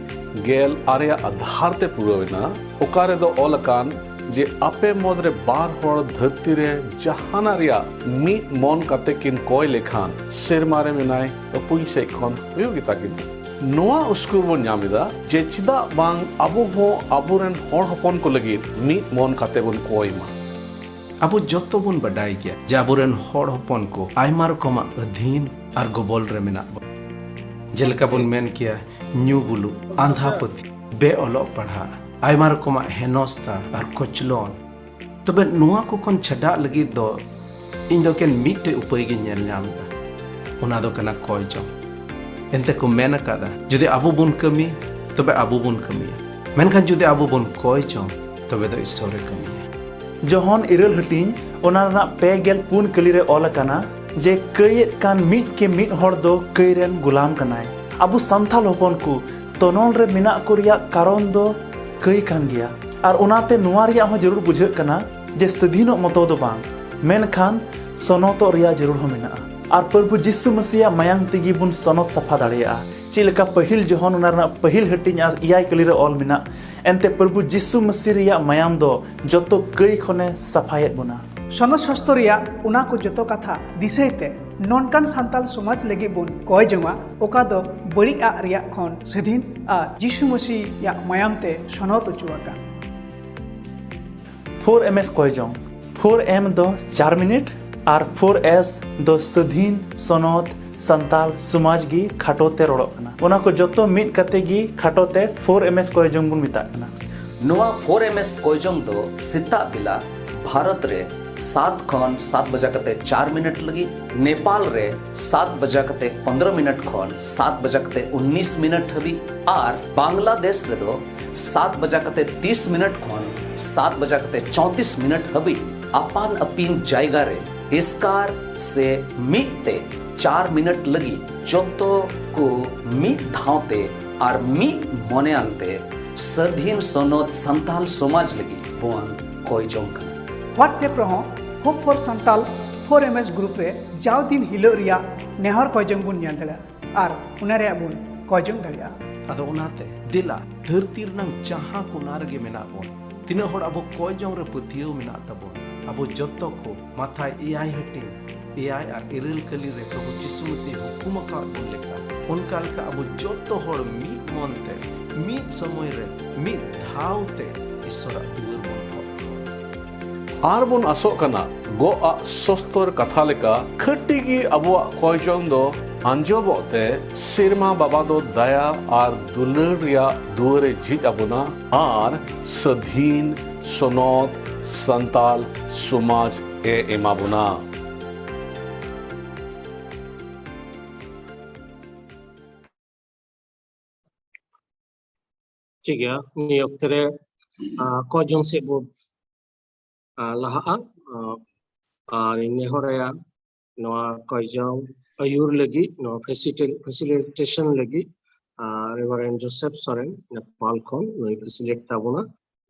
ᱜᱮᱞ ᱟᱨᱮᱭᱟᱜ ᱟᱫᱷᱟᱨ ᱛᱮ ᱯᱩᱨᱟᱹᱣ ᱮᱱᱟ, ᱚᱠᱟ ᱨᱮᱫᱚ ᱚᱞ ᱟᱠᱟᱱ ᱡᱮ ᱟᱯᱮ ᱢᱩᱫᱽ ᱨᱮ ᱵᱟᱨ ᱦᱚᱲ ᱫᱷᱟᱹᱨᱛᱤ ᱨᱮ ᱡᱟᱦᱟᱱᱟᱜ ᱨᱮᱭᱟᱜ ᱢᱤᱫ ᱢᱚᱱ ᱠᱟᱛᱮ ᱠᱤᱱ ᱠᱚᱭ ᱞᱮᱠᱷᱟᱱ, ᱥᱮᱨᱢᱟ ᱨᱮ ᱢᱮᱱᱟᱭ ᱟᱹᱯᱩᱧ ᱥᱮᱫ ᱠᱷᱚᱱ ᱦᱩᱭᱩᱜ ᱜᱮᱛᱟ ᱠᱤᱱᱟ᱾ ᱱᱚᱣᱟ ᱩᱥᱠᱩᱨ ᱵᱚᱱ ᱧᱟᱢ ᱮᱫᱟ ᱡᱮ ᱪᱮᱫᱟᱜ ᱵᱟᱝ ᱟᱵᱚ ᱦᱚᱸ ᱟᱵᱚᱨᱮᱱ ᱦᱚᱲ ᱦᱚᱯᱚᱱ ᱠᱚ ᱞᱟᱹᱜᱤᱫ ᱢᱤᱫ ᱢᱚᱱ ᱠᱟᱛᱮ ᱵᱚᱱ ᱠᱚᱭ ᱢᱟ᱾ ᱟᱵᱚ ᱡᱚᱛᱚ ᱵᱚᱱ ᱵᱟᱰᱟᱭ ᱜᱮᱭᱟ ᱡᱮ ᱟᱵᱚᱨᱮᱱ ᱦᱚᱲ ᱦᱚᱯᱚᱱ ᱠᱚ ᱟᱭᱢᱟ ᱨᱚᱠᱚᱢᱟᱜ ᱟᱹᱫᱷᱤᱱ ᱟᱨ ᱜᱚᱵᱚᱞ ᱨᱮ ᱢᱮᱱᱟᱜ ᱵᱚᱱᱟ᱾ ᱡᱮᱞᱮᱠᱟ ᱵᱚᱱ ᱢᱮᱱ ᱠᱮᱭᱟ, ᱧᱩ ᱵᱩᱞᱩᱜ, ᱟᱸᱫᱷᱟ ᱯᱟᱹᱛᱭᱟᱹᱣ, ᱵᱮ ᱚᱞᱚᱜ ᱯᱟᱲᱦᱟᱜ, ᱟᱭᱢᱟ ᱨᱚᱠᱚᱢᱟᱜ ᱦᱮᱱᱚᱥᱛᱟ ᱟᱨ ᱠᱚᱪᱞᱚᱱ᱾ ᱛᱚᱵᱮ ᱱᱚᱣᱟ ᱠᱚ ᱠᱷᱚᱱ ᱪᱷᱟᱰᱟᱜ ᱞᱟᱹᱜᱤᱫ ᱫᱚ ᱤᱧ ᱫᱚ ᱮᱠᱮᱱ ᱢᱤᱫᱴᱮᱡ ᱩᱯᱟᱹᱭ ᱜᱤᱧ ᱧᱮᱞ ᱧᱟᱢ ᱮᱫᱟ, ᱚᱱᱟ ᱫᱚ ᱠᱟᱱᱟ ᱠᱚᱭ ᱡᱚᱝ᱾ ᱮᱱᱛᱮ ᱠᱚ ᱢᱮᱱ ᱟᱠᱟᱫᱟ, ᱡᱩᱫᱤ ᱟᱵᱚ ᱵᱚᱱ ᱠᱟᱹᱢᱤ, ᱛᱚᱵᱮ ᱟᱵᱚ ᱵᱚᱱ ᱠᱟᱹᱢᱤᱭᱟ, ᱢᱮᱱᱠᱷᱟᱱ ᱡᱩᱫᱤ ᱟᱵᱚ ᱵᱚᱱ ᱠᱚᱭ ᱡᱚᱝ, ᱛᱚᱵᱮ ᱫᱚ ᱤᱥᱥᱚᱨᱮ ᱠᱟᱹᱢᱤᱭᱟ᱾ ᱡᱚᱦᱚᱱ ᱤᱨᱟᱹᱞ ᱦᱟᱹᱴᱤᱧ, ᱚᱱᱟ ᱨᱮᱱᱟᱜ ᱯᱮ ᱜᱮᱞ ᱯᱩᱱ ᱠᱟᱹᱞᱤ ᱨᱮ ᱚᱞ ᱟᱠᱟᱱᱟ ᱡᱮ ᱠᱟᱹᱭᱮᱫ ᱠᱟᱱ ᱢᱤᱫ ᱠᱮ ᱢᱤᱫ ᱦᱚᱲ ᱫᱚ ᱠᱟᱹᱭ ᱨᱮᱱ ᱜᱩᱞᱟᱢ ᱠᱟᱱᱟᱭ᱾ ᱟᱵᱚ ᱥᱟᱱᱛᱟᱞ ᱦᱚᱯᱚᱱ ᱠᱚ ᱛᱚᱱᱚᱞ ᱨᱮ ᱢᱮᱱᱟᱜ ᱠᱚ ᱨᱮᱭᱟᱜ ᱠᱟᱨᱚᱱ ᱫᱚ ᱠᱟᱹᱭ ᱠᱟᱱ ᱜᱮᱭᱟ᱾ ᱟᱨ ᱚᱱᱟᱛᱮ ᱱᱚᱣᱟ ᱨᱮᱭᱟᱜ ᱦᱚᱸ ᱡᱟᱹᱨᱩᱲ ᱵᱩᱡᱷᱟᱹᱜ ᱠᱟᱱᱟ ᱡᱮ ᱥᱟᱹᱫᱷᱤᱱᱚᱜ ᱢᱚᱛᱚ ᱫᱚ ᱵᱟᱝ, ᱢᱮᱱᱠᱷᱟᱱ ᱥᱚᱱᱚᱛᱚᱜ ᱨᱮᱭᱟᱜ ᱡᱟᱹᱨᱩᱲ ᱦᱚᱸ ᱢᱮᱱᱟᱜᱼᱟ᱾ ᱟᱨ ᱯᱨᱚᱵᱷᱩ ᱡᱤᱥᱩ ᱢᱟᱹᱥᱤᱭᱟᱜ ᱢᱟᱭᱟᱝ ᱛᱮᱜᱮ ᱵᱚᱱ ᱥᱚᱱᱚᱛ ᱥᱟᱯᱷᱟ ᱫᱟᱲᱮᱭᱟᱜᱼᱟ᱾ ᱪᱮᱫ ᱞᱮᱠᱟ ᱯᱟᱹᱦᱤᱞ ᱡᱚᱦᱚᱱ ᱚᱱᱟ ᱨᱮᱱᱟᱜ ᱯᱟᱹᱦᱤᱞ ᱦᱟᱹᱴᱤᱧ ᱟᱨ ᱮᱭᱟᱭ ᱠᱟᱹᱞᱤ ᱨᱮ ᱚᱞ ᱢᱮᱱᱟᱜ, ᱮᱱᱛᱮ ᱯᱨᱚᱵᱷᱩ ᱡᱤᱥᱩ ᱢᱟᱹᱥᱤ ᱨᱮᱭᱟᱜ ᱢᱟᱭᱟᱢ ᱫᱚ ᱡᱚᱛᱚ ᱠᱟᱹᱭ ᱠᱷᱚᱱᱮ ᱥᱟᱯᱷᱟᱭᱮᱫ ᱵᱚᱱᱟ᱾ ᱥᱚᱱᱚᱛ ᱥᱟᱥᱛᱚ ᱨᱮᱭᱟᱜ ᱚᱱᱟ ᱠᱚ ᱡᱚᱛᱚ ᱠᱟᱛᱷᱟ ᱫᱤᱥᱟᱹᱭ ᱛᱮ, ᱱᱚᱝᱠᱟᱱ ᱥᱟᱱᱛᱟᱞ ᱥᱚᱢᱟᱡᱽ ᱞᱟᱹᱜᱤᱫ ᱵᱚᱱ ᱠᱚᱭ ᱡᱚᱝᱟ, ᱚᱠᱟ ᱫᱚ ᱵᱟᱹᱲᱤᱡ ᱟᱜ ᱨᱮᱭᱟᱜ ᱠᱷᱚᱱ ᱥᱟᱹᱫᱷᱤᱱ ᱟᱨ ᱡᱤᱥᱩ ᱢᱟᱹᱥᱤᱭᱟᱜ ᱢᱟᱭᱟᱢ ᱛᱮ ᱥᱚᱱᱚᱛ ᱚᱪᱚ ᱟᱠᱟᱱ᱾ ᱯᱷᱳᱨ ᱮᱢ ᱮᱥ ᱠᱚᱭ ᱡᱚᱝ᱾ ᱯᱷᱳᱨ ᱮᱢ ᱫᱚ ᱪᱟᱨ ᱢᱤᱱᱤᱴ ᱟᱨ ᱯᱷᱳᱨ ᱮᱥ ᱫᱚ ᱥᱟᱹᱫᱷᱤᱱ, ᱥᱚᱱᱚᱛ, ᱥᱟᱱᱛᱟᱞ ᱥᱚᱢᱟᱡᱽ ᱜᱮ ᱠᱷᱟᱴᱚ ᱛᱮ ᱨᱚᱲᱚᱜ ᱠᱟᱱᱟ᱾ ᱚᱱᱟ ᱠᱚ ᱡᱚᱛᱚ ᱢᱤᱫ ᱠᱟᱛᱮ ᱜᱮ ᱠᱷᱟᱴᱚ ᱛᱮ ᱯᱷᱳᱨ ᱮᱢ ᱮᱥ ᱠᱚᱭ ᱡᱚᱝ ᱵᱚᱱ ᱢᱮᱛᱟᱜ ᱠᱟᱱᱟ᱾ ᱱᱚᱣᱟ ᱯᱷᱳᱨ ᱮᱢ ᱮᱥ ᱠᱚᱭᱡᱚᱝ ᱫᱚ ᱥᱮᱛᱟᱜ ᱵᱮᱞᱟ ᱵᱷᱟᱨᱚᱛ ᱨᱮ ᱥᱟᱛ ᱠᱷᱚᱱ ᱥᱟᱛ ᱵᱟᱡᱟ ᱠᱟᱛᱮ ᱪᱟᱨ ᱢᱤᱱᱤᱴ ᱞᱟᱹᱜᱤᱫ, ᱱᱮᱯᱟᱞ ᱨᱮ ᱥᱟᱛ ᱵᱟᱡᱟ ᱠᱟᱛᱮ ᱯᱚᱱᱫᱽᱨᱚ ᱢᱤᱱᱤᱴ ᱠᱷᱚᱱ ᱥᱟᱛ ᱵᱟᱡᱟ ᱠᱟᱛᱮ ᱩᱱᱱᱤᱥ ᱢᱤᱱᱤᱴ ᱦᱟᱹᱵᱤᱡ ᱟᱨ ᱵᱟᱝᱞᱟᱫᱮᱥ ᱨᱮᱫᱚ ᱥᱟᱛ ᱵᱟᱡᱟ ᱠᱟᱛᱮ ᱛᱤᱥ ᱢᱤᱱᱤᱴ ᱠᱷᱚᱱ ᱥᱟᱛ ᱵᱟᱡᱟ ᱠᱟᱛᱮ ᱪᱚᱣᱛᱤᱥ ᱢᱤᱱᱤᱴ ᱦᱟᱹᱵᱤᱡ ᱟᱯᱟᱱ ᱟᱹᱯᱤᱱ ᱡᱟᱭᱜᱟ ᱨᱮ ᱮᱥᱠᱟᱨ ᱥᱮ ᱢᱤᱫ ᱛᱮ ᱪᱟᱨ ᱢᱤᱱᱤᱴ ᱞᱟᱹᱜᱤᱫ ᱡᱚᱛᱚ ᱠᱚ ᱢᱤᱫ ᱫᱷᱟᱣ ᱛᱮ ᱟᱨ ᱢᱤᱫ ᱢᱚᱱᱮᱭᱟᱱ ᱛᱮ ᱥᱟᱹᱫᱷᱤᱱ ᱥᱚᱱᱚᱛ ᱥᱟᱱᱛᱟᱞ ᱥᱚᱢᱟᱡᱽ ᱞᱟᱹᱜᱤᱫ ᱵᱚᱱ ᱠᱚᱭ ᱡᱚᱝ ᱠᱟᱱᱟ᱾ WhatsApp ᱨᱮᱦᱚᱸ Hope for Santal four M S group ᱨᱮ ᱡᱟᱣ ᱫᱤᱱ ᱦᱤᱞᱳᱜ ᱨᱮᱭᱟᱜ ᱱᱮᱦᱚᱨ ᱠᱚᱭ ᱡᱚᱝ ᱵᱚᱱ ᱧᱮᱞ ᱫᱟᱲᱮᱭᱟᱜᱼᱟ ᱟᱨ ᱚᱱᱟ ᱨᱮᱭᱟᱜ ᱵᱚᱱ ᱠᱚᱭ ᱡᱚᱝ ᱫᱟᱲᱮᱭᱟᱜᱼᱟ᱾ ᱟᱫᱚ ᱚᱱᱟᱛᱮ ᱫᱮᱞᱟ, ᱫᱷᱟᱹᱨᱛᱤ ᱨᱮᱱᱟᱝ ᱡᱟᱦᱟᱸ ᱠᱚᱱᱟ ᱨᱮᱜᱮ ᱢᱮᱱᱟᱜ ᱵᱚᱱ, ᱛᱤᱱᱟᱹᱜ ᱦᱚᱲ ᱟᱵᱚ ᱠᱚᱭ ᱡᱚᱝ ᱨᱮ ᱯᱟᱹᱛᱭᱟᱹᱣ ᱢᱮᱱᱟᱜ ᱛᱟᱵᱚᱱ, ᱟᱵᱚ ᱡᱚᱛᱚ ᱠᱚ ᱢᱟᱛᱷᱟᱭ ᱮᱭᱟᱭ ᱦᱟᱹᱴᱤᱧ ᱮᱭᱟᱭ ᱟᱨ ᱤᱨᱟᱹᱞ ᱠᱟᱹᱞᱤ ᱨᱮ ᱯᱨᱚᱵᱷᱩ ᱡᱤᱥᱩ ᱢᱟᱹᱥᱤ ᱦᱩᱠᱩᱢ ᱟᱠᱟᱫ ᱵᱚᱱ ᱞᱮᱠᱟ, ᱚᱱᱠᱟ ᱞᱮᱠᱟ ᱟᱵᱚ ᱡᱚᱛᱚ ᱦᱚᱲ ᱢᱤᱫ ᱢᱚᱱ ᱛᱮ, ᱢᱤᱫ ᱥᱚᱢᱚᱭ ᱨᱮ, ᱢᱤᱫ ᱫᱷᱟᱣ ᱛᱮ ᱤᱥᱚᱨᱟᱜ ᱫᱩᱣᱟᱹᱨ ᱵᱚᱱ ᱴᱷᱚᱠ ᱟᱨ ᱵᱚᱱ ᱟᱥᱚᱜ ᱠᱟᱱᱟ, ᱜᱚᱜ ᱟᱜ ᱥᱚᱥᱛᱚᱨ ᱠᱟᱛᱷᱟ ᱞᱮᱠᱟ ᱠᱷᱟᱹᱴᱤ ᱜᱮ ᱟᱵᱚᱣᱟᱜ ᱠᱚᱭ ᱡᱚᱝ ᱫᱚ ᱟᱸᱡᱚᱢᱚᱜ ᱛᱮ ᱥᱮᱨᱢᱟ ᱵᱟᱵᱟ ᱫᱚ ᱫᱟᱭᱟ ᱟᱨ ᱫᱩᱞᱟᱹᱲ ᱨᱮᱭᱟᱜ ᱫᱩᱣᱟᱹᱨ ᱮ ᱡᱷᱤᱡ ᱟᱵᱚᱱᱟ ᱟᱨ ᱥᱟᱹᱫᱷᱤᱱ ᱥᱚᱱᱚᱛ ᱥᱟᱱᱛᱟᱞ ᱥᱚᱢᱟᱡᱽ ᱮ ᱮᱢᱟ ᱵᱚᱱᱟ᱾ ᱴᱷᱤᱠ ᱜᱮᱭᱟ, ᱱᱤᱭᱟᱹ ᱚᱠᱛᱮ ᱨᱮ, ᱟ, ᱠᱚᱭ ᱡᱚᱝ ᱥᱮᱫ ᱵᱚ, ᱟ, ᱞᱟᱦᱟᱜᱼᱟ᱾ ᱟ, ᱟᱨ ᱤᱧ ᱱᱮᱦᱚᱨᱟᱭᱟ ᱱᱚᱣᱟ ᱠᱚᱭ ᱡᱚᱝ ᱟᱹᱭᱩᱨ ᱞᱟᱹᱜᱤᱫ, ᱱᱚᱣᱟ facilita-, facilitation ᱞᱟᱹᱜᱤᱫ, ᱟ, ᱨᱮᱵᱷᱟᱨᱮᱱᱰ ᱡᱳᱥᱮᱯ ᱥᱚᱨᱮᱱ ᱱᱮᱯᱟᱞ ᱠᱷᱚᱱ ᱱᱩᱭ facilitate ᱛᱟᱵᱚᱱᱟ᱾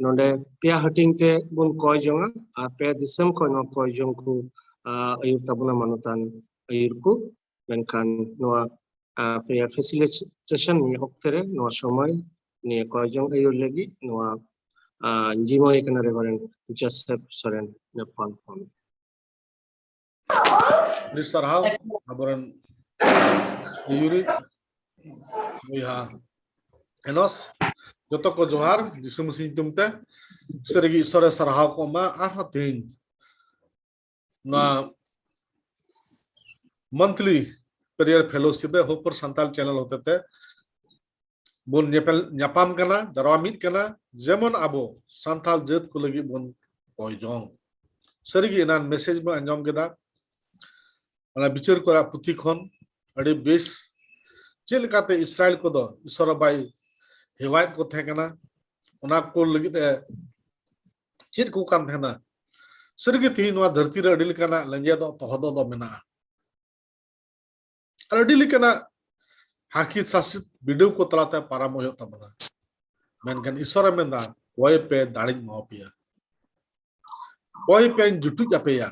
ᱱᱚᱰᱮ ᱯᱮᱭᱟ ᱦᱟᱹᱴᱤᱧ ᱛᱮ ᱵᱚᱱ ᱠᱚᱭ ᱡᱚᱝᱟ ᱟᱨ ᱯᱮ ᱫᱤᱥᱚᱢ ᱠᱷᱚᱱ ᱱᱚᱣᱟ ᱠᱚᱭ ᱡᱚᱝ ᱠᱚ, ᱟ, ᱟᱹᱭᱩᱨ ᱛᱟᱵᱚᱱᱟ ᱢᱟᱱᱚᱛᱟᱱ ᱟᱹᱭᱩᱨ ᱠᱚ᱾ ᱢᱮᱱᱠᱷᱟᱱ ᱱᱚᱣᱟ, ᱟ, ᱯᱮᱭᱟ facilitation ᱱᱤᱭᱟᱹ ᱚᱠᱛᱮ ᱨᱮ ᱱᱚᱣᱟ ᱥᱚᱢᱚᱭ ᱱᱤᱭᱟᱹ ᱠᱚᱭ ᱡᱚᱝ ᱟᱹᱭᱩᱨ ᱞᱟᱹᱜᱤᱫ ᱱᱚᱣᱟ, ᱟ, ᱡᱤᱢᱟᱹᱭ ᱠᱟᱱᱟ ᱨᱮᱵᱷᱟᱨᱮᱱᱰ ᱡᱳᱥᱮᱯ ᱥᱚᱨᱮᱱ ᱱᱮᱯᱟᱞ ᱠᱷᱚᱱ᱾ ᱟᱹᱰᱤ ᱥᱟᱨᱦᱟᱣ ᱟᱵᱚᱨᱮᱱ ᱟᱹᱭᱩᱨᱤᱡ ᱵᱚᱭᱦᱟ ᱮᱱᱚᱥ, ᱡᱚᱛᱚ ᱠᱚ ᱡᱚᱦᱟᱨ ᱡᱤᱥᱩ ᱢᱟᱹᱥᱤ ᱧᱩᱛᱩᱢ ᱛᱮ᱾ ᱥᱟᱹᱨᱤᱜᱮ ᱤᱥᱚᱨᱮ ᱥᱟᱨᱦᱟᱣ ᱠᱚ ᱮᱢᱟ᱾ ᱟᱨᱦᱚᱸ ᱛᱮᱦᱮᱧ ᱱᱚᱣᱟ monthly prayer fellowship ᱨᱮ Hope for Santal channel ᱦᱚᱛᱮᱛᱮ ᱵᱚᱱ ᱧᱮᱯᱮᱞ ᱧᱟᱯᱟᱢ ᱠᱟᱱᱟ, ᱡᱟᱨᱣᱟ ᱢᱤᱫ ᱠᱟᱱᱟ, ᱡᱮᱢᱚᱱ ᱟᱵᱚ ᱥᱟᱱᱛᱟᱲ ᱡᱟᱹᱛ ᱠᱚ ᱞᱟᱹᱜᱤᱫ ᱵᱚᱱ ᱠᱚᱭ ᱡᱚᱝ᱾ ᱥᱟᱹᱨᱤᱜᱮ ᱮᱱᱟᱱ ᱢᱮᱥᱮᱡᱽ ᱵᱚᱱ ᱟᱸᱡᱚᱢ ᱠᱮᱫᱟ, ᱚᱱᱟ ᱵᱤᱪᱟᱹᱨ ᱠᱚ ᱨᱮᱭᱟᱜ ᱯᱩᱛᱷᱤ ᱠᱷᱚᱱ᱾ ᱟᱹᱰᱤ ᱵᱮᱥ᱾ ᱪᱮᱫ ᱞᱮᱠᱟᱛᱮ ᱤᱥᱨᱟᱭᱮᱞ ᱠᱚᱫᱚ ᱤᱥᱚᱨ ᱵᱟᱭ ᱦᱮᱣᱟᱭᱮᱫ ᱠᱚ ᱛᱟᱦᱮᱸ ᱠᱟᱱᱟ, ᱚᱱᱟ ᱠᱚ ᱞᱟᱹᱜᱤᱫ ᱮ ᱪᱮᱫ ᱠᱚ ᱠᱟᱱ ᱛᱟᱦᱮᱱᱟ᱾ ᱥᱟᱹᱨᱤᱜᱮ ᱛᱮᱦᱮᱧ ᱱᱚᱣᱟ ᱫᱷᱟᱹᱨᱛᱤ ᱨᱮ ᱟᱹᱰᱤ ᱞᱮᱠᱟᱱᱟᱜ ᱞᱮᱸᱡᱮᱫᱚᱜ ᱛᱚᱦᱚᱫᱚᱜ ᱫᱚ ᱢᱮᱱᱟᱜᱼᱟ᱾ ᱟᱨ ᱟᱹᱰᱤ ᱞᱮᱠᱟᱱᱟᱜ ᱦᱟᱹᱠᱤ ᱥᱟᱥᱮᱛ ᱵᱤᱰᱟᱹᱣ ᱠᱚ ᱛᱟᱞᱟᱛᱮ ᱯᱟᱨᱚᱢ ᱦᱩᱭᱩᱜ ᱛᱟᱵᱚᱱᱟ᱾ ᱢᱮᱱᱠᱷᱟᱱ ᱤᱥᱚᱨᱮ ᱢᱮᱱᱫᱟ, ᱠᱚᱭ ᱯᱮ, ᱫᱟᱲᱮᱧ ᱮᱢᱟ ᱯᱮᱭᱟ, ᱠᱚᱭ ᱯᱮᱧ ᱡᱩᱴᱩᱡ ᱟᱯᱮᱭᱟ,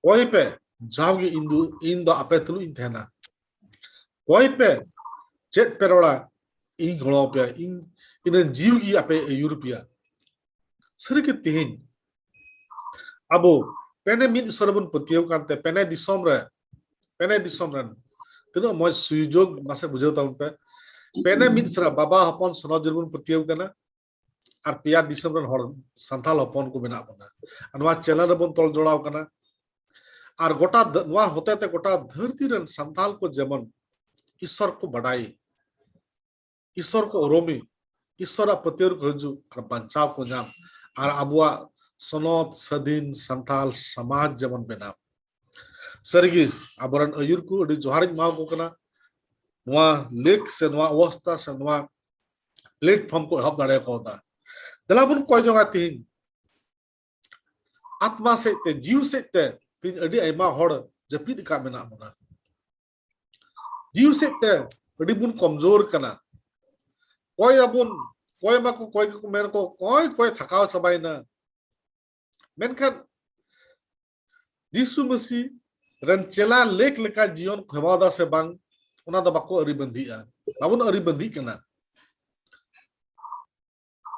ᱠᱚᱭ ᱯᱮ, ᱡᱟᱣᱜᱮ ᱤᱧ ᱫᱚ, ᱤᱧ ᱫᱚ ᱟᱯᱮ ᱛᱩᱞᱩᱡ ᱤᱧ ᱛᱟᱦᱮᱱᱟ, ᱠᱚᱭ ᱯᱮ, ᱪᱮᱫ ᱯᱮ ᱨᱚᱲᱟ, ᱤᱧ ᱜᱚᱲᱚ ᱟᱯᱮᱭᱟ, ᱤᱧ ᱤᱧᱟᱹᱝ ᱡᱤᱣᱤ ᱜᱮ ᱟᱯᱮ ᱟᱹᱭᱩᱨ ᱯᱮᱭᱟ᱾ ᱥᱟᱹᱨᱤᱜᱮ ᱛᱮᱦᱮᱧ ᱟᱵᱚ ᱯᱮᱱᱮ ᱢᱤᱫ ᱤᱥᱚᱨ ᱵᱚᱱ ᱯᱟᱹᱛᱭᱟᱹᱣ ᱠᱟᱱᱛᱮ, ᱯᱮᱱᱮ ᱫᱤᱥᱚᱢ ᱨᱮ, ᱯᱮᱱᱮ ᱫᱤᱥᱚᱢ ᱨᱮᱱ ᱛᱤᱱᱟᱹᱜ ᱢᱚᱡᱽ ᱥᱩᱡᱳᱜᱽ ᱢᱟᱥᱮ ᱵᱩᱡᱷᱟᱹᱣ ᱛᱟᱵᱚᱱ ᱯᱮ᱾ ᱯᱮᱱᱮ ᱢᱤᱫ ᱥᱮᱨᱟ ᱵᱟᱵᱟ ᱦᱚᱯᱚᱱ ᱥᱚᱱᱚᱛ ᱡᱟᱹᱨ ᱵᱚᱱ ᱯᱟᱹᱛᱭᱟᱹᱣ ᱠᱟᱱᱟ, ᱟᱨ ᱯᱮᱭᱟ ᱫᱤᱥᱚᱢ ᱨᱮᱱ ᱦᱚᱲ ᱥᱟᱱᱛᱟᱲ ᱦᱚᱯᱚᱱ ᱠᱚ ᱢᱮᱱᱟᱜ ᱵᱚᱱᱟ, ᱟᱨ ᱱᱚᱣᱟ ᱪᱮᱱᱮᱞ ᱨᱮᱵᱚᱱ ᱛᱚᱞ ᱡᱚᱲᱟᱣ ᱠᱟᱱᱟ᱾ ᱟᱨ ᱜᱚᱴᱟ ᱫᱷᱟᱹ- ᱱᱚᱣᱟ ᱦᱚᱛᱮ ᱛᱮ ᱜᱚᱴᱟ ᱫᱷᱟᱹᱨᱛᱤ ᱨᱮᱱ ᱥᱟᱱᱛᱟᱲ ᱠᱚ ᱡᱮᱢᱚᱱ ᱤᱥᱚᱨ ᱠᱚ ᱵᱟᱰᱟᱭ, ᱤᱥᱚᱨ ᱠᱚ ᱩᱨᱩᱢᱤ, ᱤᱥᱚᱨᱟᱜ ᱯᱟᱹᱛᱭᱟᱹᱣ ᱨᱮᱠᱚ ᱦᱤᱡᱩᱜ ᱟᱨ ᱵᱟᱧᱪᱟᱣ ᱠᱚ ᱧᱟᱢ, ᱟᱨ ᱟᱵᱚᱣᱟᱜ ᱥᱚᱱᱚᱛ ᱥᱟᱹᱫᱷᱤᱱ ᱥᱟᱱᱛᱟᱲ ᱥᱚᱢᱟᱡᱽ ᱡᱮᱢᱚᱱ ᱵᱮᱱᱟᱣ᱾ ᱥᱟᱹᱨᱤᱜᱮ ᱟᱵᱚᱨᱮᱱ ᱟᱹᱭᱩᱨ ᱠᱚ ᱟᱹᱰᱤ ᱡᱚᱦᱟᱨᱤᱧ ᱮᱢᱟ ᱠᱚ ᱠᱟᱱᱟ᱾ ᱱᱚᱣᱟ ᱞᱮᱠ ᱥᱮ ᱱᱚᱣᱟ ᱚᱵᱚᱥᱛᱟ ᱥᱮ ᱱᱚᱣᱟ ᱯᱞᱮᱴᱯᱷᱚᱨᱢ ᱠᱚ ᱮᱦᱚᱵ ᱫᱟᱲᱮ ᱠᱟᱣᱫᱟ᱾ ᱫᱮᱞᱟ ᱵᱚᱱ ᱠᱚᱭ ᱡᱚᱝᱟ ᱛᱮᱦᱮᱧ ᱟᱛᱢᱟ ᱥᱮᱫ ᱛᱮ, ᱡᱤᱣᱤ ᱥᱮᱫ ᱛᱮ ᱛᱮᱦᱮᱧ ᱟᱹᱰᱤ ᱟᱭᱢᱟ ᱦᱚᱲ ᱡᱟᱹᱯᱤᱫ ᱟᱠᱟᱫ ᱢᱮᱱᱟᱜ ᱵᱚᱱᱟ᱾ ᱡᱤᱣᱤ ᱥᱮᱫ ᱛᱮ ᱟᱹᱰᱤ ᱵᱚᱱ ᱠᱚᱢᱡᱳᱨ ᱠᱟᱱᱟ᱾ ᱠᱚᱭ ᱟᱵᱚᱱ, ᱠᱚᱭ ᱢᱟᱠᱚ, ᱠᱚᱭ ᱜᱮᱠᱚ ᱢᱮᱱ ᱠᱚ, ᱠᱚᱭ ᱠᱚᱭ ᱛᱷᱟᱠᱟᱣ ᱪᱟᱵᱟᱭᱮᱱᱟ᱾ ᱢᱮᱱᱠᱷᱟᱱ ᱡᱤᱥᱩ ᱢᱟᱹᱥᱤ ᱨᱮᱱ ᱪᱮᱞᱟ ᱞᱮᱠ ᱞᱮᱠᱟ ᱡᱤᱭᱚᱱ ᱠᱷᱮᱢᱟᱣ ᱫᱟ ᱥᱮ ᱵᱟᱝ, ᱚᱱᱟ ᱫᱚ ᱵᱟᱠᱚ ᱟᱹᱨᱤ ᱵᱟᱸᱫᱤᱜᱼᱟ, ᱵᱟᱵᱚᱱ ᱟᱹᱨᱤ ᱵᱟᱸᱫᱤᱜ ᱠᱟᱱᱟ᱾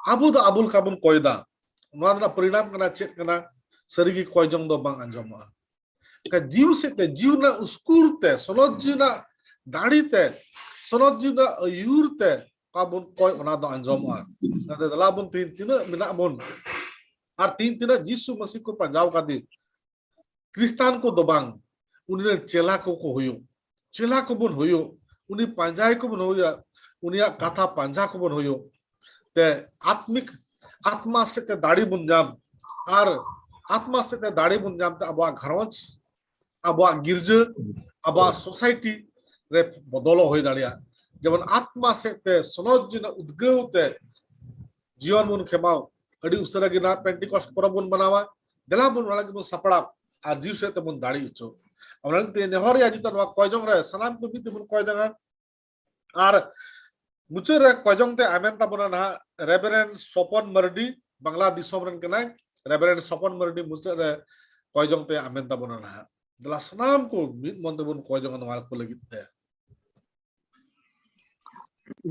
ᱟᱵᱚ ᱫᱚ ᱟᱵᱚ ᱞᱮᱠᱟ ᱵᱚᱱ ᱠᱚᱭ ᱫᱟ᱾ ᱱᱚᱣᱟ ᱨᱮᱱᱟᱜ ᱯᱚᱨᱤᱱᱟᱢ ᱠᱟᱱᱟ ᱪᱮᱫ ᱠᱟᱱᱟ? ᱥᱟᱹᱨᱤᱜᱮ ᱠᱚᱭ ᱡᱚᱝ ᱫᱚ ᱵᱟᱝ ᱟᱸᱡᱚᱢᱚᱜᱼᱟ᱾ ᱮᱱᱠᱷᱟᱱ ᱡᱤᱣᱤ ᱥᱮᱫ ᱛᱮ, ᱡᱤᱣᱤ ᱨᱮᱱᱟᱜ ᱩᱥᱠᱩᱨ ᱛᱮ, ᱥᱚᱱᱚᱛ ᱡᱤᱣᱤ ᱨᱮᱱᱟᱜ ᱫᱟᱲᱮ ᱛᱮ, ᱥᱚᱱᱚᱛ ᱡᱤᱣᱤ ᱨᱮᱱᱟᱜ ᱟᱹᱭᱩᱨ ᱛᱮ ᱚᱠᱟ ᱵᱚᱱ ᱠᱚᱭ, ᱚᱱᱟ ᱫᱚ ᱟᱸᱡᱚᱢᱚᱜᱼᱟ᱾ ᱚᱱᱟᱛᱮ ᱫᱮᱞᱟ ᱵᱚᱱ ᱛᱮᱦᱮᱧ ᱛᱤᱱᱟᱹᱜ ᱢᱮᱱᱟᱜ ᱵᱚᱱ ᱟᱨ ᱛᱮᱦᱮᱧ ᱛᱤᱱᱟᱹᱜ ᱡᱤᱥᱩ ᱢᱟᱹᱥᱤ ᱠᱚ ᱯᱟᱸᱡᱟᱣ ᱠᱟᱫᱮ, ᱠᱷᱨᱤᱥᱴᱟᱱ ᱠᱚ ᱫᱚ ᱵᱟᱝ, ᱩᱱᱤ ᱨᱮᱱ ᱪᱮᱞᱟ ᱠᱚᱠᱚ ᱦᱩᱭᱩᱜ, ᱪᱮᱞᱟ ᱠᱚᱵᱚᱱ ᱦᱩᱭᱩᱜ, ᱩᱱᱤ ᱯᱟᱸᱡᱟᱭ ᱠᱚᱵᱚᱱ ᱦᱩᱭᱩᱜᱼᱟ, ᱩᱱᱤᱭᱟᱜ ᱠᱟᱛᱷᱟ ᱯᱟᱸᱡᱟ ᱠᱚᱵᱚᱱ ᱦᱩᱭᱩᱜ᱾ ᱛᱮ ᱟᱛᱢᱤᱠ, ᱟᱛᱢᱟ ᱥᱮᱫ ᱛᱮ ᱫᱟᱲᱮ ᱵᱚᱱ ᱧᱟᱢ, ᱟᱨ ᱟᱛᱢᱟ ᱥᱮᱫ ᱛᱮ ᱫᱟᱲᱮ ᱵᱚᱱ ᱧᱟᱢ ᱛᱮ ᱟᱵᱚᱣᱟᱜ ᱜᱷᱟᱨᱚᱸᱡᱽ, ᱟᱵᱚᱣᱟᱜ ᱜᱤᱨᱡᱟᱹ, ᱟᱵᱚᱣᱟᱜ ᱥᱳᱥᱟᱭᱴᱤ ᱨᱮ ᱵᱚᱫᱚᱞᱚᱜ ᱦᱩᱭ ᱫᱟᱲᱮᱭᱟᱜᱼᱟ᱾ ᱡᱮᱢᱚᱱ ᱟᱛᱢᱟ ᱥᱮᱫ ᱛᱮ ᱥᱚᱱᱚᱛ ᱡᱤᱱ ᱩᱫᱽᱜᱟᱹᱣ ᱛᱮ ᱡᱤᱭᱚᱱ ᱵᱚᱱ ᱠᱷᱮᱢᱟᱣ᱾ ᱟᱹᱰᱤ ᱩᱥᱟᱹᱨᱟ ᱜᱮ ᱱᱟᱦᱟᱜ ᱯᱮᱱᱴᱤᱠᱚᱥᱴ ᱯᱚᱨᱚᱵᱽ ᱵᱚᱱ ᱢᱟᱱᱟᱣᱟ᱾ ᱫᱮᱞᱟ ᱵᱚᱱ ᱚᱱᱟ ᱞᱟᱹᱜᱤᱫ ᱵᱚᱱ ᱥᱟᱯᱲᱟᱣ ᱟᱨ ᱡᱤᱣᱤ ᱥᱮᱫ ᱛᱮᱵᱚᱱ ᱫᱟᱲᱮ ᱦᱚᱪᱚ᱾ ᱚᱱᱟ ᱞᱟᱹᱜᱤᱫ ᱛᱮ ᱱᱮᱦᱚᱨ ᱨᱮᱭᱟᱜ ᱡᱩᱫᱤ ᱱᱚᱣᱟ ᱠᱚᱭ ᱡᱚᱝ ᱨᱮ ᱥᱟᱱᱟᱢ ᱠᱚ ᱢᱤᱫ ᱛᱮᱵᱚᱱ ᱠᱚᱭ ᱡᱚᱝᱟ᱾ ᱟᱨ ᱢᱩᱪᱟᱹᱫ ᱨᱮ ᱠᱚᱭ ᱡᱚᱝ ᱛᱮ ᱟᱢᱮᱱ ᱛᱟᱵᱚᱱᱟ ᱱᱟᱦᱟᱜ ᱨᱮᱵᱷᱮᱨᱮᱱᱰ ᱥᱚᱯᱚᱱ ᱢᱟᱨᱰᱤ, ᱵᱟᱝᱞᱟ ᱫᱤᱥᱚᱢ ᱨᱮᱱ ᱠᱟᱱᱟᱭ᱾ ᱨᱮᱵᱷᱮᱨᱮᱱᱰ ᱥᱚᱯᱚᱱ ᱢᱟᱨᱰᱤ ᱢᱩᱪᱟᱹᱫ ᱨᱮ ᱠᱚᱭ ᱡᱚᱝ ᱛᱮ ᱟᱢᱮᱱ ᱛᱟᱵᱚᱱᱟ ᱱᱟᱦᱟᱜ᱾ ᱫᱮᱞᱟ ᱥᱟᱱᱟᱢ ᱠᱚ ᱢᱤᱫ ᱢᱚᱱ ᱛᱮᱵᱚᱱ ᱠᱚᱭ ᱡᱚᱝᱟ ᱱᱚᱣᱟ ᱠᱚ ᱞᱟᱹᱜᱤᱫ ᱛᱮ᱾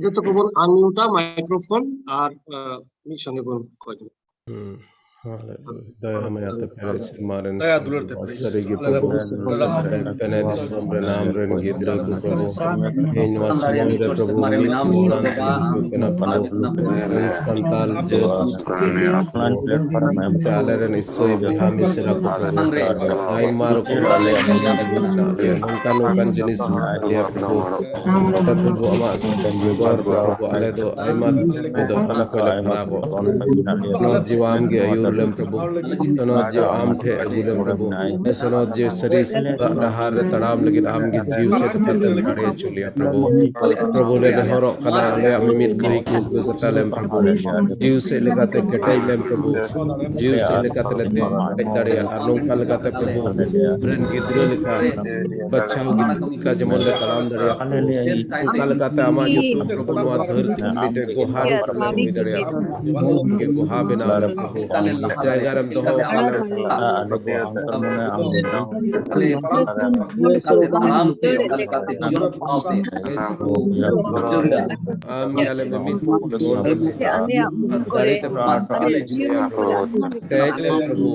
ᱡᱚᱛᱚ ᱠᱚᱵᱚᱱ ᱟᱱᱢᱤᱭᱩᱴᱟ ᱢᱟᱭᱠᱨᱳᱯᱷᱳᱱ ᱟᱨ, ᱟ, ᱢᱤᱫ ᱥᱚᱸᱜᱮ ᱵᱚᱱ ᱠᱚᱭ ᱡᱚᱝᱟ᱾ ᱦᱩᱸ᱾ ᱦᱟᱞᱮᱞᱩᱭᱟ᱾ ᱫᱟᱭᱟ ᱢᱟᱭᱟ ᱛᱮ ᱯᱮᱨᱮᱡ ᱥᱮᱨᱢᱟ ᱨᱮᱱ ᱫᱟᱭᱟ ᱫᱩᱞᱟᱹᱲ ᱛᱮ ᱯᱮᱨᱮᱡ ᱥᱟᱹᱨᱤ ᱜᱮ ᱟᱞᱮ ᱨᱮᱱ ᱯᱨᱚᱵᱷᱩ, ᱫᱟᱫᱟ ᱦᱚᱯᱚᱱ ᱯᱮᱱᱮ ᱫᱤᱥᱚᱢ ᱨᱮᱱ ᱟᱢ ᱨᱮᱱ ᱜᱤᱫᱽᱨᱟᱹ ᱠᱚ ᱯᱨᱚᱵᱷᱩ, ᱛᱮᱦᱮᱧ ᱱᱚᱣᱟ ᱥᱚᱢᱚᱭ ᱨᱮ ᱯᱨᱚᱵᱷᱩ ᱢᱤᱫ ᱢᱚᱦᱰᱟᱝ ᱠᱚ ᱦᱤᱡᱩᱜ ᱠᱟᱱᱟ ᱯᱨᱚᱵᱷᱩ, ᱥᱟᱱᱛᱟᱞ ᱡᱟᱹᱛ ᱥᱮ ᱟᱞᱮ ᱨᱮᱱ ᱤᱥᱟᱹᱭ ᱵᱚᱭᱦᱟ ᱢᱤᱥᱨᱟ ᱠᱚ ᱯᱨᱚᱵᱷᱩ, ᱟᱭᱢᱟ ᱨᱚᱠᱚᱢ ᱟᱞᱮᱭᱟᱜ ᱢᱚᱱᱮ ᱨᱮ ᱢᱮᱱᱟᱜ ᱞᱮᱭᱟ, ᱱᱚᱝᱠᱟᱱ ᱱᱚᱝᱠᱟᱱ ᱡᱤᱱᱤᱥ ᱢᱮᱱᱟᱜ ᱞᱮᱭᱟ ᱯᱨᱚᱵᱷᱩ, ᱛᱟᱛᱮ ᱯᱨᱚᱵᱷᱩ ᱟᱢᱟᱜ ᱵᱮᱜᱚᱨ ᱫᱚ ᱟᱵᱚ ᱟᱞᱮ ᱫᱚ ᱟᱭᱢᱟ ᱫᱤᱱ ᱫᱚ ᱚᱠᱟ ᱠᱷᱚᱱ ᱞᱮ ᱠᱷᱟᱲᱟ ᱠᱚᱜ? ᱥᱚᱱᱚᱛ ᱡᱤᱣᱤ ᱟᱢ ᱜᱮ ᱟᱹᱭᱩᱨ ᱞᱮᱢ ᱯᱨᱚᱵᱷᱩ, ᱥᱚᱱᱚᱛ ᱡᱤᱣᱤ ᱟᱢ ᱴᱷᱮᱱ ᱟᱹᱜᱩ ᱞᱮᱢ ᱯᱨᱚᱵᱷᱩ, ᱥᱚᱱᱚᱛ ᱡᱤᱣᱤ ᱥᱟᱹᱨᱤ ᱥᱟᱹᱨᱤ ᱰᱟᱦᱟᱨ ᱨᱮ ᱛᱟᱲᱟᱢ ᱞᱟᱹᱜᱤᱫ ᱟᱢ ᱜᱮ ᱡᱤᱣᱤ ᱥᱮᱫ ᱠᱟᱛᱮᱢ ᱫᱟᱲᱮ ᱦᱚᱪᱚ ᱞᱮᱭᱟ ᱯᱨᱚᱵᱷᱩ᱾ ᱯᱨᱚᱵᱷᱩ ᱞᱮ ᱱᱮᱦᱚᱨᱚᱜ ᱠᱟᱱᱟ, ᱟᱞᱮᱭᱟᱜ ᱢᱤᱢᱤᱫ ᱜᱷᱟᱹᱲᱤ ᱠᱚ ᱩᱫᱽᱜᱟᱹᱣ ᱠᱟᱛᱟ ᱞᱮᱢ ᱯᱨᱚᱵᱷᱩ, ᱡᱤᱣᱤ ᱥᱮᱫ ᱞᱮᱠᱟᱛᱮ ᱠᱮᱴᱮᱡ ᱞᱮᱢ ᱯᱨᱚᱵᱷᱩ, ᱡᱤᱣᱤ ᱥᱮᱫ ᱞᱮᱠᱟᱛᱮ ᱞᱮ ᱠᱮᱴᱮᱡ ᱫᱟᱲᱮᱭᱟᱜᱼᱟ, ᱟᱨ ᱱᱚᱝᱠᱟ ᱞᱮᱠᱟᱛᱮ ᱯᱨᱚᱵᱷᱩ ᱨᱮᱱ ᱜᱤᱫᱽᱨᱟᱹ ᱞᱮᱠᱟ ᱵᱟᱪᱷᱟᱣ ᱜᱤᱫᱽᱨᱟᱹ ᱞᱮᱠᱟ ᱡᱮᱢᱚᱱ ᱞᱮ ᱛᱟᱲᱟᱢ ᱫᱟᱲᱮᱭᱟᱜ ᱯᱨᱚᱵᱷᱩ, ᱚᱱᱠᱟ ᱞᱮᱠᱟᱛᱮ ᱟᱢᱟᱜ ᱧᱩᱛᱩᱢ ᱯᱨᱚᱵᱷᱩ ᱱᱚᱣᱟ ᱫᱷᱟᱹᱨᱛᱤ ᱯᱩᱨᱤ ᱨᱮ ᱜᱚᱦᱟᱨ ᱞᱮᱠᱟ ᱞᱮ ᱦᱩᱭ ᱫᱟᱲᱮᱭᱟᱜᱼᱟ ᱯᱨᱚᱵᱷᱩ, ᱜᱮ ᱜᱚᱦᱟ ᱵᱮᱱᱟᱣ ᱞᱮ ᱯᱨᱚᱵᱷᱩ, ᱡᱟᱭᱜᱟ ᱨᱮᱢ ᱫᱚᱦᱚ ᱟᱠᱟᱫ ᱞᱮ ᱯᱨᱚᱵᱷᱩ᱾ ᱟᱢ ᱜᱮ ᱟᱞᱮ ᱢᱤᱢᱤᱫ ᱢᱚᱱ ᱨᱮ ᱫᱟᱲᱮ ᱛᱮᱢ ᱯᱮᱨᱮᱡ ᱞᱮᱭᱟ ᱯᱨᱚᱵᱷᱩ᱾ ᱯᱮᱨᱮᱡ ᱞᱮᱢ ᱯᱨᱚᱵᱷᱩ᱾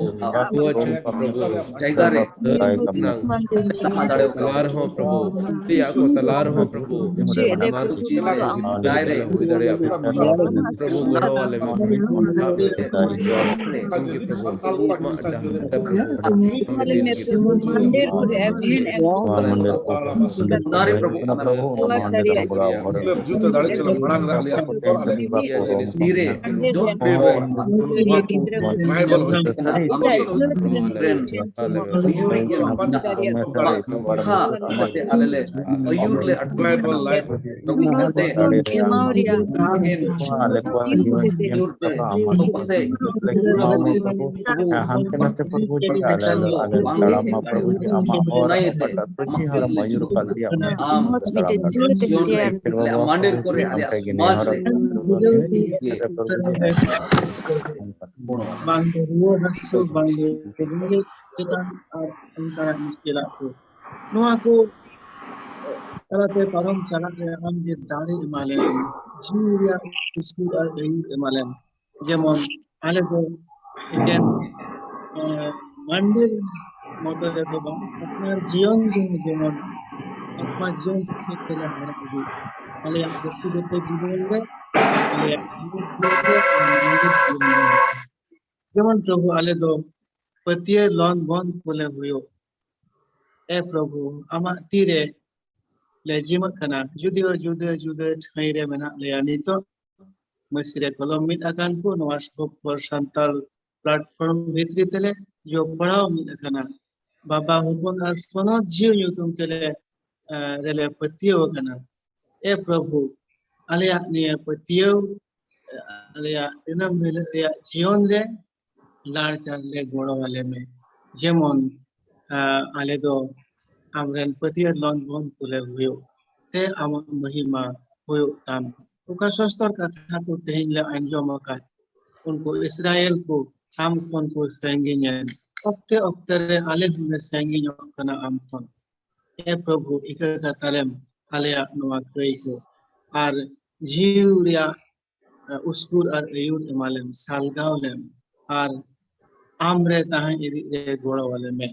ᱯᱩᱨᱟᱹ ᱪᱩᱯ ᱯᱨᱚᱵᱷᱩ᱾ ᱡᱟᱭᱜᱟ ᱨᱮ ᱛᱟᱞᱟ ᱨᱮᱦᱚᱸ ᱯᱨᱚᱵᱷᱩ, ᱛᱮᱭᱟᱜ ᱠᱚ ᱛᱟᱞᱟ ᱨᱮᱦᱚᱸ ᱯᱨᱚᱵᱷᱩ, ᱟᱢᱟᱨ ᱥᱩᱪᱤ ᱞᱮᱠᱟ ᱦᱩᱭ ᱫᱟᱲᱮᱭᱟᱜ ᱯᱨᱚᱵᱷᱩ᱾ ᱯᱨᱚᱵᱷᱩ ᱜᱚᱲᱚ ᱟᱞᱮ ᱢᱮ᱾ ᱥᱟᱱᱛᱟᱲ ᱠᱚᱣᱟᱜ ᱠᱷᱨᱤᱥᱴᱟᱱ ᱡᱤᱭᱚᱱ ᱨᱮ ᱢᱚᱱᱫᱤᱨ ᱠᱚᱨᱮ ᱮᱵᱷᱮᱱ ᱮᱵᱷᱮᱱ ᱫᱟᱨᱮ ᱯᱨᱚᱵᱷᱩ ᱠᱟᱱᱟ᱾ ᱛᱚᱣᱟᱨ ᱫᱟᱲᱮᱭᱟᱜ ᱡᱩᱛᱟᱹ ᱫᱟᱲᱮ ᱪᱟᱞᱟᱜ ᱢᱟᱲᱟᱝ ᱨᱮ ᱟᱞᱮᱭᱟᱜ ᱦᱚᱨ ᱟᱞᱮ ᱫᱷᱤᱨᱮ ᱢᱚᱱᱫᱤᱨ ᱨᱮ ᱡᱚᱛᱚ ᱜᱤᱫᱽᱨᱟᱹ ᱠᱚ ᱟᱢ ᱨᱮᱱ ᱟᱹᱭᱩᱨᱤᱡ ᱜᱮ ᱢᱮᱱᱟᱜᱼᱟ᱾ ᱟᱢ ᱥᱟᱞᱟᱜ ᱠᱟᱛᱷᱟ ᱠᱟᱛᱮ ᱟᱞᱮ ᱞᱮ ᱟᱹᱭᱩᱨ ᱞᱮ ᱟᱴᱠᱟᱨ ᱠᱟᱛᱮ ᱮᱢᱟᱣ ᱨᱮᱭᱟᱜ ᱟᱞᱮ ᱠᱚᱣᱟᱜ ᱡᱤᱭᱚᱱ ᱮᱢ ᱠᱟᱛᱷᱟ ᱟᱢᱟᱜ ᱟᱹᱭᱩᱨ ᱛᱮ ᱯᱟᱥᱮᱡ ᱦᱟᱱᱛᱮ ᱱᱟᱛᱮ ᱯᱨᱚᱵᱷᱩ ᱡᱤ ᱟᱞᱮ ᱫᱚ ᱟᱞᱮ ᱛᱟᱲᱟᱢ ᱢᱟ ᱯᱨᱚᱵᱷᱩ ᱡᱤ ᱟᱢᱟᱜ ᱦᱚᱨ ᱚᱠᱟᱴᱟᱜ ᱯᱟᱹᱛᱤ ᱦᱟᱲᱟᱢ ᱟᱹᱭᱩᱨ ᱟᱠᱟᱫ ᱞᱮᱭᱟ ᱚᱱᱟ ᱟᱢ ᱛᱟᱲᱟᱢ ᱫᱟᱲᱮᱭᱟᱜᱼᱟ᱾ ᱯᱷᱤᱨ ᱵᱟᱵᱟ ᱢᱟᱱᱰᱮᱨ ᱠᱚᱨᱮ ᱟᱞᱮᱭᱟᱜ ᱥᱚᱢᱟᱡᱽ ᱨᱮ ᱵᱟᱝ ᱫᱚ ᱨᱩᱣᱟᱹ ᱦᱟᱹᱥᱩ, ᱵᱟᱝ ᱫᱚ ᱨᱮᱸᱜᱮᱡ ᱛᱮᱛᱟᱝ ᱟᱨ ᱚᱱᱠᱟᱱᱟᱜ ᱢᱩᱥᱠᱤᱞᱟᱜ ᱠᱚ, ᱱᱚᱣᱟ ᱠᱚ ᱛᱟᱞᱟᱛᱮ ᱯᱟᱨᱚᱢ ᱪᱟᱞᱟᱜ ᱨᱮ ᱟᱢ ᱡᱮ ᱫᱟᱲᱮ ᱮᱢᱟ ᱞᱮᱢ, ᱡᱤᱣᱤ ᱨᱮᱭᱟᱜ ᱩᱥᱠᱩᱨ ᱟᱨ ᱟᱹᱭᱩᱨ ᱮᱢᱟ ᱞᱮᱢ᱾ ᱡᱮᱢᱚᱱ ᱟᱞᱮ ᱫᱚ ᱮᱠᱮᱱ, ᱮ, ᱢᱟᱹᱱᱢᱤ ᱢᱚᱛᱚ ᱨᱮᱫᱚ ᱵᱟᱝ, ᱟᱯᱱᱟᱨ ᱡᱤᱭᱚᱱ ᱫᱚ ᱡᱮᱢᱚᱱ ᱟᱯᱱᱟᱨ ᱡᱤᱭᱚᱱ ᱥᱮᱫ ᱛᱮᱞᱮ ᱦᱟᱨᱟ ᱤᱫᱤᱜ᱾ ᱟᱞᱮᱭᱟᱜ ᱵᱮᱠᱛᱤᱜᱚᱛᱚ ᱡᱤᱵᱚᱱ ᱨᱮ, ᱟᱞᱮᱭᱟᱜ ᱡᱤᱭᱚᱱ ᱨᱮ, ᱡᱮᱢᱚᱱ ᱯᱨᱚᱵᱷᱩ ᱟᱞᱮ ᱫᱚ ᱯᱟᱹᱛᱭᱟᱹᱣ ᱞᱚᱱ ᱵᱚᱱ ᱠᱚᱞᱮ ᱦᱩᱭᱩᱜ᱾ ᱮ ᱯᱨᱚᱵᱷᱩ, ᱟᱢᱟᱜ ᱛᱤᱨᱮ ᱞᱮ ᱡᱤᱢᱟᱹᱜ ᱠᱟᱱᱟ᱾ ᱡᱩᱫᱤᱭᱳ ᱡᱩᱫᱟᱹ ᱡᱩᱫᱟᱹ ᱴᱷᱟᱹᱭ ᱨᱮ ᱢᱮᱱᱟᱜ ᱞᱮᱭᱟ ᱱᱤᱛᱚᱜ, ᱢᱟᱹᱥᱤ ᱨᱮ ᱠᱚᱞᱚᱢ ᱢᱤᱫ ᱟᱠᱟᱱ ᱠᱚ ᱱᱚᱣᱟ ᱥᱚᱵ ᱯᱚᱨ ᱥᱟᱱᱛᱟᱞ platform ᱵᱷᱤᱛᱨᱤ ᱛᱮᱞᱮ ᱡᱚᱯᱲᱟᱣ ᱢᱤᱫ ᱟᱠᱟᱱᱟ᱾ ᱵᱟᱵᱟ, ᱦᱚᱯᱚᱱ ᱟᱨ ᱥᱚᱱᱚᱛ ᱡᱤᱣᱤ ᱧᱩᱛᱩᱢ ᱛᱮᱞᱮ, ᱮ, ᱨᱮᱞᱮ ᱯᱟᱹᱛᱭᱟᱹᱣ ᱟᱠᱟᱱᱟ᱾ ᱮ ᱯᱨᱚᱵᱷᱩ, ᱟᱞᱮᱭᱟᱜ ᱱᱤᱭᱟᱹ ᱯᱟᱹᱛᱭᱟᱹᱣ, ᱮ, ᱟᱞᱮᱭᱟᱜ ᱫᱤᱱᱟᱹᱢ ᱦᱤᱞᱳᱜ ᱨᱮᱭᱟᱜ ᱡᱤᱭᱚᱱ ᱨᱮ ᱞᱟᱲᱪᱟᱲ ᱞᱮ ᱜᱚᱲᱚ ᱟᱞᱮ ᱢᱮ, ᱡᱮᱢᱚᱱ, ᱟ, ᱟᱞᱮ ᱫᱚ ᱟᱢᱨᱮᱱ ᱯᱟᱹᱛᱭᱟᱹᱣ ᱞᱚᱱ ᱵᱚᱱ ᱛᱩᱞᱟᱹᱣ ᱦᱩᱭᱩᱜ ᱛᱮ ᱟᱢᱟᱜ ᱢᱚᱦᱤᱢᱟ ᱦᱩᱭᱩᱜ ᱛᱟᱢ᱾ ᱚᱠᱟ ᱥᱚᱥᱛᱚᱨ ᱠᱟᱛᱷᱟ ᱠᱚ ᱛᱮᱦᱮᱧ ᱞᱮ ᱟᱸᱡᱚᱢ ᱟᱠᱟᱫ, ᱩᱱᱠᱩ ᱤᱥᱨᱟᱭᱮᱞ ᱠᱚ ᱟᱢ ᱠᱷᱚᱱ ᱠᱚ ᱥᱟᱺᱜᱤᱧ ᱮᱱ ᱚᱠᱛᱮ ᱚᱠᱛᱮ ᱨᱮ ᱟᱞᱮ ᱦᱚᱸᱞᱮ ᱥᱟᱺᱜᱤᱧᱚᱜ ᱠᱟᱱᱟ ᱟᱢ ᱠᱷᱚᱱ᱾ ᱮ ᱯᱨᱚᱵᱷᱩ, ᱤᱠᱟᱹ ᱠᱟᱛᱟᱞᱮᱢ ᱟᱞᱮᱭᱟᱜ ᱱᱚᱣᱟ ᱠᱟᱹᱭ ᱠᱚ, ᱟᱨ ᱡᱤᱣᱤ ᱨᱮᱭᱟᱜ ᱩᱥᱠᱩᱨ ᱟᱨ ᱟᱹᱭᱩᱨ ᱮᱢᱟᱞᱮᱢ, ᱥᱟᱞᱜᱟᱣ ᱞᱮᱢ, ᱟᱨ ᱟᱢ ᱨᱮ ᱛᱟᱦᱮᱸ ᱤᱫᱤ ᱨᱮ ᱜᱚᱲᱚ ᱟᱞᱮ ᱢᱮ᱾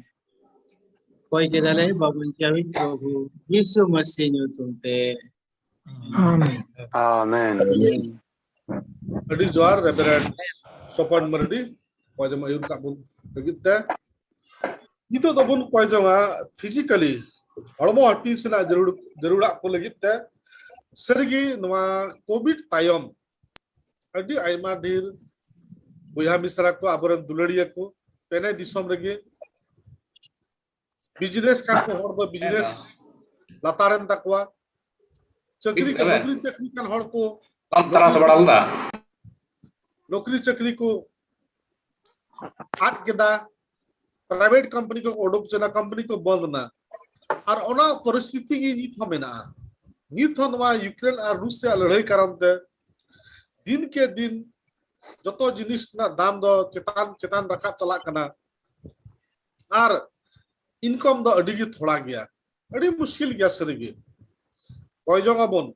ᱠᱚᱭ ᱠᱮᱫᱟᱞᱮ ᱵᱟᱵᱚᱱ ᱪᱟᱵᱤ ᱯᱨᱚᱵᱷᱩ ᱡᱤᱥᱩ ᱢᱟᱥᱤ ᱧᱩᱛᱩᱢ ᱛᱮ᱾ ᱟᱢᱮᱱ᱾ ᱟᱢᱮᱱ᱾ ᱟᱹᱰᱤ ᱡᱚᱦᱟᱨ ᱨᱮᱵᱷᱟᱨᱮᱱᱰ ᱥᱚᱯᱚᱱ ᱢᱟᱨᱰᱤ᱾ ᱠᱚᱭ ᱡᱚᱝ ᱟᱹᱭᱩᱨ ᱠᱟᱜ ᱵᱚᱱ ᱞᱟᱹᱜᱤᱫ ᱛᱮ᱾ ᱱᱤᱛᱚᱜ ᱫᱚᱵᱚᱱ ᱠᱚᱭ ᱡᱚᱝᱟ physically, ᱦᱚᱲᱢᱚ ᱦᱟᱹᱴᱤᱧ ᱥᱮᱱᱟᱜ ᱡᱟᱹᱨᱩᱲ, ᱡᱟᱹᱨᱩᱲᱟᱜ ᱠᱚ ᱞᱟᱹᱜᱤᱫ ᱛᱮ᱾ ᱥᱟᱹᱨᱤᱜᱮ ᱱᱚᱣᱟ ᱠᱳᱵᱷᱤᱰ ᱛᱟᱭᱚᱢ ᱟᱹᱰᱤ ᱟᱭᱢᱟ ᱰᱷᱮᱨ ᱵᱚᱭᱦᱟ ᱢᱤᱥᱨᱟ ᱠᱚ, ᱟᱵᱚᱨᱮᱱ ᱫᱩᱞᱟᱹᱲᱤᱭᱟᱹ ᱠᱚ, ᱯᱮᱱᱮ ᱫᱤᱥᱚᱢ ᱨᱮᱜᱮ ᱵᱤᱡᱽᱱᱮᱥ ᱠᱟᱱ ᱠᱚ ᱦᱚᱲ ᱫᱚ ᱵᱤᱡᱽᱱᱮᱥ ᱞᱟᱛᱟᱨᱮᱱ ᱛᱟᱠᱚᱣᱟ, ᱪᱟᱹᱠᱨᱤ ᱠᱚ, ᱱᱚᱠᱨᱤ ᱪᱟᱹᱠᱨᱤ ᱠᱟᱱ ᱦᱚᱲ ᱠᱚ ᱵᱟᱢ ᱛᱟᱨᱟᱥ ᱵᱟᱲᱟ ᱞᱮᱫᱟ? ᱱᱚᱠᱨᱤ ᱪᱟᱹᱠᱨᱤ ᱠᱚ ᱟᱫ ᱠᱮᱫᱟ, ᱯᱨᱟᱭᱵᱷᱮᱴ ᱠᱳᱢᱯᱟᱱᱤ ᱠᱚ ᱩᱰᱩᱠ ᱪᱮᱫᱟ, ᱠᱳᱢᱯᱟᱱᱤ ᱠᱚ ᱵᱚᱱᱫ ᱮᱱᱟ᱾ ᱟᱨ ᱚᱱᱟ ᱯᱚᱨᱤᱥᱛᱷᱤᱛᱤ ᱜᱮ ᱱᱤᱛ ᱦᱚᱸ ᱢᱮᱱᱟᱜᱼᱟ᱾ ᱱᱤᱛ ᱦᱚᱸ ᱱᱚᱣᱟ ᱤᱭᱩᱠᱨᱮᱱ ᱟᱨ ᱨᱩᱥ ᱨᱮᱭᱟᱜ ᱞᱟᱹᱲᱦᱟᱹᱭ ᱠᱟᱨᱚᱱ ᱛᱮ ᱫᱤᱱ ᱠᱮ ᱫᱤᱱ ᱡᱚᱛᱚ ᱡᱤᱱᱤᱥ ᱨᱮᱱᱟᱜ ᱫᱟᱢ ᱫᱚ ᱪᱮᱛᱟᱱ ᱪᱮᱛᱟᱱ ᱨᱟᱠᱟᱵ ᱪᱟᱞᱟᱜ ᱠᱟᱱᱟ᱾ ᱟᱨ ᱤᱱᱠᱟᱢ ᱫᱚ ᱟᱹᱰᱤ ᱜᱮ ᱛᱷᱚᱲᱟ ᱜᱮᱭᱟ, ᱟᱹᱰᱤ ᱢᱩᱥᱠᱤᱞ ᱜᱮᱭᱟ ᱥᱟᱹᱨᱤᱜᱮ᱾ ᱠᱚᱭ ᱡᱚᱝ ᱟᱵᱚᱱ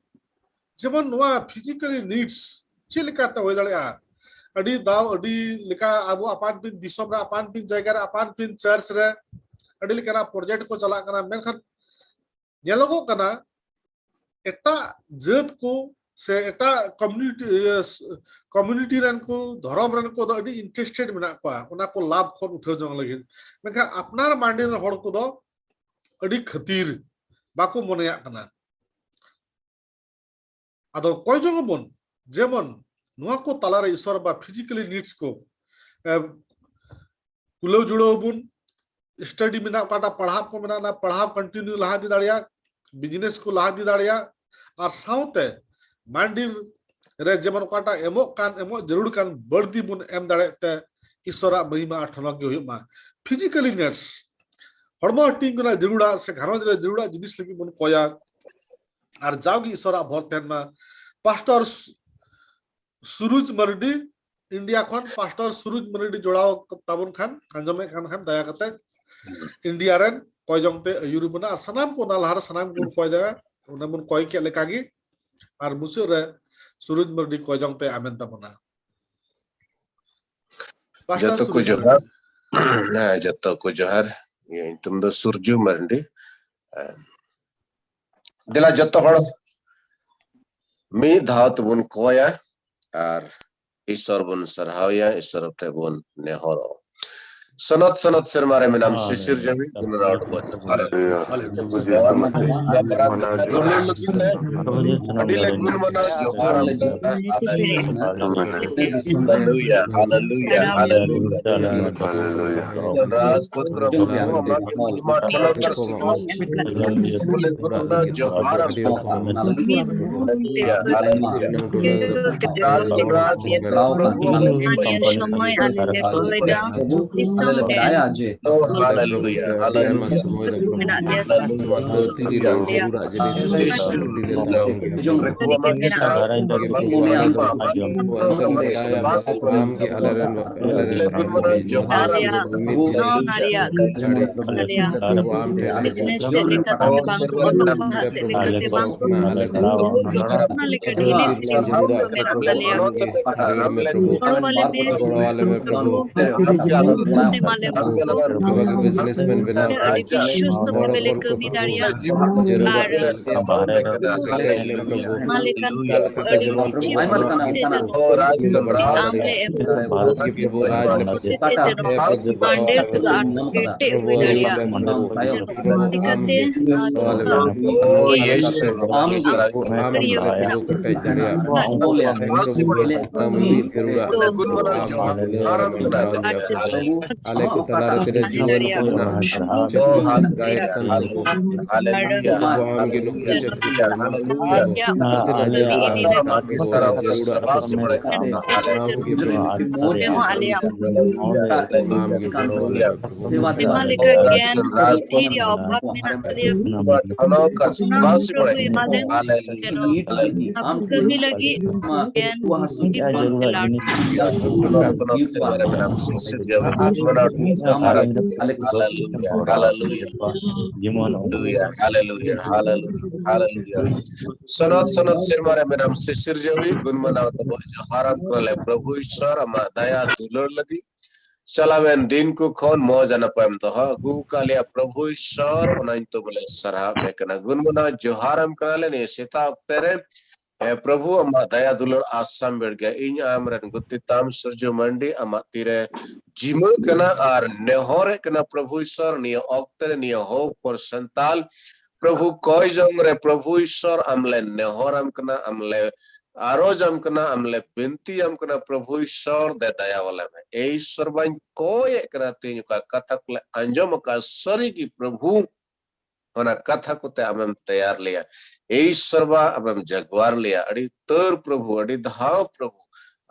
ᱡᱮᱢᱚᱱ ᱱᱚᱣᱟ physically needs ᱪᱮᱫ ᱞᱮᱠᱟᱛᱮ ᱦᱩᱭ ᱫᱟᱲᱮᱭᱟᱜᱼᱟ? ᱟᱹᱰᱤ ᱫᱟᱣ ᱟᱹᱰᱤ ᱞᱮᱠᱟ ᱟᱵᱚ ᱟᱯᱟᱱ ᱟᱹᱯᱤᱱ ᱫᱤᱥᱚᱢ ᱨᱮ, ᱟᱯᱟᱱ ᱟᱹᱯᱤᱱ ᱡᱟᱭᱜᱟ ᱨᱮ, ᱟᱯᱟᱱ ᱟᱹᱯᱤᱱ ᱪᱟᱨᱪ ᱨᱮ ᱟᱹᱰᱤ ᱞᱮᱠᱟᱱᱟᱜ ᱯᱨᱚᱡᱮᱠᱴ ᱠᱚ ᱪᱟᱞᱟᱜ ᱠᱟᱱᱟ, ᱢᱮᱱᱠᱷᱟᱱ ᱧᱮᱞᱚᱜᱚᱜ ᱠᱟᱱᱟ ᱮᱴᱟᱜ ᱡᱟᱹᱛ ᱠᱚ ᱥᱮ ᱮᱴᱟᱜ ᱠᱚᱢᱭᱩᱱᱤᱴᱤ, ᱤᱭᱟᱹ, ᱠᱚᱢᱭᱩᱱᱤᱴᱤ ᱨᱮᱱ ᱠᱚ, ᱫᱷᱚᱨᱚᱢ ᱨᱮᱱ ᱠᱚ ᱫᱚ ᱟᱹᱰᱤ ᱤᱱᱴᱟᱨᱮᱥᱴᱮᱰ ᱢᱮᱱᱟᱜ ᱠᱚᱣᱟ ᱚᱱᱟ ᱠᱚ ᱞᱟᱵᱷ ᱠᱷᱚᱱ ᱩᱴᱷᱟᱹᱣ ᱡᱚᱝ ᱞᱟᱹᱜᱤᱫ᱾ ᱢᱮᱱᱠᱷᱟᱱ ᱟᱯᱱᱟᱨ ᱢᱟᱹᱱᱰᱤ ᱨᱮᱱ ᱦᱚᱲ ᱠᱚᱫᱚ ᱟᱹᱰᱤ ᱠᱷᱟᱹᱛᱤᱨ ᱵᱟᱠᱚ ᱢᱚᱱᱮᱭᱟᱜ ᱠᱟᱱᱟ᱾ ᱟᱫᱚ ᱠᱚᱭ ᱡᱚᱝ ᱟᱵᱚᱱ ᱡᱮᱢᱚᱱ ᱱᱚᱣᱟ ᱠᱚ ᱛᱟᱞᱟᱨᱮ ᱤᱥᱚᱨ ᱵᱟ physically needs ᱠᱚ, ᱮ, ᱠᱩᱞᱟᱹᱣ ᱡᱩᱲᱟᱹᱣ ᱵᱚᱱ, ᱥᱴᱟᱰᱤ ᱢᱮᱱᱟᱜ, ᱚᱠᱟᱴᱟᱜ ᱯᱟᱲᱦᱟᱣ ᱠᱚ ᱢᱮᱱᱟᱜ, ᱚᱱᱟ ᱯᱟᱲᱦᱟᱣ ᱠᱚᱱᱴᱤᱱᱤᱭᱩ ᱞᱟᱦᱟ ᱤᱫᱤ ᱫᱟᱲᱮᱭᱟᱜ, ᱵᱤᱡᱽᱱᱮᱥ ᱠᱚ ᱞᱟᱦᱟ ᱤᱫᱤ ᱫᱟᱲᱮᱭᱟᱜ, ᱟᱨ ᱥᱟᱶᱛᱮ ᱢᱟᱹᱱᱰᱤ ᱨᱮ ᱡᱮᱢᱚᱱ ᱚᱠᱟᱴᱟᱜ ᱮᱢᱚᱜ ᱠᱟᱱ, ᱮᱢᱚᱜ ᱡᱟᱹᱨᱩᱲ ᱠᱟᱱ ᱵᱟᱹᱲᱛᱤ ᱵᱚᱱ ᱮᱢ ᱫᱟᱲᱮᱭᱟᱜ ᱛᱮ ᱤᱥᱚᱨᱟᱜ ᱢᱟᱹᱦᱤᱢᱟ ᱟᱴᱷᱟᱱᱟ ᱜᱮ ᱦᱩᱭᱩᱜ ᱢᱟ᱾ Physically needs, ᱦᱚᱲᱢᱚ ᱦᱟᱹᱴᱤᱧ ᱠᱷᱚᱱᱟᱜ ᱡᱟᱹᱨᱩᱲᱟ ᱥᱮ ᱜᱷᱟᱨᱚᱸᱡᱽ ᱨᱮ ᱡᱟᱹᱨᱩᱲᱟ ᱡᱤᱱᱤᱥ ᱞᱟᱹᱜᱤᱫ ᱵᱚᱱ ᱠᱚᱭᱟ, ᱟᱨ ᱡᱟᱣᱜᱮ ᱤᱥᱚᱨᱟᱜ ᱵᱷᱚᱨ ᱛᱟᱦᱮᱱ ᱢᱟ᱾ ᱯᱟᱥᱴᱚᱨ ᱥᱩ-, ᱥᱩᱨᱩᱡᱽ ᱢᱟᱨᱰᱤ, ᱤᱱᱰᱤᱭᱟ ᱠᱷᱚᱱ ᱯᱟᱥᱴᱚᱨ ᱥᱩᱨᱩᱡᱽ ᱢᱟᱨᱰᱤ ᱡᱚᱲᱟᱣ ᱛᱟᱵᱚᱱ ᱠᱷᱟᱱ, ᱟᱸᱡᱚᱢᱮᱫ ᱠᱟᱱ ᱠᱷᱟᱱ, ᱫᱟᱭᱟ ᱠᱟᱛᱮ ᱤᱱᱰᱤᱭᱟ ᱨᱮᱱ ᱠᱚᱭ ᱡᱚᱝ ᱛᱮ ᱟᱹᱭᱩᱨ ᱵᱚᱱᱟ᱾ ᱟᱨ ᱥᱟᱱᱟᱢ ᱠᱚ ᱚᱱᱟ ᱞᱟᱦᱟ ᱨᱮ ᱥᱟᱱᱟᱢ ᱠᱚᱵᱚᱱ ᱠᱚᱭ ᱡᱟᱭᱜᱟ, ᱚᱱᱟ ᱵᱚᱱ ᱠᱚᱭ ᱠᱮᱫ ᱞᱮᱠᱟᱜᱮ᱾ ᱟᱨ ᱢᱩᱪᱟᱹᱫ ᱨᱮ ᱥᱩᱨᱩᱡᱽ ᱢᱟᱨᱰᱤ ᱠᱚᱭ ᱡᱚᱝ ᱛᱮ ᱟᱢᱮᱱ ᱛᱟᱵᱚᱱᱟ᱾ ᱯᱟᱥᱴᱚᱨ ᱡᱚᱛᱚ ᱠᱚ ᱥᱩᱨᱩᱡᱽ ᱡᱚᱦᱟᱨ᱾ ᱢᱟᱨᱰᱤ᱾ ᱦᱮᱸ, ᱡᱚᱛᱚ ᱠᱚ ᱡᱚᱦᱟᱨ᱾ ᱤᱧᱟᱹᱜ ᱧᱩᱛᱩᱢ ᱫᱚ ᱥᱩᱨᱡᱩ ᱢᱟᱨᱰᱤ᱾ ᱦᱮᱸ᱾ ᱫᱮᱞᱟ ᱡᱚᱛᱚ ᱦᱚᱲ ᱢᱤᱫ ᱫᱷᱟᱣ ᱛᱮᱵᱚᱱ ᱠᱚᱭᱟ ᱟᱨ ᱤᱥᱚᱨ ᱵᱚᱱ ᱥᱟᱨᱦᱟᱣᱮᱭᱟ, ᱤᱥᱚᱨ ᱴᱷᱮᱱ ᱵᱚᱱ ᱱᱮᱦᱚᱨᱚᱜ᱾ ᱥᱚᱱᱚᱛ ᱥᱚᱱᱚᱛ ᱥᱮᱨᱢᱟ ᱨᱮ ᱢᱮᱱᱟᱢ ᱥᱤᱥᱤᱨ ᱡᱟᱹᱣᱤ ᱜᱩᱱ ᱨᱟᱣᱰ ᱵᱚ ᱡᱚᱦᱟᱨ᱾ ᱟᱹᱰᱤ ᱞᱮ ᱜᱩᱱ ᱢᱟᱱᱟᱣ ᱡᱚᱦᱟᱨ᱾ ᱦᱟᱞᱮᱞᱩᱭᱟ, ᱦᱟᱞᱮᱞᱩᱭᱟ, ᱦᱟᱞᱮᱞᱩᱭᱟ᱾ ᱨᱟᱡᱽ ᱯᱚᱛᱨᱚ ᱟᱢᱟᱜ ᱢᱟ ᱴᱷᱟᱞᱚ ᱠᱟᱨ ᱥᱤᱠᱷᱟᱹᱣ ᱵᱚᱞᱮ ᱜᱩᱱ ᱢᱟᱱᱟᱣ ᱡᱚᱦᱟᱨ᱾ ᱦᱟᱞᱮᱞᱩᱭᱟ, ᱦᱟᱞᱮᱞᱩᱭᱟ᱾ ᱨᱟᱡᱽ ᱠᱷᱚᱱ ᱨᱟᱡᱽ, ᱯᱨᱚᱵᱷᱩ ᱟᱢ ᱜᱮ ᱥᱚᱢᱚᱭ ᱟᱞᱮ ᱞᱮ ᱠᱚᱭ ᱫᱟ᱾ ᱫᱤᱥᱚᱢ ᱨᱮ ᱦᱟᱞᱮᱞᱩᱭᱟ, ᱦᱟᱞᱮᱞᱩᱭᱟ᱾ ᱢᱮᱱᱟᱜ ᱞᱮᱭᱟ᱾ ᱡᱚᱦᱟᱨ᱾ ᱱᱚᱣᱟ ᱨᱮᱭᱟᱜ ᱵᱤᱡᱽᱱᱮᱥ ᱪᱮᱫ ᱞᱮᱠᱟᱛᱮ ᱵᱟᱝ ᱠᱚ ᱞᱟᱦᱟ ᱥᱮᱫ ᱞᱮᱠᱟᱛᱮ ᱵᱟᱝ ᱠᱚ ᱚᱱᱟ ᱞᱮᱠᱟ ᱰᱮᱞᱤ ᱥᱴᱨᱤᱢ ᱢᱮᱱᱟᱜ ᱛᱟᱞᱮᱭᱟ᱾ ᱜᱚᱲᱚ ᱟᱞᱮ ᱢᱮ ᱯᱨᱚᱵᱷᱩ᱾ ᱮᱢᱟ ᱞᱮ ᱢᱮ ᱯᱨᱚᱵᱷᱩ᱾ ᱟᱹᱰᱤ ᱵᱤᱥᱥᱚᱥᱛᱚ ᱵᱷᱟᱵᱮ ᱞᱮ ᱠᱟᱹᱢᱤ ᱫᱟᱲᱮᱭᱟᱜ᱾ ᱟᱨ ᱢᱟ ᱞᱮᱠᱟᱱ ᱟᱹᱰᱤ ᱟᱢ ᱞᱮ ᱮᱢ ᱟᱢ ᱞᱮᱠᱟᱛᱮ ᱡᱮᱱᱚ ᱯᱟᱱᱰᱮ ᱛᱮᱫᱚ ᱟᱨ ᱠᱮᱴᱮᱡ ᱦᱩᱭ ᱫᱟᱲᱮᱭᱟᱜ᱾ ᱡᱮᱱᱚ ᱞᱮᱠᱟᱛᱮ ᱟᱢ ᱜᱮ ᱟᱢ ᱜᱮ ᱯᱨᱚᱵᱷᱩ ᱠᱮᱴᱮᱡ ᱫᱟᱲᱮᱭᱟᱜ᱾ ᱟᱢ ᱜᱮ ᱯᱨᱚᱵᱷᱩ ᱢᱤᱫ ᱜᱮ ᱨᱩᱣᱟᱹᱲ ᱟᱢ ᱜᱮ ᱯᱨᱚᱵᱷᱩ ᱟᱢ ᱜᱮ ᱟᱞᱮ ᱠᱚ ᱛᱟᱞᱟ ᱨᱮ ᱛᱤᱱᱟᱹᱜ ᱡᱤᱵᱚᱱ ᱠᱚ ᱢᱮᱱᱟᱜᱼᱟ᱾ ᱟᱢ ᱜᱮ ᱯᱨᱚᱵᱷᱩ ᱟᱢ ᱜᱮ ᱱᱩᱠᱩ ᱪᱮᱫ ᱠᱚ ᱪᱟᱞᱟᱜ ᱠᱟᱱᱟ ᱛᱤᱱᱟᱹᱜ ᱡᱤᱵᱚᱱ ᱠᱚ ᱨᱩᱣᱟᱹᱲ ᱟᱯᱮ ᱛᱟᱞᱟ ᱨᱮ ᱟᱢ ᱜᱮ ᱯᱨᱚᱵᱷᱩ ᱟᱢ ᱜᱮ ᱜᱚᱲᱚ ᱟᱞᱮ ᱯᱨᱚᱵᱷᱩ ᱟᱭᱢᱟ ᱞᱮᱠᱟ ᱜᱮᱭᱟᱱ ᱵᱩᱫᱽᱫᱷᱤ ᱨᱮᱭᱟᱜ ᱚᱵᱷᱟᱵ ᱢᱮᱱᱟᱜ ᱛᱟᱞᱮᱭᱟ᱾ ᱚᱱᱟ ᱦᱚᱸ ᱯᱨᱚᱵᱷᱩ ᱮᱢᱟ ᱞᱮᱢ, ᱡᱮᱱᱚ ᱟᱠᱚ ᱠᱟᱹᱢᱤ ᱞᱟᱹᱜᱤᱫ ᱜᱮᱭᱟᱱ ᱵᱩᱫᱽᱫᱷᱤ ᱢᱚᱱ ᱠᱚ ᱞᱟᱲ᱾ ᱦᱟᱞᱮᱞᱩᱭᱟ, ᱦᱟᱞᱮᱞᱩᱭᱟ, ᱦᱟᱞᱮᱞᱩᱭᱟ, ᱦᱟᱞᱮᱞᱩᱭᱟ᱾ ᱥᱚᱱᱚᱛ ᱥᱚᱱᱚᱛ ᱥᱮᱨᱢᱟ ᱨᱮ ᱢᱮᱱᱟᱢ ᱥᱤᱥᱤᱨ ᱡᱟᱹᱣᱤ ᱜᱩᱱ ᱢᱟᱱᱟᱣ ᱛᱟᱵᱚ ᱡᱚᱦᱟᱨᱟᱢ ᱠᱟᱱᱟᱞᱮ ᱯᱨᱚᱵᱷᱩ ᱤᱥᱚᱨ, ᱟᱢᱟᱜ ᱫᱟᱭᱟ ᱫᱩᱞᱟᱹᱲ ᱞᱟᱹᱜᱤᱫ ᱪᱟᱞᱟᱣᱮᱱ ᱫᱤᱱ ᱠᱚ ᱠᱷᱚᱱ ᱢᱚᱡᱽ ᱟᱨ ᱱᱟᱯᱟᱭᱮᱢ ᱫᱚᱦᱚ ᱟᱹᱜᱩ ᱟᱠᱟᱫ ᱞᱮᱭᱟ ᱯᱨᱚᱵᱷᱩ ᱤᱥᱚᱨ, ᱚᱱᱟ ᱧᱩᱛᱩᱢ ᱞᱮ ᱥᱟᱨᱦᱟᱣ ᱯᱮ ᱠᱟᱱᱟ᱾ ᱜᱩᱱ ᱢᱟᱱᱟᱣ ᱡᱚᱦᱟᱨᱟᱢ ᱠᱟᱱᱟᱞᱮ ᱱᱤᱭᱟᱹ ᱥᱮᱛᱟᱜ ᱚᱠᱛᱮ ᱨᱮ᱾ ᱦᱮᱸ ᱯᱨᱚᱵᱷᱩ, ᱟᱢᱟᱜ ᱫᱟᱭᱟ ᱫᱩᱞᱟᱹᱲ ᱟᱥᱟᱢ ᱵᱮᱲ ᱜᱮ ᱤᱧ ᱟᱢᱨᱮᱱ ᱜᱩᱛᱤ ᱛᱟᱢ ᱥᱩᱨᱡᱩ ᱢᱟᱱᱰᱤ ᱟᱢᱟᱜ ᱛᱤᱨᱮ ᱡᱤᱢᱟᱹᱜ ᱠᱟᱱᱟ ᱟᱨ ᱱᱮᱦᱚᱨᱮᱫ ᱠᱟᱱᱟ ᱯᱨᱚᱵᱷᱩ ᱤᱥᱚᱨ, ᱱᱤᱭᱟᱹ ᱚᱠᱛᱮ ᱨᱮ ᱱᱤᱭᱟᱹ ᱦᱚ ᱯᱚᱨ ᱥᱟᱱᱛᱟᱞ ᱯᱨᱚᱵᱷᱩ ᱠᱚᱭ ᱡᱚᱝ ᱨᱮ ᱯᱨᱚᱵᱷᱩ ᱤᱥᱚᱨ ᱟᱢᱞᱮ ᱱᱮᱦᱚᱨᱟᱢ ᱠᱟᱱᱟ, ᱟᱢᱞᱮ ᱟᱨᱚᱡᱟᱢ ᱠᱟᱱᱟ, ᱟᱢᱞᱮ ᱵᱤᱱᱛᱤᱭᱟᱢ ᱠᱟᱱᱟ ᱯᱨᱚᱵᱷᱩ ᱤᱥᱚᱨ ᱫᱮ ᱫᱟᱭᱟ ᱣᱟᱞᱮ ᱢᱮ᱾ ᱮ ᱤᱥᱚᱨ ᱵᱟᱧ ᱠᱚᱭᱮᱫ ᱠᱟᱱᱟ ᱛᱮᱦᱮᱧ ᱚᱠᱟ ᱠᱟᱛᱷᱟ ᱠᱚᱞᱮ ᱟᱸᱡᱚᱢ ᱟᱠᱟᱫ ᱥᱟᱹᱨᱤ ᱜᱮ ᱯᱨᱚᱵᱷᱩ ᱚᱱᱟ ᱠᱟᱛᱷᱟ ᱠᱚᱛᱮ ᱟᱢᱮᱢ ᱛᱮᱭᱟᱨ ᱞᱮᱭᱟ᱾ ᱮ ᱤᱥᱚᱨ ᱵᱟ ᱟᱢᱮᱢ ᱡᱟᱜᱣᱟᱨ ᱞᱮᱭᱟ᱾ ᱟᱹᱰᱤ ᱩᱛᱟᱹᱨ ᱯᱨᱚᱵᱷᱩ, ᱟᱹᱰᱤ ᱫᱷᱟᱣ ᱯᱨᱚᱵᱷᱩ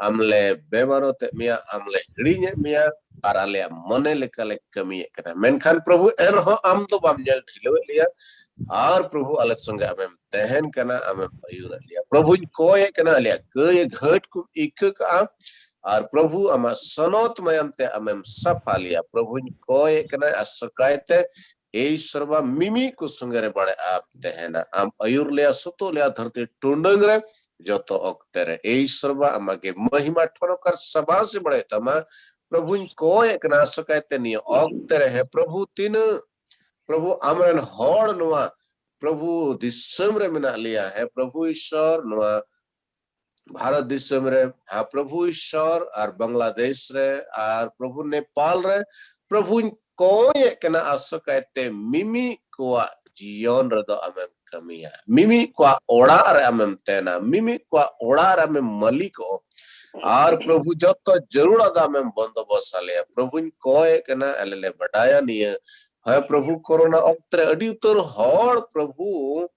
ᱟᱢᱞᱮ ᱵᱮᱵᱟᱨᱚᱛᱮᱫ ᱢᱮᱭᱟ, ᱟᱢᱞᱮ ᱦᱤᱲᱤᱧᱮᱫ ᱢᱮᱭᱟ ᱟᱨ ᱟᱞᱮᱭᱟᱜ ᱢᱚᱱᱮ ᱞᱮᱠᱟᱞᱮ ᱠᱟᱹᱢᱤᱭᱮᱫ ᱠᱟᱱᱟ᱾ ᱢᱮᱱᱠᱷᱟᱱ ᱯᱨᱚᱵᱷᱩ ᱮᱱᱨᱮᱦᱚᱸ ᱟᱢ ᱫᱚ ᱵᱟᱢ ᱧᱮᱞ ᱰᱷᱤᱞᱟᱹᱣᱮᱫ ᱞᱮᱭᱟ ᱟᱨ ᱯᱨᱚᱵᱷᱩ ᱟᱞᱮ ᱥᱚᱸᱜᱮ ᱟᱢᱮᱢ ᱛᱟᱦᱮᱱ ᱠᱟᱱᱟ, ᱟᱢᱮᱢ ᱟᱹᱭᱩᱨᱮᱫ ᱞᱮᱭᱟ᱾ ᱯᱨᱚᱵᱷᱩᱧ ᱠᱚᱭᱮᱫ ᱠᱟᱱᱟ ᱟᱞᱮᱭᱟᱜ ᱠᱟᱹᱭ ᱜᱷᱟᱹᱴ ᱠᱚᱢ ᱤᱠᱟᱹ ᱠᱟᱜᱼᱟ ᱟᱨ ᱯᱨᱚᱵᱷᱩ ᱟᱢᱟᱜ ᱥᱚᱱᱚᱛ ᱢᱟᱭᱟᱢ ᱛᱮ ᱟᱢᱮᱢ ᱥᱟᱯᱷᱟ ᱞᱮᱭᱟ᱾ ᱯᱨᱚᱵᱷᱩᱧ ᱠᱚᱭᱮᱫ ᱠᱟᱱᱟ ᱟᱥᱚᱠᱟᱭ ᱛᱮ ᱮ ᱤᱥᱚᱨ ᱵᱟ ᱢᱤᱢᱤ ᱠᱚ ᱥᱚᱸᱜᱮ ᱨᱮ ᱵᱟᱲᱮ ᱟᱢ ᱛᱟᱦᱮᱱᱟ᱾ ᱟᱢ ᱟᱹᱭᱩᱨ ᱞᱮᱭᱟ, ᱥᱩᱛᱩᱜ ᱞᱮᱭᱟ ᱫᱷᱟᱹᱨᱛᱤ ᱴᱩᱰᱟᱹᱝ ᱨᱮ ᱡᱚᱛᱚ ᱚᱠᱛᱮ ᱨᱮ᱾ ᱮ ᱤᱥᱚᱨ ᱵᱟ ᱟᱢᱟᱜ ᱜᱮ ᱢᱚᱦᱤᱢᱟ ᱴᱷᱚᱱᱚᱠᱟᱨ ᱥᱟᱵᱟᱥᱤ ᱵᱟᱲᱮ ᱛᱟᱢᱟ᱾ ᱯᱨᱚᱵᱷᱩᱧ ᱠᱚᱭᱮᱫ ᱠᱟᱱᱟ ᱟᱥᱚᱠᱟᱭ ᱛᱮ ᱱᱤᱭᱟᱹ ᱚᱠᱛᱮ ᱨᱮ, ᱦᱮ ᱯᱨᱚᱵᱷᱩ ᱛᱤᱱᱟᱹᱜ ᱯᱨᱚᱵᱷᱩ ᱟᱢᱨᱮᱱ ᱦᱚᱲ ᱱᱚᱣᱟ ᱯᱨᱚᱵᱷᱩ ᱫᱤᱥᱚᱢ ᱨᱮ ᱢᱮᱱᱟᱜ ᱞᱮᱭᱟ, ᱦᱮ ᱯᱨᱚᱵᱷᱩ ᱤᱥᱚᱨ ᱱᱚᱣᱟ ᱵᱷᱟᱨᱚᱛ ᱫᱤᱥᱚᱢ ᱨᱮ, ᱦᱮ ᱯᱨᱚᱵᱷᱩ ᱤᱥᱚᱨ ᱟᱨ ᱵᱟᱝᱞᱟᱫᱮᱥ ᱨᱮ ᱟᱨ ᱯᱨᱚᱵᱷᱩ ᱱᱮᱯᱟᱞ ᱨᱮ, ᱯᱨᱚᱵᱷᱩᱧ ᱠᱚᱭᱮᱫ ᱠᱟᱱᱟ ᱟᱥᱚᱠᱟᱭ ᱛᱮ ᱢᱤᱢᱤ ᱠᱚᱣᱟᱜ ᱡᱤᱭᱚᱱ ᱨᱮᱫᱚ ᱟᱢᱮᱢ ᱠᱟᱹᱢᱤᱭᱟ, ᱢᱤᱢᱤ ᱠᱚᱣᱟᱜ ᱚᱲᱟᱜ ᱨᱮ ᱟᱢᱮᱢ ᱛᱟᱦᱮᱱᱟ, ᱢᱤᱢᱤ ᱠᱚᱣᱟᱜ ᱚᱲᱟᱜ ᱨᱮ ᱟᱢᱮᱢ ᱢᱟᱹᱞᱤᱠᱚᱜ ᱟᱨ ᱯᱨᱚᱵᱷᱩ ᱡᱚᱛᱚ ᱡᱟᱹᱨᱩᱲᱟᱜ ᱫᱚ ᱟᱢᱮᱢ ᱵᱚᱱᱫᱚᱵᱚᱥ ᱟᱞᱮᱭᱟ᱾ ᱯᱨᱚᱵᱷᱩᱧ ᱠᱚᱭᱮᱫ ᱠᱟᱱᱟ, ᱟᱞᱮ ᱞᱮ ᱵᱟᱰᱟᱭᱟ ᱱᱤᱭᱟᱹ ᱦᱮ ᱯᱨᱚᱵᱷᱩ ᱠᱚᱨᱳᱱᱟ ᱚᱠᱛᱮ ᱨᱮ ᱟᱹᱰᱤ ᱩᱛᱟᱹᱨ ᱦᱚᱲ ᱯᱨᱚᱵᱷᱩ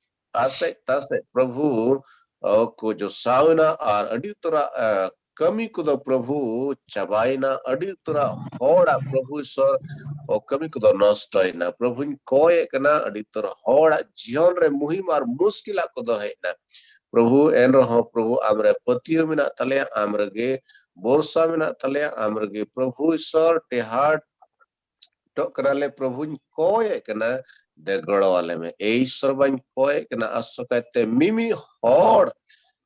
ᱟᱥᱮᱡ ᱛᱟᱥᱮᱡ ᱯᱨᱚᱵᱷᱩ ᱚ, ᱠᱚ ᱡᱚᱥᱟᱣ ᱮᱱᱟ ᱟᱨ ᱟᱹᱰᱤ ᱩᱛᱟᱹᱨᱟᱜ ᱮ, ᱠᱟᱹᱢᱤ ᱠᱚᱫᱚ ᱯᱨᱚᱵᱷᱩ ᱪᱟᱵᱟᱭᱮᱱᱟ, ᱟᱹᱰᱤ ᱩᱛᱟᱹᱨᱟᱜ ᱦᱚᱲᱟᱜ ᱯᱨᱚᱵᱷᱩ ᱤᱥᱚᱨ ᱚ, ᱠᱟᱹᱢᱤ ᱠᱚᱫᱚ ᱱᱚᱥᱴᱚᱭᱮᱱᱟ᱾ ᱯᱨᱚᱵᱷᱩᱧ ᱠᱚᱭᱮᱫ ᱠᱟᱱᱟ ᱟᱹᱰᱤ ᱩᱛᱟᱹᱨ ᱦᱚᱲᱟᱜ ᱡᱤᱭᱚᱱ ᱨᱮ ᱢᱩᱦᱤᱢ ᱟᱨ ᱢᱩᱥᱠᱤᱞᱟᱜ ᱠᱚᱫᱚ ᱦᱮᱡ ᱮᱱᱟ᱾ ᱯᱨᱚᱵᱷᱩ ᱮᱱᱨᱮᱦᱚᱸ ᱯᱨᱚᱵᱷᱩ ᱟᱢᱨᱮ ᱯᱟᱹᱛᱭᱟᱹᱣ ᱢᱮᱱᱟᱜ ᱛᱟᱞᱮᱭᱟ, ᱟᱢ ᱨᱮᱜᱮ ᱵᱷᱚᱨᱥᱟ ᱢᱮᱱᱟᱜ ᱛᱟᱞᱮᱭᱟ, ᱟᱢ ᱨᱮᱜᱮ ᱯᱨᱚᱵᱷᱩ ᱤᱥᱚᱨ ᱴᱮᱦᱟᱴ ᱴᱚᱜ ᱠᱟᱱᱟᱞᱮ, ᱯᱨᱚᱵᱷᱩᱧ ᱠᱚᱭᱮᱫ ᱠᱟᱱᱟ, ᱫᱮ ᱜᱚᱲᱚ ᱟᱞᱮ ᱢᱮ᱾ ᱮ ᱤᱥᱚᱨ ᱵᱟᱧ ᱠᱚᱭᱮᱫ ᱠᱟᱱᱟ, ᱟᱥᱚᱠᱟᱭᱛᱮ ᱢᱤᱢᱤ ᱦᱚᱲ,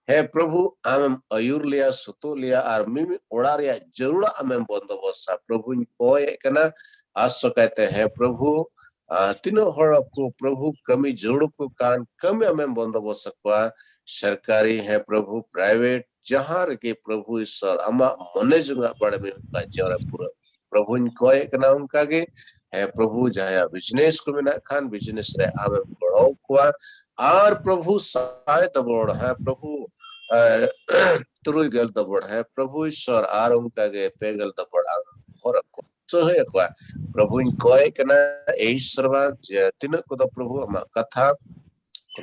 ᱦᱮ ᱯᱨᱚᱵᱷᱩ ᱟᱢᱮᱢ ᱟᱹᱭᱩᱨ ᱞᱮᱭᱟ, ᱥᱩᱛᱩᱜ ᱞᱮᱭᱟ ᱟᱨ ᱢᱤᱢᱤ ᱚᱲᱟᱜ ᱨᱮᱭᱟᱜ ᱡᱟᱹᱨᱩᱲᱟᱜ ᱟᱢᱮᱢ ᱵᱚᱱᱫᱚᱵᱚᱥᱟ᱾ ᱯᱨᱚᱵᱷᱩᱧ ᱠᱚᱭᱮᱫ ᱠᱟᱱᱟ, ᱟᱥᱚᱠᱟᱭᱛᱮ ᱦᱮ ᱯᱨᱚᱵᱷᱩ ᱟᱨ ᱛᱤᱱᱟᱹᱜ ᱦᱚᱲ ᱠᱚ ᱯᱨᱚᱵᱷᱩ ᱠᱟᱹᱢᱤ ᱡᱟᱹᱨᱩᱲ ᱠᱚ ᱠᱟᱱ, ᱠᱟᱹᱢᱤ ᱟᱢᱮᱢ ᱵᱚᱱᱫᱚᱵᱚᱥ ᱟᱠᱚᱣᱟ, ᱥᱚᱨᱠᱟᱨᱤ ᱦᱮᱸ ᱯᱨᱚᱵᱷᱩ, ᱯᱨᱟᱭᱵᱷᱮᱴ, ᱡᱟᱦᱟᱸ ᱨᱮᱜᱮ ᱯᱨᱚᱵᱷᱩ ᱤᱥᱚᱨ ᱟᱢᱟᱜ ᱢᱚᱱᱮ ᱡᱚᱝᱟᱜ ᱵᱟᱲᱮ ᱢᱮ ᱚᱱᱠᱟ ᱡᱚᱨᱮ ᱯᱩᱨᱟᱹ ᱯᱨᱚᱵᱷᱩᱧ ᱠᱚᱭᱮᱜ ᱠᱟᱱᱟ᱾ ᱚᱱᱠᱟ ᱜᱮ ᱦᱮᱸ ᱯᱨᱚᱵᱷᱩ, ᱡᱟᱦᱟᱸᱭᱟᱜ ᱵᱤᱡᱽᱱᱮᱥ ᱠᱚ ᱢᱮᱱᱟᱜ ᱠᱷᱟᱱ ᱵᱤᱡᱽᱱᱮᱥ ᱨᱮ ᱟᱢᱮᱢ ᱜᱚᱲᱚ ᱠᱚᱣᱟ, ᱟᱨ ᱯᱨᱚᱵᱷᱩ ᱥᱟᱭ ᱫᱚᱵᱚᱲ ᱦᱮᱸ ᱯᱨᱚᱵᱷᱩ ᱛᱩᱨᱩᱭ ᱜᱮᱞ ᱫᱚᱵᱚᱲ ᱦᱮᱸ ᱯᱨᱚᱵᱷᱩ ᱤᱥᱚᱨ ᱟᱨ ᱚᱱᱠᱟ ᱜᱮ ᱯᱮ ᱜᱮᱞ ᱫᱚᱵᱚᱲ ᱟᱢ ᱦᱚᱨ ᱟᱠᱚ ᱥᱟᱹᱦᱟᱹᱭ ᱟᱠᱚᱣᱟ᱾ ᱯᱨᱚᱵᱷᱩᱧ ᱠᱚᱭᱮᱜ ᱠᱟᱱᱟ, ᱮ ᱤᱥᱚᱨ ᱵᱟᱵᱟ, ᱡᱮ ᱛᱤᱱᱟᱹᱜ ᱠᱚᱫᱚ ᱯᱨᱚᱵᱷᱩ ᱟᱢᱟᱜ ᱠᱟᱛᱷᱟ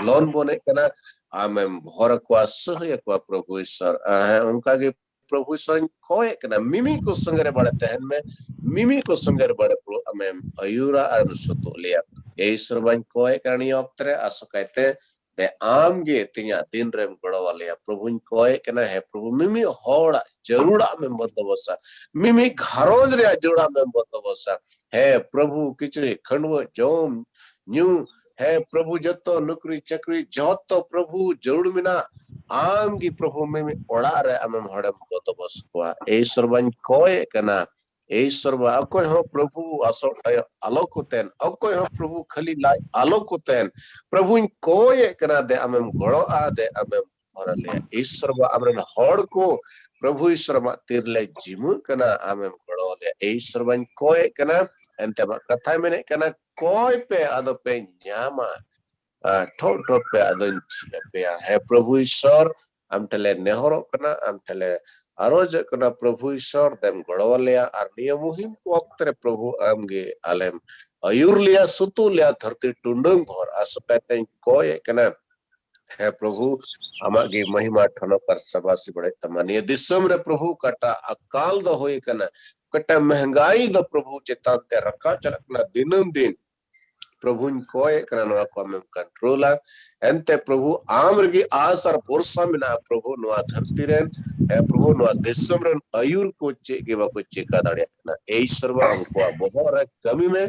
ᱞᱚᱱ ᱵᱚᱱᱮᱜ ᱠᱟᱱᱟ, ᱟᱢᱮᱢ ᱦᱚᱨ ᱟᱠᱚᱣᱟ, ᱥᱟᱹᱦᱟᱹᱭ ᱟᱠᱚᱣᱟ ᱯᱨᱚᱵᱷᱩ ᱤᱥᱚᱨ᱾ ᱦᱮᱸ, ᱚᱱᱠᱟ ᱜᱮ ᱯᱨᱚᱵᱷᱩ ᱤᱥᱚᱨᱤᱧ ᱠᱚᱭᱮᱜ ᱠᱟᱱᱟ, ᱢᱤᱢᱤ ᱠᱚ ᱥᱚᱸᱜᱮ ᱨᱮ ᱵᱟᱲᱮ ᱛᱟᱦᱮᱱ ᱢᱮ, ᱢᱤᱢᱤ ᱠᱚ ᱥᱚᱸᱜᱮ ᱨᱮ ᱵᱟᱲᱮ ᱯᱨᱚᱵᱷᱩ ᱟᱢᱮᱢ ᱟᱹᱭᱩᱨᱟ ᱟᱨᱮᱢ ᱥᱩᱛᱩᱜ ᱞᱮᱭᱟ᱾ ᱮ ᱤᱥᱚᱨ ᱵᱟᱵᱟᱧ ᱠᱚᱭᱮᱜ ᱠᱟᱱᱟ ᱱᱤᱭᱟᱹ ᱚᱠᱛᱮ ᱨᱮ, ᱟᱥᱚᱠᱟᱭᱛᱮ ᱛᱮ ᱟᱢ ᱜᱮ ᱛᱮᱦᱮᱧᱟᱜ ᱫᱤᱱ ᱨᱮᱢ ᱜᱚᱲᱚ ᱟᱞᱮᱭᱟ᱾ ᱯᱨᱚᱵᱷᱩᱧ ᱠᱚᱭᱮᱜ ᱠᱟᱱᱟ, ᱦᱮᱸ ᱯᱨᱚᱵᱷᱩ, ᱢᱤᱢᱤ ᱦᱚᱲᱟᱜ ᱡᱟᱹᱨᱩᱲᱟᱜ ᱢᱮᱢ ᱵᱚᱱᱫᱚᱵᱚᱥᱟ, ᱢᱤᱢᱤ ᱜᱷᱟᱨᱚᱸᱡᱽ ᱨᱮᱭᱟᱜ ᱡᱟᱹᱨᱩᱲᱟᱜ ᱢᱮᱢ ᱵᱚᱱᱫᱚᱵᱚᱥᱟ᱾ ᱦᱮᱸ ᱯᱨᱚᱵᱷᱩ, ᱠᱤᱪᱨᱤᱡ ᱠᱷᱟᱹᱰᱣᱟᱹᱜ, ᱡᱚᱢ ᱧᱩ, ᱦᱮᱸ ᱯᱨᱚᱵᱷᱩ, ᱡᱚᱛᱚ ᱱᱩᱠᱨᱤ ᱪᱟᱹᱠᱨᱤ, ᱡᱚᱛᱚ ᱯᱨᱚᱵᱷᱩ ᱡᱟᱹᱨᱩᱲ ᱢᱮᱱᱟᱜ, ᱟᱢ ᱜᱮ ᱯᱨᱚᱵᱷᱩ ᱢᱤᱢᱤ ᱚᱲᱟᱜ ᱨᱮ ᱟᱢᱮᱢ ᱦᱚᱲᱮᱢ ᱵᱚᱱᱫᱚᱵᱚᱥ ᱠᱚᱣᱟ᱾ ᱮ ᱤᱥᱚᱨ ᱵᱟᱵᱟᱧ ᱠᱚᱭᱮᱜ ᱠᱟᱱᱟ, ᱮ ᱤᱥᱚᱨ ᱵᱟᱵᱟ, ᱚᱠᱚᱭ ᱦᱚᱸ ᱯᱨᱚᱵᱷᱩ ᱟᱥᱚᱜ ᱛᱟᱭᱚᱢ ᱟᱞᱚ ᱠᱚ ᱛᱟᱦᱮᱱ, ᱚᱠᱚᱭ ᱦᱚᱸ ᱯᱨᱚᱵᱷᱩ ᱠᱷᱟᱹᱞᱤ ᱞᱟᱡ ᱟᱞᱚ ᱠᱚ ᱛᱟᱦᱮᱱ᱾ ᱯᱨᱚᱵᱷᱩᱧ ᱠᱚᱭᱮᱜ ᱠᱟᱱᱟ, ᱫᱮ ᱟᱢᱮᱢ ᱜᱚᱲᱚᱜᱼᱟ, ᱫᱮ ᱟᱢᱮᱢ ᱦᱚᱨ ᱟᱞᱮᱭᱟ᱾ ᱮ ᱤᱥᱚᱨ ᱵᱟᱵᱟ, ᱟᱢᱨᱮᱱ ᱦᱚᱲ ᱠᱚ ᱯᱨᱚᱵᱷᱩ ᱤᱥᱚᱨ ᱟᱢᱟᱜ ᱛᱤᱨ ᱞᱮ ᱡᱤᱢᱟᱹᱜ ᱠᱟᱱᱟ, ᱟᱢᱮᱢ ᱜᱚᱲᱚ ᱟᱞᱮᱭᱟ᱾ ᱮ ᱤᱥᱚᱨ ᱵᱟᱵᱟᱧ ᱠᱚᱭᱮᱜ ᱠᱟᱱᱟ, ᱮᱱᱛᱮ ᱟᱢᱟᱜ ᱠᱟᱛᱷᱟᱭ ᱢᱮᱱᱮᱫ ᱠᱟᱱᱟ, ᱠᱚᱭ ᱯᱮ ᱟᱫᱚ ᱯᱮ ᱧᱟᱢᱟ, ᱟᱨ ᱴᱷᱚᱠ ᱴᱷᱚᱠ ᱯᱮ ᱟᱫᱚᱧ ᱡᱷᱤᱡ ᱟᱯᱮᱭᱟ᱾ ᱦᱮᱸ ᱯᱨᱚᱵᱷᱩ ᱤᱥᱚᱨ, ᱟᱢ ᱴᱷᱮᱱ ᱞᱮ ᱱᱮᱦᱚᱨᱚᱜ ᱠᱟᱱᱟ, ᱟᱢ ᱴᱷᱮᱱ ᱞᱮ ᱟᱨᱚᱡᱚᱜ ᱠᱟᱱᱟ ᱯᱨᱚᱵᱷᱩ ᱤᱥᱚᱨ, ᱫᱮᱢ ᱜᱚᱲᱚ ᱟᱞᱮᱭᱟ᱾ ᱟᱨ ᱱᱤᱭᱟᱹ ᱢᱩᱦᱤᱢ ᱠᱚ ᱚᱠᱛᱮ ᱨᱮ ᱯᱨᱚᱵᱷᱩ ᱟᱢ ᱜᱮ ᱟᱞᱮᱢ ᱟᱹᱭᱩᱨ ᱞᱮᱭᱟ, ᱥᱩᱛᱩᱜ ᱞᱮᱭᱟ ᱫᱷᱟᱹᱨᱛᱤ ᱴᱩᱰᱟᱹᱝ ᱵᱷᱚᱨ᱾ ᱟᱥᱚᱠᱟᱭᱛᱮᱧ ᱠᱚᱭᱮᱜ ᱠᱟᱱᱟ, ᱦᱮᱸ ᱯᱨᱚᱵᱷᱩ, ᱟᱢᱟᱜ ᱜᱮ ᱢᱚᱦᱤᱢᱟ ᱴᱷᱚᱱᱚᱠ ᱟᱨ ᱥᱟᱵᱟᱥᱤ ᱵᱟᱲᱟᱭ ᱛᱟᱢᱟ᱾ ᱱᱤᱭᱟᱹ ᱫᱤᱥᱚᱢ ᱨᱮ ᱯᱨᱚᱵᱷᱩ ᱚᱠᱟᱴᱟᱜ ᱟᱠᱟᱞ ᱫᱚ ᱦᱩᱭ ᱠᱟᱱᱟ, ᱚᱠᱟᱴᱟᱜ ᱢᱮᱦᱸᱜᱟᱭᱤ ᱫᱚ ᱯᱨᱚᱵᱷᱩ ᱪᱮᱛᱟᱱ ᱛᱮ ᱨᱟᱠᱟᱵ ᱪᱟᱞᱟᱜ ᱠᱟᱱᱟ ᱫᱤᱱᱟᱹᱢ ᱫᱤᱱ, ᱯᱨᱚᱵᱷᱩᱧ ᱠᱚᱭᱮᱜ ᱠᱟᱱᱟ ᱱᱚᱣᱟ ᱠᱚ ᱟᱢᱮᱢ ᱠᱚᱱᱴᱨᱳᱞᱟ᱾ ᱮᱱᱛᱮ ᱯᱨᱚᱵᱷᱩ ᱟᱢ ᱨᱮᱜᱮ ᱟᱥ ᱟᱨ ᱵᱷᱚᱨᱥᱟ ᱢᱮᱱᱟᱜᱼᱟ ᱯᱨᱚᱵᱷᱩ ᱱᱚᱣᱟ ᱫᱷᱟᱹᱨᱛᱤ ᱨᱮᱱ, ᱦᱮᱸ ᱯᱨᱚᱵᱷᱩ ᱱᱚᱣᱟ ᱫᱤᱥᱚᱢ ᱨᱮᱱ ᱟᱹᱭᱩᱨ ᱠᱚ ᱪᱮᱫ ᱜᱮ ᱵᱟᱠᱚ ᱪᱮᱠᱟ ᱫᱟᱲᱮᱭᱟᱜ ᱠᱟᱱᱟ᱾ ᱮ ᱤᱥᱚᱨ ᱵᱟᱵᱟ, ᱩᱱᱠᱩᱣᱟᱜ ᱵᱚᱦᱚᱜ ᱨᱮ ᱠᱟᱹᱢᱤ ᱢᱮ,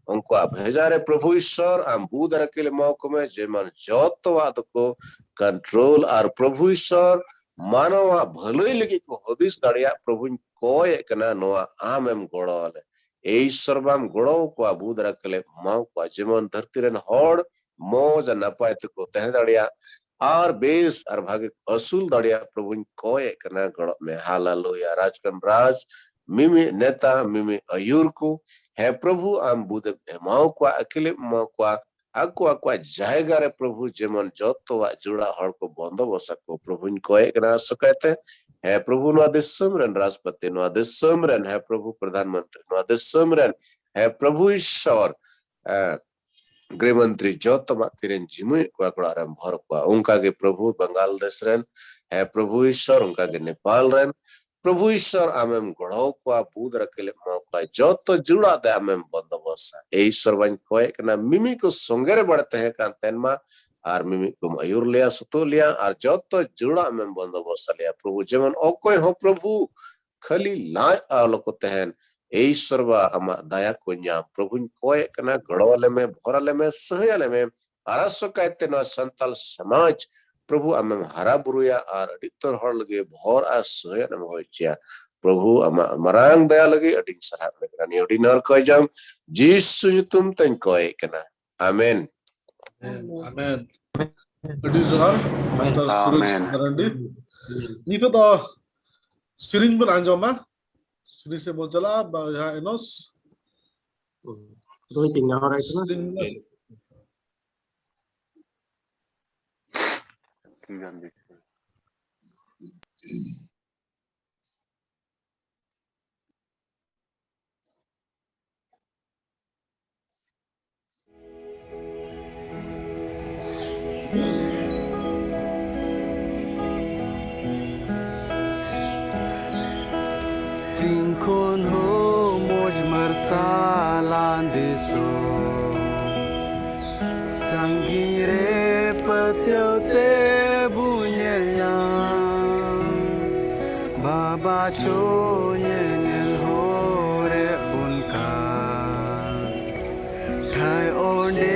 ᱩᱱᱠᱩᱣᱟᱜ ᱵᱷᱮᱡᱟ ᱨᱮ ᱯᱨᱚᱵᱷᱩ ᱤᱥᱚᱨ ᱟᱢ ᱵᱩᱫᱷ ᱟᱨ ᱟᱹᱠᱤᱞ ᱮᱢᱟ ᱠᱚ ᱢᱮ, ᱡᱮᱢᱚᱱ ᱡᱚᱛᱚᱣᱟᱜ ᱫᱚᱠᱚ ᱠᱚᱱᱴᱨᱳᱞ ᱟᱨ ᱯᱨᱚᱵᱷᱩ ᱤᱥᱚᱨ ᱢᱟᱱᱣᱟ ᱵᱷᱟᱹᱞᱟᱹᱭ ᱞᱟᱹᱜᱤᱫ ᱠᱚ ᱦᱩᱫᱤᱥ ᱫᱟᱲᱮᱭᱟᱜ᱾ ᱯᱨᱚᱵᱷᱩᱧ ᱠᱚᱭᱮᱜ ᱠᱟᱱᱟ ᱱᱚᱣᱟ ᱟᱢᱮᱢ ᱜᱚᱲᱚ ᱟᱞᱮ᱾ ᱮᱭ ᱤᱥᱥᱚᱨ ᱵᱟᱢ ᱜᱚᱲᱚ ᱠᱚᱣᱟ, ᱵᱩᱫ ᱨᱟᱠᱮᱞᱮ ᱮᱢᱟ ᱠᱚᱣᱟ, ᱡᱮᱢᱚᱱ ᱫᱷᱟᱹᱨᱛᱤ ᱨᱮᱱ ᱦᱚᱲ ᱢᱚᱡᱽ ᱟᱨ ᱱᱟᱯᱟᱭ ᱛᱮᱠᱚ ᱛᱟᱦᱮᱸ ᱫᱟᱲᱮᱭᱟᱜ ᱟᱨ ᱵᱮᱥ ᱟᱨ ᱵᱷᱟᱜᱮ ᱠᱚ ᱟᱹᱥᱩᱞ ᱫᱟᱲᱮᱭᱟᱜ, ᱯᱨᱚᱵᱷᱩᱧ ᱠᱚᱭᱮᱫ ᱠᱟᱱᱟ, ᱜᱚᱲᱚᱜ ᱢᱮ᱾ ᱦᱟᱞᱮᱞᱩᱭᱟ᱾ ᱨᱟᱡᱽ ᱠᱷᱚᱱ ᱨᱟᱡᱽ, ᱢᱤᱢᱤᱫ ᱱᱮᱛᱟ, ᱢᱤᱢᱤᱫ ᱟᱹᱭᱩᱨ ᱠᱚ, ᱦᱮᱸ ᱯᱨᱚᱵᱷᱩ, ᱟᱢ ᱵᱩᱫ ᱮᱢ ᱮᱢᱟᱣ ᱠᱚᱣᱟ, ᱟᱹᱠᱤᱞ ᱮᱢ ᱮᱢᱟᱣ ᱠᱚᱣᱟ, ᱟᱠᱚ ᱟᱠᱚᱣᱟᱜ ᱡᱟᱭᱜᱟ ᱨᱮ ᱯᱨᱚᱵᱷᱩ ᱡᱮᱢᱚᱱ ᱡᱚᱛᱚᱣᱟᱜ ᱡᱩᱲᱟ ᱦᱚᱲ ᱠᱚ ᱵᱚᱱᱫᱚᱵᱚᱥ ᱟᱠᱚ, ᱯᱨᱚᱵᱷᱩᱧ ᱠᱚᱭᱮᱫ ᱠᱟᱱᱟ ᱥᱚᱠᱟᱭᱛᱮ᱾ ᱦᱮᱸ ᱯᱨᱚᱵᱷᱩ, ᱱᱚᱣᱟ ᱫᱤᱥᱚᱢ ᱨᱮᱱ ᱨᱟᱥᱴᱨᱚᱯᱚᱛᱤ, ᱱᱚᱣᱟ ᱫᱤᱥᱚᱢ ᱨᱮᱱ, ᱦᱮᱸ ᱯᱨᱚᱵᱷᱩ, ᱯᱨᱚᱫᱷᱟᱱ ᱢᱚᱱᱛᱨᱤ, ᱱᱚᱣᱟ ᱫᱤᱥᱚᱢ ᱨᱮᱱ, ᱦᱮᱸ ᱯᱨᱚᱵᱷᱩ ᱤᱥᱥᱚᱨ, ᱮ, ᱜᱨᱤᱦ ᱢᱚᱱᱛᱨᱤ, ᱡᱚᱛᱚ ᱢᱟᱜ ᱛᱤᱨᱮᱱ ᱡᱤᱢᱩᱭᱮᱫ ᱠᱚᱣᱟ, ᱚᱲᱟᱜ ᱨᱮᱢ ᱵᱷᱚᱨ ᱠᱚᱣᱟ᱾ ᱚᱱᱠᱟ ᱜᱮ ᱯᱨᱚᱵᱷᱩ, ᱵᱟᱝᱜᱟᱞ ᱫᱮᱥ ᱨᱮᱱ, ᱦᱮᱸ ᱯᱨᱚᱵᱷᱩ ᱤᱥᱥᱚᱨ, ᱚᱱᱠᱟ ᱜᱮ ᱱᱮᱯᱟᱞ ᱨᱮᱱ, ᱯᱨᱚᱵᱷᱩ ᱤᱥᱥᱚᱨ, ᱟᱢᱮᱢ ᱜᱚᱲᱚ ᱠᱚᱣᱟ, ᱵᱩᱫ ᱨᱟᱠᱮᱞᱮᱢ ᱮᱢᱟ ᱠᱚᱣᱟ, ᱡᱚᱛᱚ ᱡᱩᱲᱟ ᱛᱮ ᱟᱢᱮᱢ ᱵᱚᱱᱫᱚᱵᱚᱥᱟ᱾ ᱮᱭ ᱤᱥᱥᱚᱨ ᱵᱟᱧ ᱠᱚᱭᱮᱫ ᱠᱟᱱᱟ, ᱢᱤᱢᱤ ᱠᱚ ᱥᱚᱸᱜᱮ ᱨᱮ ᱵᱟᱲᱮ ᱛᱟᱦᱮᱸ ᱠᱟᱱ ᱛᱟᱦᱮᱱ ᱢᱟ, ᱟᱨ ᱢᱤᱢᱤ ᱠᱚᱢ ᱟᱹᱭᱩᱨ ᱞᱮᱭᱟ, ᱥᱩᱛᱩᱜ ᱞᱮᱭᱟ, ᱟᱨ ᱡᱚᱛᱚ ᱡᱩᱲᱟ ᱟᱢᱮᱢ ᱵᱚᱱᱫᱚᱵᱚᱥᱟ ᱞᱮᱭᱟ᱾ ᱯᱨᱚᱵᱷᱩ, ᱡᱮᱢᱚᱱ ᱚᱠᱚᱭ ᱦᱚᱸ ᱯᱨᱚᱵᱷᱩ ᱠᱷᱟᱹᱞᱤ ᱞᱟᱡ ᱟᱞᱚ ᱠᱚ ᱛᱟᱦᱮᱱ᱾ ᱮᱭ ᱤᱥᱥᱚᱨ ᱵᱟ, ᱟᱢᱟᱜ ᱫᱟᱭᱟ ᱠᱚ ᱧᱟᱢ᱾ ᱯᱨᱚᱵᱷᱩᱧ ᱠᱚᱭᱮᱫ ᱠᱟᱱᱟ, ᱜᱚᱲᱚ ᱟᱞᱮ ᱢᱮ, ᱵᱷᱚᱨ ᱟᱞᱮ ᱢᱮ, ᱥᱟᱹᱦᱟᱹᱭ ᱟᱞᱮ ᱢᱮ᱾ ᱟᱨ ᱟᱥᱚᱠᱟᱭᱛᱮ ᱱᱚᱣᱟ ᱥᱟᱱᱛᱟᱞ ᱥᱚᱢᱟᱡᱽ, ᱯᱨᱚᱵᱷᱩ, ᱟᱢᱮᱢ ᱦᱟᱨᱟ ᱵᱩᱨᱩᱭᱟ ᱟᱨ ᱟᱹᱰᱤ ᱩᱛᱟᱹᱨ ᱦᱚᱲ ᱞᱟᱹᱜᱤᱫ ᱵᱷᱚᱨ ᱟᱨ ᱥᱟᱹᱦᱟᱹᱭ ᱮᱢ ᱦᱩᱭ ᱦᱚᱪᱚᱭᱟ᱾ ᱯᱨᱚᱵᱷᱩ, ᱟᱢᱟᱜ ᱢᱟᱨᱟᱝ ᱫᱟᱭᱟ ᱞᱟᱹᱜᱤᱫ ᱟᱹᱰᱤᱧ ᱥᱟᱨᱦᱟᱣ ᱮᱫ ᱠᱟᱱᱟ᱾ ᱱᱤᱭᱟᱹ ᱟᱹᱰᱤ ᱱᱟᱨᱠᱚᱭ ᱡᱟᱢ ᱡᱤᱥᱩ ᱧᱩᱛᱩᱢ ᱛᱮᱧ ᱠᱚᱭᱮᱫ ᱠᱟᱱᱟ᱾ ᱟᱢᱮᱱ᱾ ᱟᱢᱮᱱ᱾ ᱟᱹᱰᱤ ᱡᱚᱦᱟᱨ, ᱢᱟᱥᱴᱟᱨ ᱥᱩᱨᱮᱥ ᱟᱢᱮᱱ᱾ ᱢᱟᱨᱟᱱᱰᱤ᱾ ᱱᱤᱛᱚᱜ ᱫᱚ ᱥᱮᱨᱮᱧ ᱵᱚᱱ ᱟᱸᱡᱚᱢᱟ᱾ ᱥᱮᱨᱮᱧ ᱥᱮᱫ ᱵᱚᱱ ᱪᱟᱞᱟᱜᱼᱟ᱾ ᱵᱚᱭᱦᱟ ᱮᱱᱚᱥ᱾ ᱫᱚᱭ ᱛᱤᱧ ᱱᱮᱦᱚᱨᱟᱭ ᱠᱟᱱᱟ᱾ ᱥᱮᱨᱮᱧ ᱢᱮ᱾ ᱥᱤᱧ ᱠᱷᱚᱱ ᱦᱚᱸ ᱢᱚᱡᱽ ᱢᱟᱨᱥᱟᱞᱟᱱ ᱫᱤᱥᱚᱢ, ᱥᱟᱺᱜᱤᱧ ᱨᱮ ᱯᱟᱹᱛᱭᱟᱹᱣ ᱛᱮ ᱵᱚ ᱧᱮᱞ ᱧᱟᱢ, ᱵᱟᱵᱟ ᱪᱚ ᱧᱮᱧᱮᱞ ᱦᱚᱨᱮ ᱵᱚᱱ ᱠᱟᱱ᱾ ᱴᱷᱟᱹᱭ ᱚᱸᱰᱮ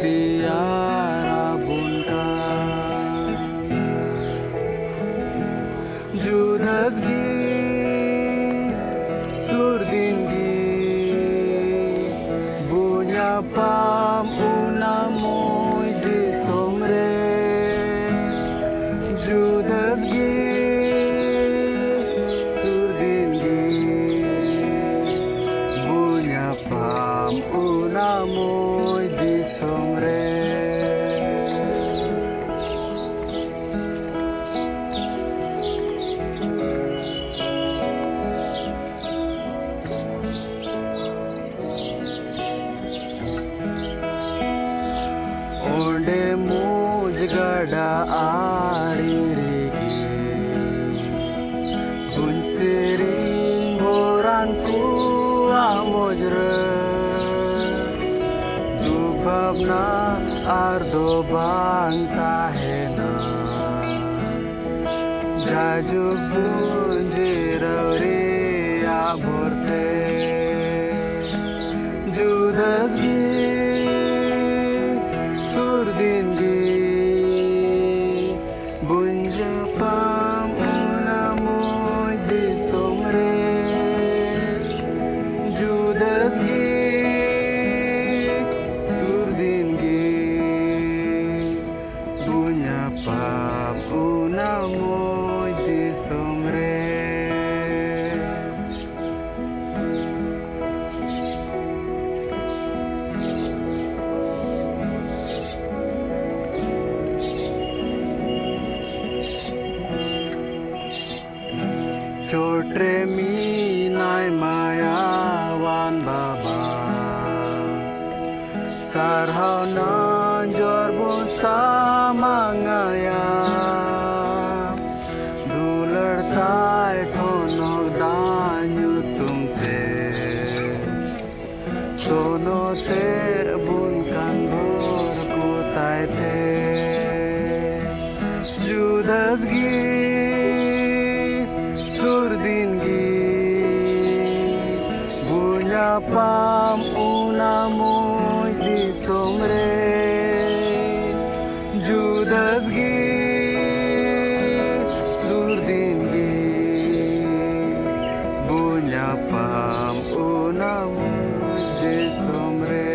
ᱛᱮᱭᱟᱨ ᱟᱵᱚᱱ ᱠᱟᱱ᱾ ᱡᱩᱫᱟᱥ ᱜᱮ ᱥᱩᱨ ᱫᱤᱱ ᱜᱮ ᱥᱩᱨ ᱫᱤᱱ ᱜᱮ ᱵᱚ ᱧᱟᱯᱟᱢ ᱚᱱᱟ ᱢᱚᱡᱽ ᱫᱤᱥᱚᱢ ᱨᱮ᱾ ᱚᱸᱰᱮ ᱢᱚᱡᱽ ᱜᱟᱰᱟ ᱟᱲᱮ ᱨᱮᱜᱮ ᱵᱚᱱ ᱥᱮᱨᱮᱧ ᱵᱚᱨᱟᱱ ᱠᱚᱣᱟᱜ ᱢᱚᱡᱽ ᱨᱮ᱾ ᱫᱩᱠ ᱵᱷᱟᱵᱽᱱᱟ ᱟᱨ ᱫᱚ ᱵᱟᱝ ᱛᱟᱦᱮᱱᱟ᱾ ᱡᱟᱭᱡᱩᱜᱽ ᱵᱚᱱ ᱡᱤᱨᱟᱹᱣ ᱨᱮᱭᱟᱜ ᱵᱷᱚᱨᱛᱮ ᱡᱩᱫᱟᱹ ᱜᱮ ᱥᱩᱨ ᱫᱤᱱ ᱜᱮ ᱵᱚᱱ ᱧᱟᱯᱟᱢ ᱚᱱᱟ ᱢᱚᱡᱽ ᱫᱤᱥᱚᱢ ᱨᱮ᱾ ᱡᱩᱫᱟᱹ ᱜᱮ ᱥᱩᱨ ᱫᱤᱱ ᱜᱮ ᱵᱚ ᱧᱟᱯᱟᱢ ᱚᱱᱟ ᱢᱚᱡᱽ ᱫᱤᱥᱚᱢ ᱨᱮ᱾ ᱪᱚᱴ ᱨᱮ ᱢᱮᱱᱟᱭ ᱢᱟᱭᱟᱣᱟᱱ ᱵᱟᱵᱟ, ᱥᱟᱨᱦᱟᱣ ᱱᱟᱡᱚᱨ ᱵᱚᱱ ᱥᱟᱢᱟᱝ ᱟᱭᱟ᱾ ᱫᱩᱞᱟᱹᱲ ᱛᱟᱭ ᱴᱷᱚᱱᱚᱠ ᱫᱟᱜ ᱧᱩᱛᱩᱢ ᱛᱮ ᱥᱚᱱᱚᱛᱮ ᱵᱚᱱ ᱠᱟᱱ ᱵᱷᱳᱨ ᱠᱚ ᱛᱟᱭ ᱛᱮ᱾ ᱡᱩᱫᱟᱹ ᱜᱮ ᱥᱩᱨ ᱫᱤᱱ ᱜᱮ ᱵᱚ ᱧᱟᱯᱟᱢ ᱚᱱᱟ ᱢᱚᱡᱽ ᱫᱤᱥᱚᱢ ᱨᱮ᱾ ᱡᱩᱫᱟᱹ ᱜᱮ ᱥᱩᱨ ᱫᱤᱱ ᱜᱮ ᱵᱚ ᱧᱟᱯᱟᱢ ᱚᱱᱟ ᱢᱚᱡᱽ ᱫᱤᱥᱚᱢ ᱨᱮ᱾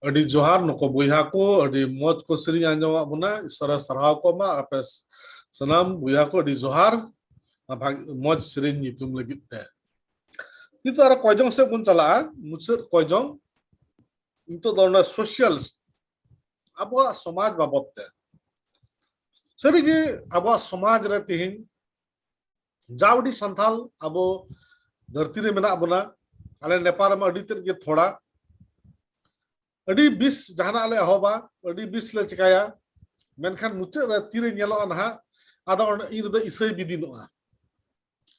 ᱟᱹᱰᱤ ᱡᱚᱦᱟᱨ ᱱᱩᱠᱩ ᱵᱚᱭᱦᱟ ᱠᱚ, ᱟᱹᱰᱤ ᱢᱚᱡᱽ ᱠᱚ ᱥᱮᱨᱮᱧ ᱟᱸᱡᱚᱢᱟᱜ ᱵᱚᱱᱟ᱾ ᱤᱥᱚᱨᱮ ᱥᱟᱨᱦᱟᱣ ᱠᱚ ᱢᱟ ᱟᱯᱮ ᱥᱟᱱᱟᱢ ᱵᱚᱭᱦᱟ ᱠᱚ, ᱟᱹᱰᱤ ᱡᱚᱦᱟᱨ᱾ ᱚᱱᱟ ᱵᱷᱟᱜ-, ᱢᱚᱡᱽ ᱥᱮᱨᱮᱧ ᱧᱩᱛᱩᱢ ᱞᱟᱹᱜᱤᱫ ᱛᱮ᱾ ᱱᱤᱛᱚᱜ ᱟᱨᱚ ᱠᱚᱭᱡᱚᱝ ᱥᱮᱫ ᱵᱚᱱ ᱪᱟᱞᱟᱜᱼᱟ, ᱢᱩᱪᱟᱹᱫ ᱠᱚᱭᱡᱚᱝ᱾ ᱱᱤᱛᱚᱜ ᱫᱚ ᱚᱱᱟ social, ᱟᱵᱚᱣᱟᱜ ᱥᱚᱢᱟᱡᱽ ᱵᱟᱵᱚᱫ ᱛᱮ᱾ ᱥᱟᱹᱨᱤᱜᱮ ᱟᱵᱚᱣᱟᱜ ᱥᱚᱢᱟᱡᱽ ᱨᱮ ᱛᱮᱦᱮᱧ ᱡᱟᱣᱰᱤ ᱥᱟᱱᱛᱟᱞ ᱟᱵᱚ ᱫᱷᱟᱹᱨᱛᱤ ᱨᱮ ᱢᱮᱱᱟᱜ ᱵᱚᱱᱟ, ᱟᱞᱮ ᱱᱮᱯᱟᱞ ᱨᱮᱢᱟ ᱟᱹᱰᱤ ᱛᱮᱫ ᱜᱮ ᱛᱷᱚᱲᱟ, ᱟᱹᱰᱤ ᱵᱤᱥ ᱡᱟᱦᱟᱱᱟᱜ ᱞᱮ ᱮᱦᱚᱵᱟ, ᱟᱹᱰᱤ ᱵᱤᱥ ᱞᱮ ᱪᱤᱠᱟᱹᱭᱟ, ᱢᱮᱱᱠᱷᱟᱱ ᱢᱩᱪᱟᱹᱫ ᱨᱮ ᱛᱤᱨᱮ ᱧᱮᱞᱚᱜᱼᱟ ᱱᱟᱦᱟᱜ, ᱟᱫᱚ ᱚᱸᱰᱮ ᱤᱧ ᱨᱮᱫᱚ ᱤᱥᱟᱹᱭ ᱵᱤᱫᱤᱱᱚᱜᱼᱟ᱾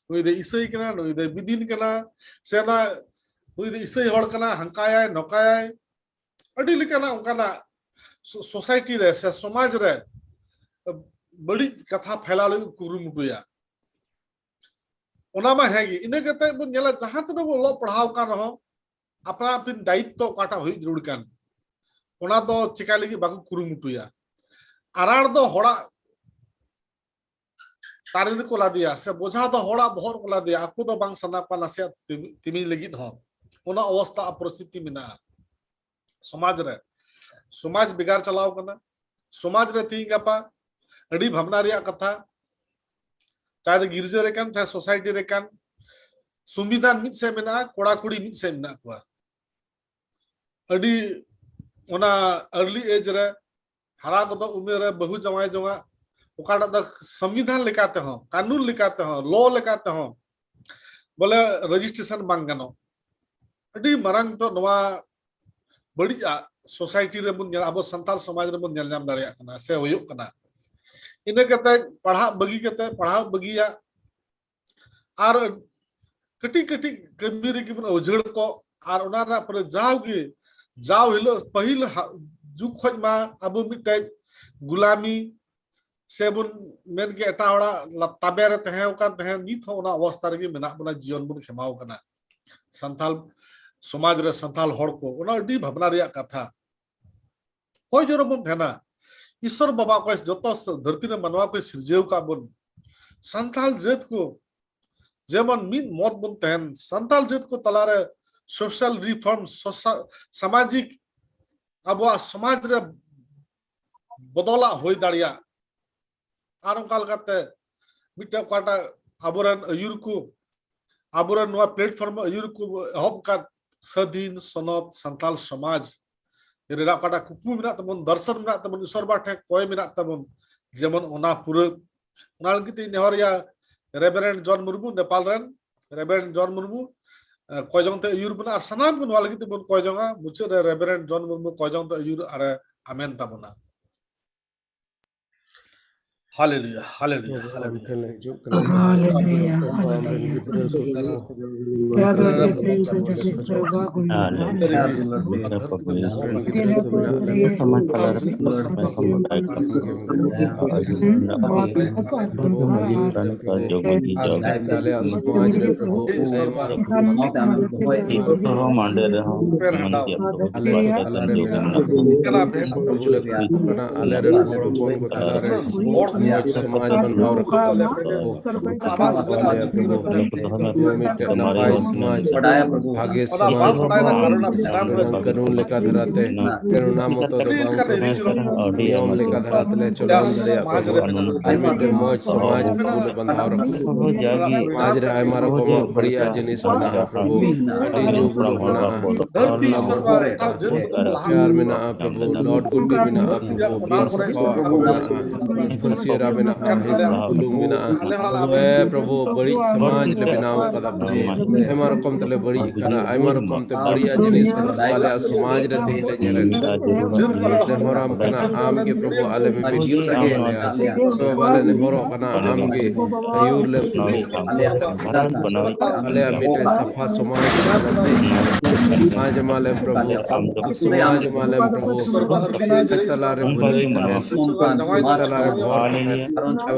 ᱱᱩᱭ ᱫᱚᱭ ᱤᱥᱟᱹᱭ ᱠᱟᱱᱟ, ᱱᱩᱭ ᱫᱚᱭ ᱵᱤᱫᱤᱱ ᱠᱟᱱᱟ, ᱥᱮ ᱚᱱᱟ ᱱᱩᱭ ᱫᱚ ᱤᱥᱟᱹᱭ ᱦᱚᱲ ᱠᱟᱱᱟ, ᱦᱟᱱᱠᱟᱭᱟᱭ ᱱᱚᱠᱟᱭᱟᱭ, ᱟᱹᱰᱤ ᱞᱮᱠᱟᱱᱟᱜ ᱚᱱᱠᱟᱱᱟᱜ ᱥᱳ-, society ᱨᱮ ᱥᱮ ᱥᱚᱢᱟᱡᱽ ᱨᱮ ᱵᱟᱹᱲᱤᱡ ᱠᱟᱛᱷᱟ ᱯᱷᱮᱞᱟᱣ ᱞᱟᱹᱜᱤᱫ ᱠᱚ ᱠᱩᱨᱩᱢᱩᱴᱩᱭᱟ᱾ ᱚᱱᱟ ᱢᱟ ᱦᱮᱸ ᱜᱮ, ᱤᱱᱟᱹ ᱠᱟᱛᱮ ᱵᱚᱱ ᱧᱮᱞᱟ ᱡᱟᱦᱟᱸ ᱛᱤᱱᱟᱹᱜ ᱵᱚᱱ ᱚᱞᱚᱜ ᱯᱟᱲᱦᱟᱣ ᱠᱟᱱ ᱨᱮᱦᱚᱸ ᱟᱯᱱᱟ ᱟᱹᱯᱤᱱ ᱫᱟᱭᱤᱛᱛᱚ ᱚᱠᱟᱴᱟᱜ ᱦᱩᱭᱩᱜ ᱡᱟᱹᱨᱩᱲ ᱠᱟᱱ, ᱚᱱᱟ ᱫᱚ ᱪᱮᱠᱟ ᱞᱟᱹᱜᱤᱫ ᱵᱟᱠᱚ ᱠᱩᱨᱩᱢᱩᱴᱩᱭᱟ᱾ ᱟᱨᱟᱬ ᱫᱚ ᱦᱚᱲᱟᱜ ᱛᱟᱨᱮ ᱨᱮᱠᱚ ᱞᱟᱫᱮᱭᱟ, ᱥᱮ ᱵᱚᱡᱷᱟ ᱫᱚ ᱦᱚᱲᱟᱜ ᱵᱚᱦᱚᱜ ᱨᱮᱠᱚ ᱞᱟᱫᱮᱭᱟ, ᱟᱠᱚ ᱫᱚ ᱵᱟᱝ ᱥᱟᱱᱟ ᱠᱚᱣᱟ ᱱᱟᱥᱮᱭᱟᱜ ᱛᱤᱢᱤ-, ᱛᱤᱢᱤ ᱞᱟᱹᱜᱤᱫ ᱦᱚᱸ᱾ ᱚᱱᱟ ᱚᱵᱚᱥᱛᱟ ᱟᱨ ᱯᱚᱨᱤᱥᱛᱷᱤᱛᱤ ᱢᱮᱱᱟᱜᱼᱟ ᱥᱚᱢᱟᱡᱽ ᱨᱮ᱾ ᱥᱚᱢᱟᱡᱽ ᱵᱮᱜᱟᱨ ᱪᱟᱞᱟᱣ ᱠᱟᱱᱟ᱾ ᱥᱚᱢᱟᱡᱽ ᱨᱮ ᱛᱤᱦᱤᱧ ᱜᱟᱯᱟ ᱟᱹᱰᱤ ᱵᱷᱟᱵᱽᱱᱟ ᱨᱮᱭᱟᱜ ᱠᱟᱛᱷᱟ, ᱪᱟᱦᱮ ᱫᱚ ᱜᱤᱨᱡᱟᱹ ᱨᱮ ᱠᱟᱱ, ᱪᱟᱦᱮ society ᱨᱮ ᱠᱟᱱ, ᱥᱚᱝᱵᱤᱫᱷᱟᱱ ᱢᱤᱫ ᱥᱮᱫ ᱢᱮᱱᱟᱜᱼᱟ, ᱠᱚᱲᱟ ᱠᱩᱲᱤ ᱢᱤᱫ ᱥᱮᱫ ᱢᱮᱱᱟᱜ ᱠᱚᱣᱟ᱾ ᱟᱹᱰᱤ ᱚᱱᱟ early age ᱨᱮ ᱦᱟᱨᱟ ᱜᱚᱫᱚᱜ ᱩᱢᱮᱨ ᱨᱮ ᱵᱟᱹᱦᱩ ᱡᱟᱶᱟᱭ ᱡᱚᱝᱟᱜ, ᱚᱠᱟᱴᱟᱜ ᱫᱚ ᱥᱚᱝᱵᱤᱫᱷᱟᱱ ᱞᱮᱠᱟ ᱛᱮᱦᱚᱸ, ᱠᱟᱹᱱᱩᱱ ᱞᱮᱠᱟ ᱛᱮᱦᱚᱸ, law ᱞᱮᱠᱟ ᱛᱮᱦᱚᱸ ᱵᱚᱞᱮ registration ᱵᱟᱝ ᱜᱟᱱᱚᱜ᱾ ᱟᱹᱰᱤ ᱢᱟᱨᱟᱝ ᱫᱚ ᱱᱚᱣᱟ ᱵᱟᱹᱲᱤᱡᱟᱜ society ᱨᱮᱵᱚᱱ ᱧᱮᱞ, ᱟᱵᱚ ᱥᱟᱱᱛᱟᱲ ᱥᱚᱢᱟᱡᱽ ᱨᱮᱵᱚᱱ ᱧᱮᱞ ᱧᱟᱢ ᱫᱟᱲᱮᱭᱟᱜ ᱠᱟᱱᱟ ᱥᱮ ᱦᱩᱭᱩᱜ ᱠᱟᱱᱟ᱾ ᱤᱱᱟᱹ ᱠᱟᱛᱮ ᱯᱟᱲᱦᱟᱜ ᱵᱟᱹᱜᱤ ᱠᱟᱛᱮ, ᱯᱟᱲᱦᱟᱣ ᱵᱟᱹᱜᱤᱭᱟᱜ, ᱟᱨ ᱠᱟᱹᱴᱤᱡ ᱠᱟᱹᱴᱤᱡ ᱠᱟᱹᱢᱤ ᱨᱮᱜᱮ ᱵᱚᱱ ᱩᱡᱷᱟᱹᱲ ᱠᱚᱜ, ᱟᱨ ᱚᱱᱟ ᱨᱮᱱᱟᱜ ᱯᱚᱨᱮ ᱡᱟᱣᱜᱮ, ᱡᱟᱣ ᱦᱤᱞᱳᱜ ᱯᱟᱹᱦᱤᱞ ᱦᱟ-, ᱡᱩᱜᱽ ᱠᱷᱚᱡ ᱢᱟ ᱟᱵᱚ ᱢᱤᱫᱴᱮᱡ ᱜᱩᱞᱟᱢᱤ ᱥᱮ ᱵᱚᱱ ᱢᱮᱱ ᱠᱮ ᱮᱴᱟᱜ ᱦᱚᱲᱟᱜ ᱞᱟ-, ᱛᱟᱵᱮ ᱨᱮ ᱛᱟᱦᱮᱸ ᱟᱠᱟᱱ ᱛᱟᱦᱮᱸ, ᱱᱤᱛ ᱦᱚᱸ ᱚᱱᱟ ᱚᱵᱚᱥᱛᱟ ᱨᱮᱜᱮ ᱢᱮᱱᱟᱜ ᱵᱚᱱᱟ, ᱡᱤᱭᱚᱱ ᱵᱚᱱ ᱠᱷᱮᱢᱟᱣ ᱠᱟᱱᱟ᱾ ᱥᱟᱱᱛᱟᱞ ᱥᱚᱢᱟᱡᱽ ᱨᱮ ᱥᱟᱱᱛᱟᱞ ᱦᱚᱲ ᱠᱚ, ᱚᱱᱟ ᱟᱹᱰᱤ ᱵᱷᱟᱵᱽᱱᱟ ᱨᱮᱭᱟᱜ ᱠᱟᱛᱷᱟ᱾ ᱚᱠᱚᱭ ᱡᱚᱱᱚ ᱵᱚᱱ ᱛᱟᱦᱮᱱᱟ? ᱤᱥᱚᱨ ᱵᱟᱵᱟ ᱚᱠᱚᱭ ᱡᱚᱛᱚ ᱫᱷᱟᱹᱨᱛᱤ ᱨᱮ ᱢᱟᱱᱣᱟ ᱠᱚᱭ ᱥᱤᱨᱡᱟᱹᱣ ᱟᱠᱟᱫ ᱵᱚᱱ, ᱥᱟᱱᱛᱟᱞ ᱡᱟᱹᱛ ᱠᱚ ᱡᱮᱢᱚᱱ ᱢᱤᱫ ᱢᱚᱛ ᱵᱚᱱ ᱛᱟᱦᱮᱱ, ᱥᱟᱱᱛᱟᱞ ᱡᱟᱹᱛ ᱠᱚ ᱛᱟᱞᱟᱨᱮ social reform, ᱥᱚᱥᱟ-, ᱥᱟᱢᱟᱡᱤᱠ ᱟᱵᱚᱣᱟᱜ ᱥᱚᱢᱟᱡᱽ ᱨᱮ ᱵᱚᱫᱚᱞᱟᱜ ᱦᱩᱭ ᱫᱟᱲᱮᱭᱟᱜ᱾ ᱟᱨ ᱚᱱᱠᱟ ᱞᱮᱠᱟᱛᱮ ᱢᱤᱫᱴᱮᱱ ᱚᱠᱟᱴᱟᱜ ᱟᱵᱚᱨᱮᱱ ᱟᱹᱭᱩᱨ ᱠᱚ, ᱟᱵᱚᱨᱮᱱ ᱱᱚᱣᱟ platform ᱟᱹᱭᱩᱨ ᱠᱚ ᱮᱦᱚᱵ ᱟᱠᱟᱫ ᱥᱟᱹᱫᱷᱤᱱ ᱥᱚᱱᱚᱛ ᱥᱟᱱᱛᱟᱞ ᱥᱚᱢᱟᱡᱽ ᱨᱮᱱᱟᱜ ᱚᱠᱟᱴᱟᱜ ᱠᱩᱠᱢᱩ ᱢᱮᱱᱟᱜ ᱛᱟᱵᱚᱱ, ᱫᱚᱨᱥᱚᱱ ᱢᱮᱱᱟᱜ ᱛᱟᱵᱚᱱ, ᱤᱥᱚᱨ ᱵᱟ ᱴᱷᱮᱱ ᱠᱚᱭ ᱢᱮᱱᱟᱜ ᱛᱟᱵᱚᱱ, ᱡᱮᱢᱚᱱ ᱚᱱᱟ ᱯᱩᱨᱟᱹ᱾ ᱚᱱᱟ ᱞᱟᱹᱜᱤᱫ ᱛᱮᱧ ᱱᱮᱦᱚᱨᱤᱭᱟ ᱨᱮᱵᱷᱟᱨᱮᱱᱰ ᱡᱚᱱ ᱢᱩᱨᱢᱩ, ᱱᱮᱯᱟᱞ ᱨᱮᱱ ᱨᱮᱵᱷᱟᱨᱮᱱᱰ ᱡᱚᱱ ᱢᱩᱨᱢᱩ, ᱮ, ᱠᱚᱭ ᱡᱚᱝ ᱛᱮ ᱟᱹᱭᱩᱨ ᱵᱚᱱᱟ᱾ ᱟᱨ ᱥᱟᱱᱟᱢ ᱠᱚ ᱱᱚᱣᱟ ᱞᱟᱹᱜᱤᱫ ᱛᱮᱵᱚᱱ ᱠᱚᱭ ᱡᱚᱝᱟ, ᱢᱩᱪᱟᱹᱫ ᱨᱮ ᱨᱮᱵᱷᱟᱨᱮᱱᱰ ᱡᱚᱱ ᱢᱩᱨᱢᱩ ᱠᱚᱭ ᱡᱚᱝ ᱛᱮ ᱟᱹᱭᱩᱨ ᱟᱨᱮ ᱟᱢᱮᱱ ᱛᱟᱵᱚᱱᱟ᱾ ᱦᱟᱞᱮᱞᱩᱭᱟ, ᱦᱟᱞᱮᱞᱩᱭᱟ, ᱦᱟᱞᱮᱞᱩᱭᱟ᱾ ᱴᱷᱮᱱ ᱦᱤᱡᱩᱜ ᱠᱟᱱᱟ᱾ ᱦᱟᱞᱮᱞᱩᱭᱟ, ᱟᱢᱨᱮᱱ ᱦᱟᱞᱮᱞᱩᱭᱟ᱾ ᱜᱤᱫᱽᱨᱟᱹ ᱥᱩᱫᱷᱟ ᱛᱮᱨᱟ ᱫᱚ ᱟᱯᱮ ᱯᱨᱮᱢ ᱥᱮ ᱡᱟᱹᱥᱛᱤ ᱯᱨᱚᱵᱷᱟ ᱠᱚ ᱦᱩᱭᱩᱜᱼᱟ᱾ ᱛᱮᱨᱟ ᱫᱚ ᱟᱯᱮ ᱥᱚᱢᱟᱡᱽ ᱛᱟᱞᱟᱨᱮ ᱯᱨᱮᱢ ᱥᱮ ᱵᱟᱰᱟᱭ ᱠᱟᱛᱷᱟ ᱠᱚ ᱦᱩᱭᱩᱜ ᱠᱟᱱᱟ᱾ ᱟᱨ ᱡᱚᱜᱽ ᱢᱟᱹᱡᱷᱤ ᱡᱚᱜᱽ ᱟᱞᱮᱭᱟᱜ ᱥᱚᱢᱟᱡᱽ ᱨᱮ ᱯᱨᱚᱵᱷᱩ ᱟᱭᱢᱟ ᱨᱚᱠᱚᱢ ᱥᱟᱶᱛᱮ ᱟᱢ ᱫᱚᱦᱚᱭ ᱢᱮ᱾ ᱟᱞᱮ ᱨᱮᱱ ᱟᱞᱮ ᱨᱮᱱ ᱯᱨᱚᱵᱷᱩ ᱞᱮ ᱠᱷᱚᱡᱚᱜ ᱠᱟᱱᱟ, ᱟᱞᱮ ᱨᱮᱱ ᱦᱚᱲ ᱦᱚᱯᱚᱱ ᱠᱚ ᱛᱟᱞᱟᱨᱮ ᱢᱚᱡᱽ ᱥᱚᱢᱟᱡᱽ ᱵᱚᱱ ᱵᱮᱱᱟᱣ ᱨᱟᱠᱟᱵ ᱫᱟᱲᱮᱭᱟᱜᱼᱟ᱾ ᱯᱨᱚᱵᱷᱩ, ᱟᱞᱮ ᱯᱨᱚᱵᱷᱩ ᱢᱤᱫᱴᱮᱱ ᱱᱟᱯᱟᱭ ᱥᱚᱢᱟᱡᱽ, ᱵᱷᱟᱜᱮ ᱥᱚᱢᱟᱡᱽ, ᱱᱤᱭᱚᱢ ᱠᱟᱹᱱᱩᱱ ᱞᱮᱠᱟ ᱫᱷᱟᱨᱟᱛᱮ, ᱚᱱᱟ ᱢᱚᱛᱚ ᱫᱚ ᱵᱟᱝ, ᱱᱤᱭᱚᱢ ᱞᱮᱠᱟ ᱫᱷᱟᱨᱟ ᱛᱮᱞᱮ ᱪᱚᱞᱚᱱ ᱫᱟᱲᱮᱭᱟᱜ ᱯᱨᱚᱵᱷᱩ᱾ ᱟᱨ ᱢᱤᱫᱴᱮᱱ ᱢᱚᱡᱽ ᱥᱚᱢᱟᱡᱽ ᱯᱨᱚᱵᱷᱩ ᱞᱮ ᱵᱟᱸᱫᱷᱟᱣ ᱨᱟᱠᱟᱵ᱾ ᱥᱚᱢᱟᱡᱽ ᱨᱮ ᱟᱭᱢᱟ ᱨᱚᱠᱚᱢᱟᱜ ᱵᱟᱹᱲᱤᱡᱟᱜ ᱡᱤᱱᱤᱥ ᱢᱮᱱᱟᱜᱼᱟ ᱯᱨᱚᱵᱷᱩ, ᱟᱹᱰᱤ ᱧᱩ ᱵᱩᱞ ᱢᱮᱱᱟᱜᱼᱟ, ᱵᱮᱵᱤᱪᱟᱨ ᱢᱮᱱᱟᱜᱼᱟ ᱯᱨᱚᱵᱷᱩ, ᱞᱚᱴ ᱜᱩᱴᱤ ᱢᱮᱱᱟᱜᱼᱟ ᱯᱨᱚᱵᱷᱩ, ᱵᱤᱭᱟᱨ ᱥᱮᱨᱟ ᱢᱮᱱᱟᱜᱼᱟ, ᱦᱟᱺᱰᱤ ᱵᱩᱞᱩᱝ ᱢᱮᱱᱟᱜᱼᱟ᱾ ᱦᱮ ᱯᱨᱚᱵᱷᱩ, ᱵᱟᱹᱲᱤᱡ ᱥᱚᱢᱟᱡᱽ ᱞᱮ ᱵᱮᱱᱟᱣ ᱠᱟᱫᱟ ᱯᱨᱚᱵᱷᱩ, ᱟᱭᱢᱟ ᱨᱚᱠᱚᱢ ᱛᱮᱞᱮ ᱵᱟᱹᱲᱤᱡ ᱠᱟᱱᱟ, ᱟᱭᱢᱟ ᱨᱚᱠᱚᱢ ᱛᱮ ᱵᱟᱹᱲᱤᱡᱟᱜ ᱡᱤᱱᱤᱥ ᱟᱞᱮᱭᱟᱜ ᱥᱚᱢᱟᱡᱽ ᱨᱮ ᱛᱮᱦᱮᱧ ᱞᱮ ᱧᱮᱞᱮᱫ ᱠᱟᱱᱟ᱾ ᱱᱮᱦᱚᱨᱟᱢ ᱠᱟᱱᱟ ᱟᱢ ᱜᱮ ᱯᱨᱚᱵᱷᱩ ᱟᱞᱮ ᱢᱮ ᱵᱤᱪᱟᱹᱨ ᱟᱞᱮᱭᱟ᱾ ᱥᱚᱵ ᱟᱞᱮ ᱱᱮᱦᱚᱨᱚᱜ ᱠᱟᱱᱟ ᱟᱢ ᱜᱮ ᱟᱹᱭᱩᱨ ᱞᱮ ᱯᱨᱚᱵᱷᱩ᱾ ᱟᱞᱮᱭᱟᱜ ᱢᱤᱫᱴᱮᱱ ᱥᱟᱯᱷᱟ ᱥᱚᱢᱟᱡᱽ, ᱥᱚᱢᱟᱡᱽ ᱮᱢᱟ ᱞᱮᱢ ᱯᱨᱚᱵᱷᱩ, ᱥᱚᱢᱟᱡᱽ ᱮᱢᱟ ᱞᱮᱢ ᱯᱨᱚᱵᱷᱩ᱾ ᱛᱟᱞᱟᱨᱮ ᱵᱷᱟᱹᱞᱟᱹᱭ ᱛᱟᱦᱮᱱ, ᱛᱟᱞᱟᱨᱮ ᱵᱷᱚᱨ ᱛᱟᱦᱮᱱ,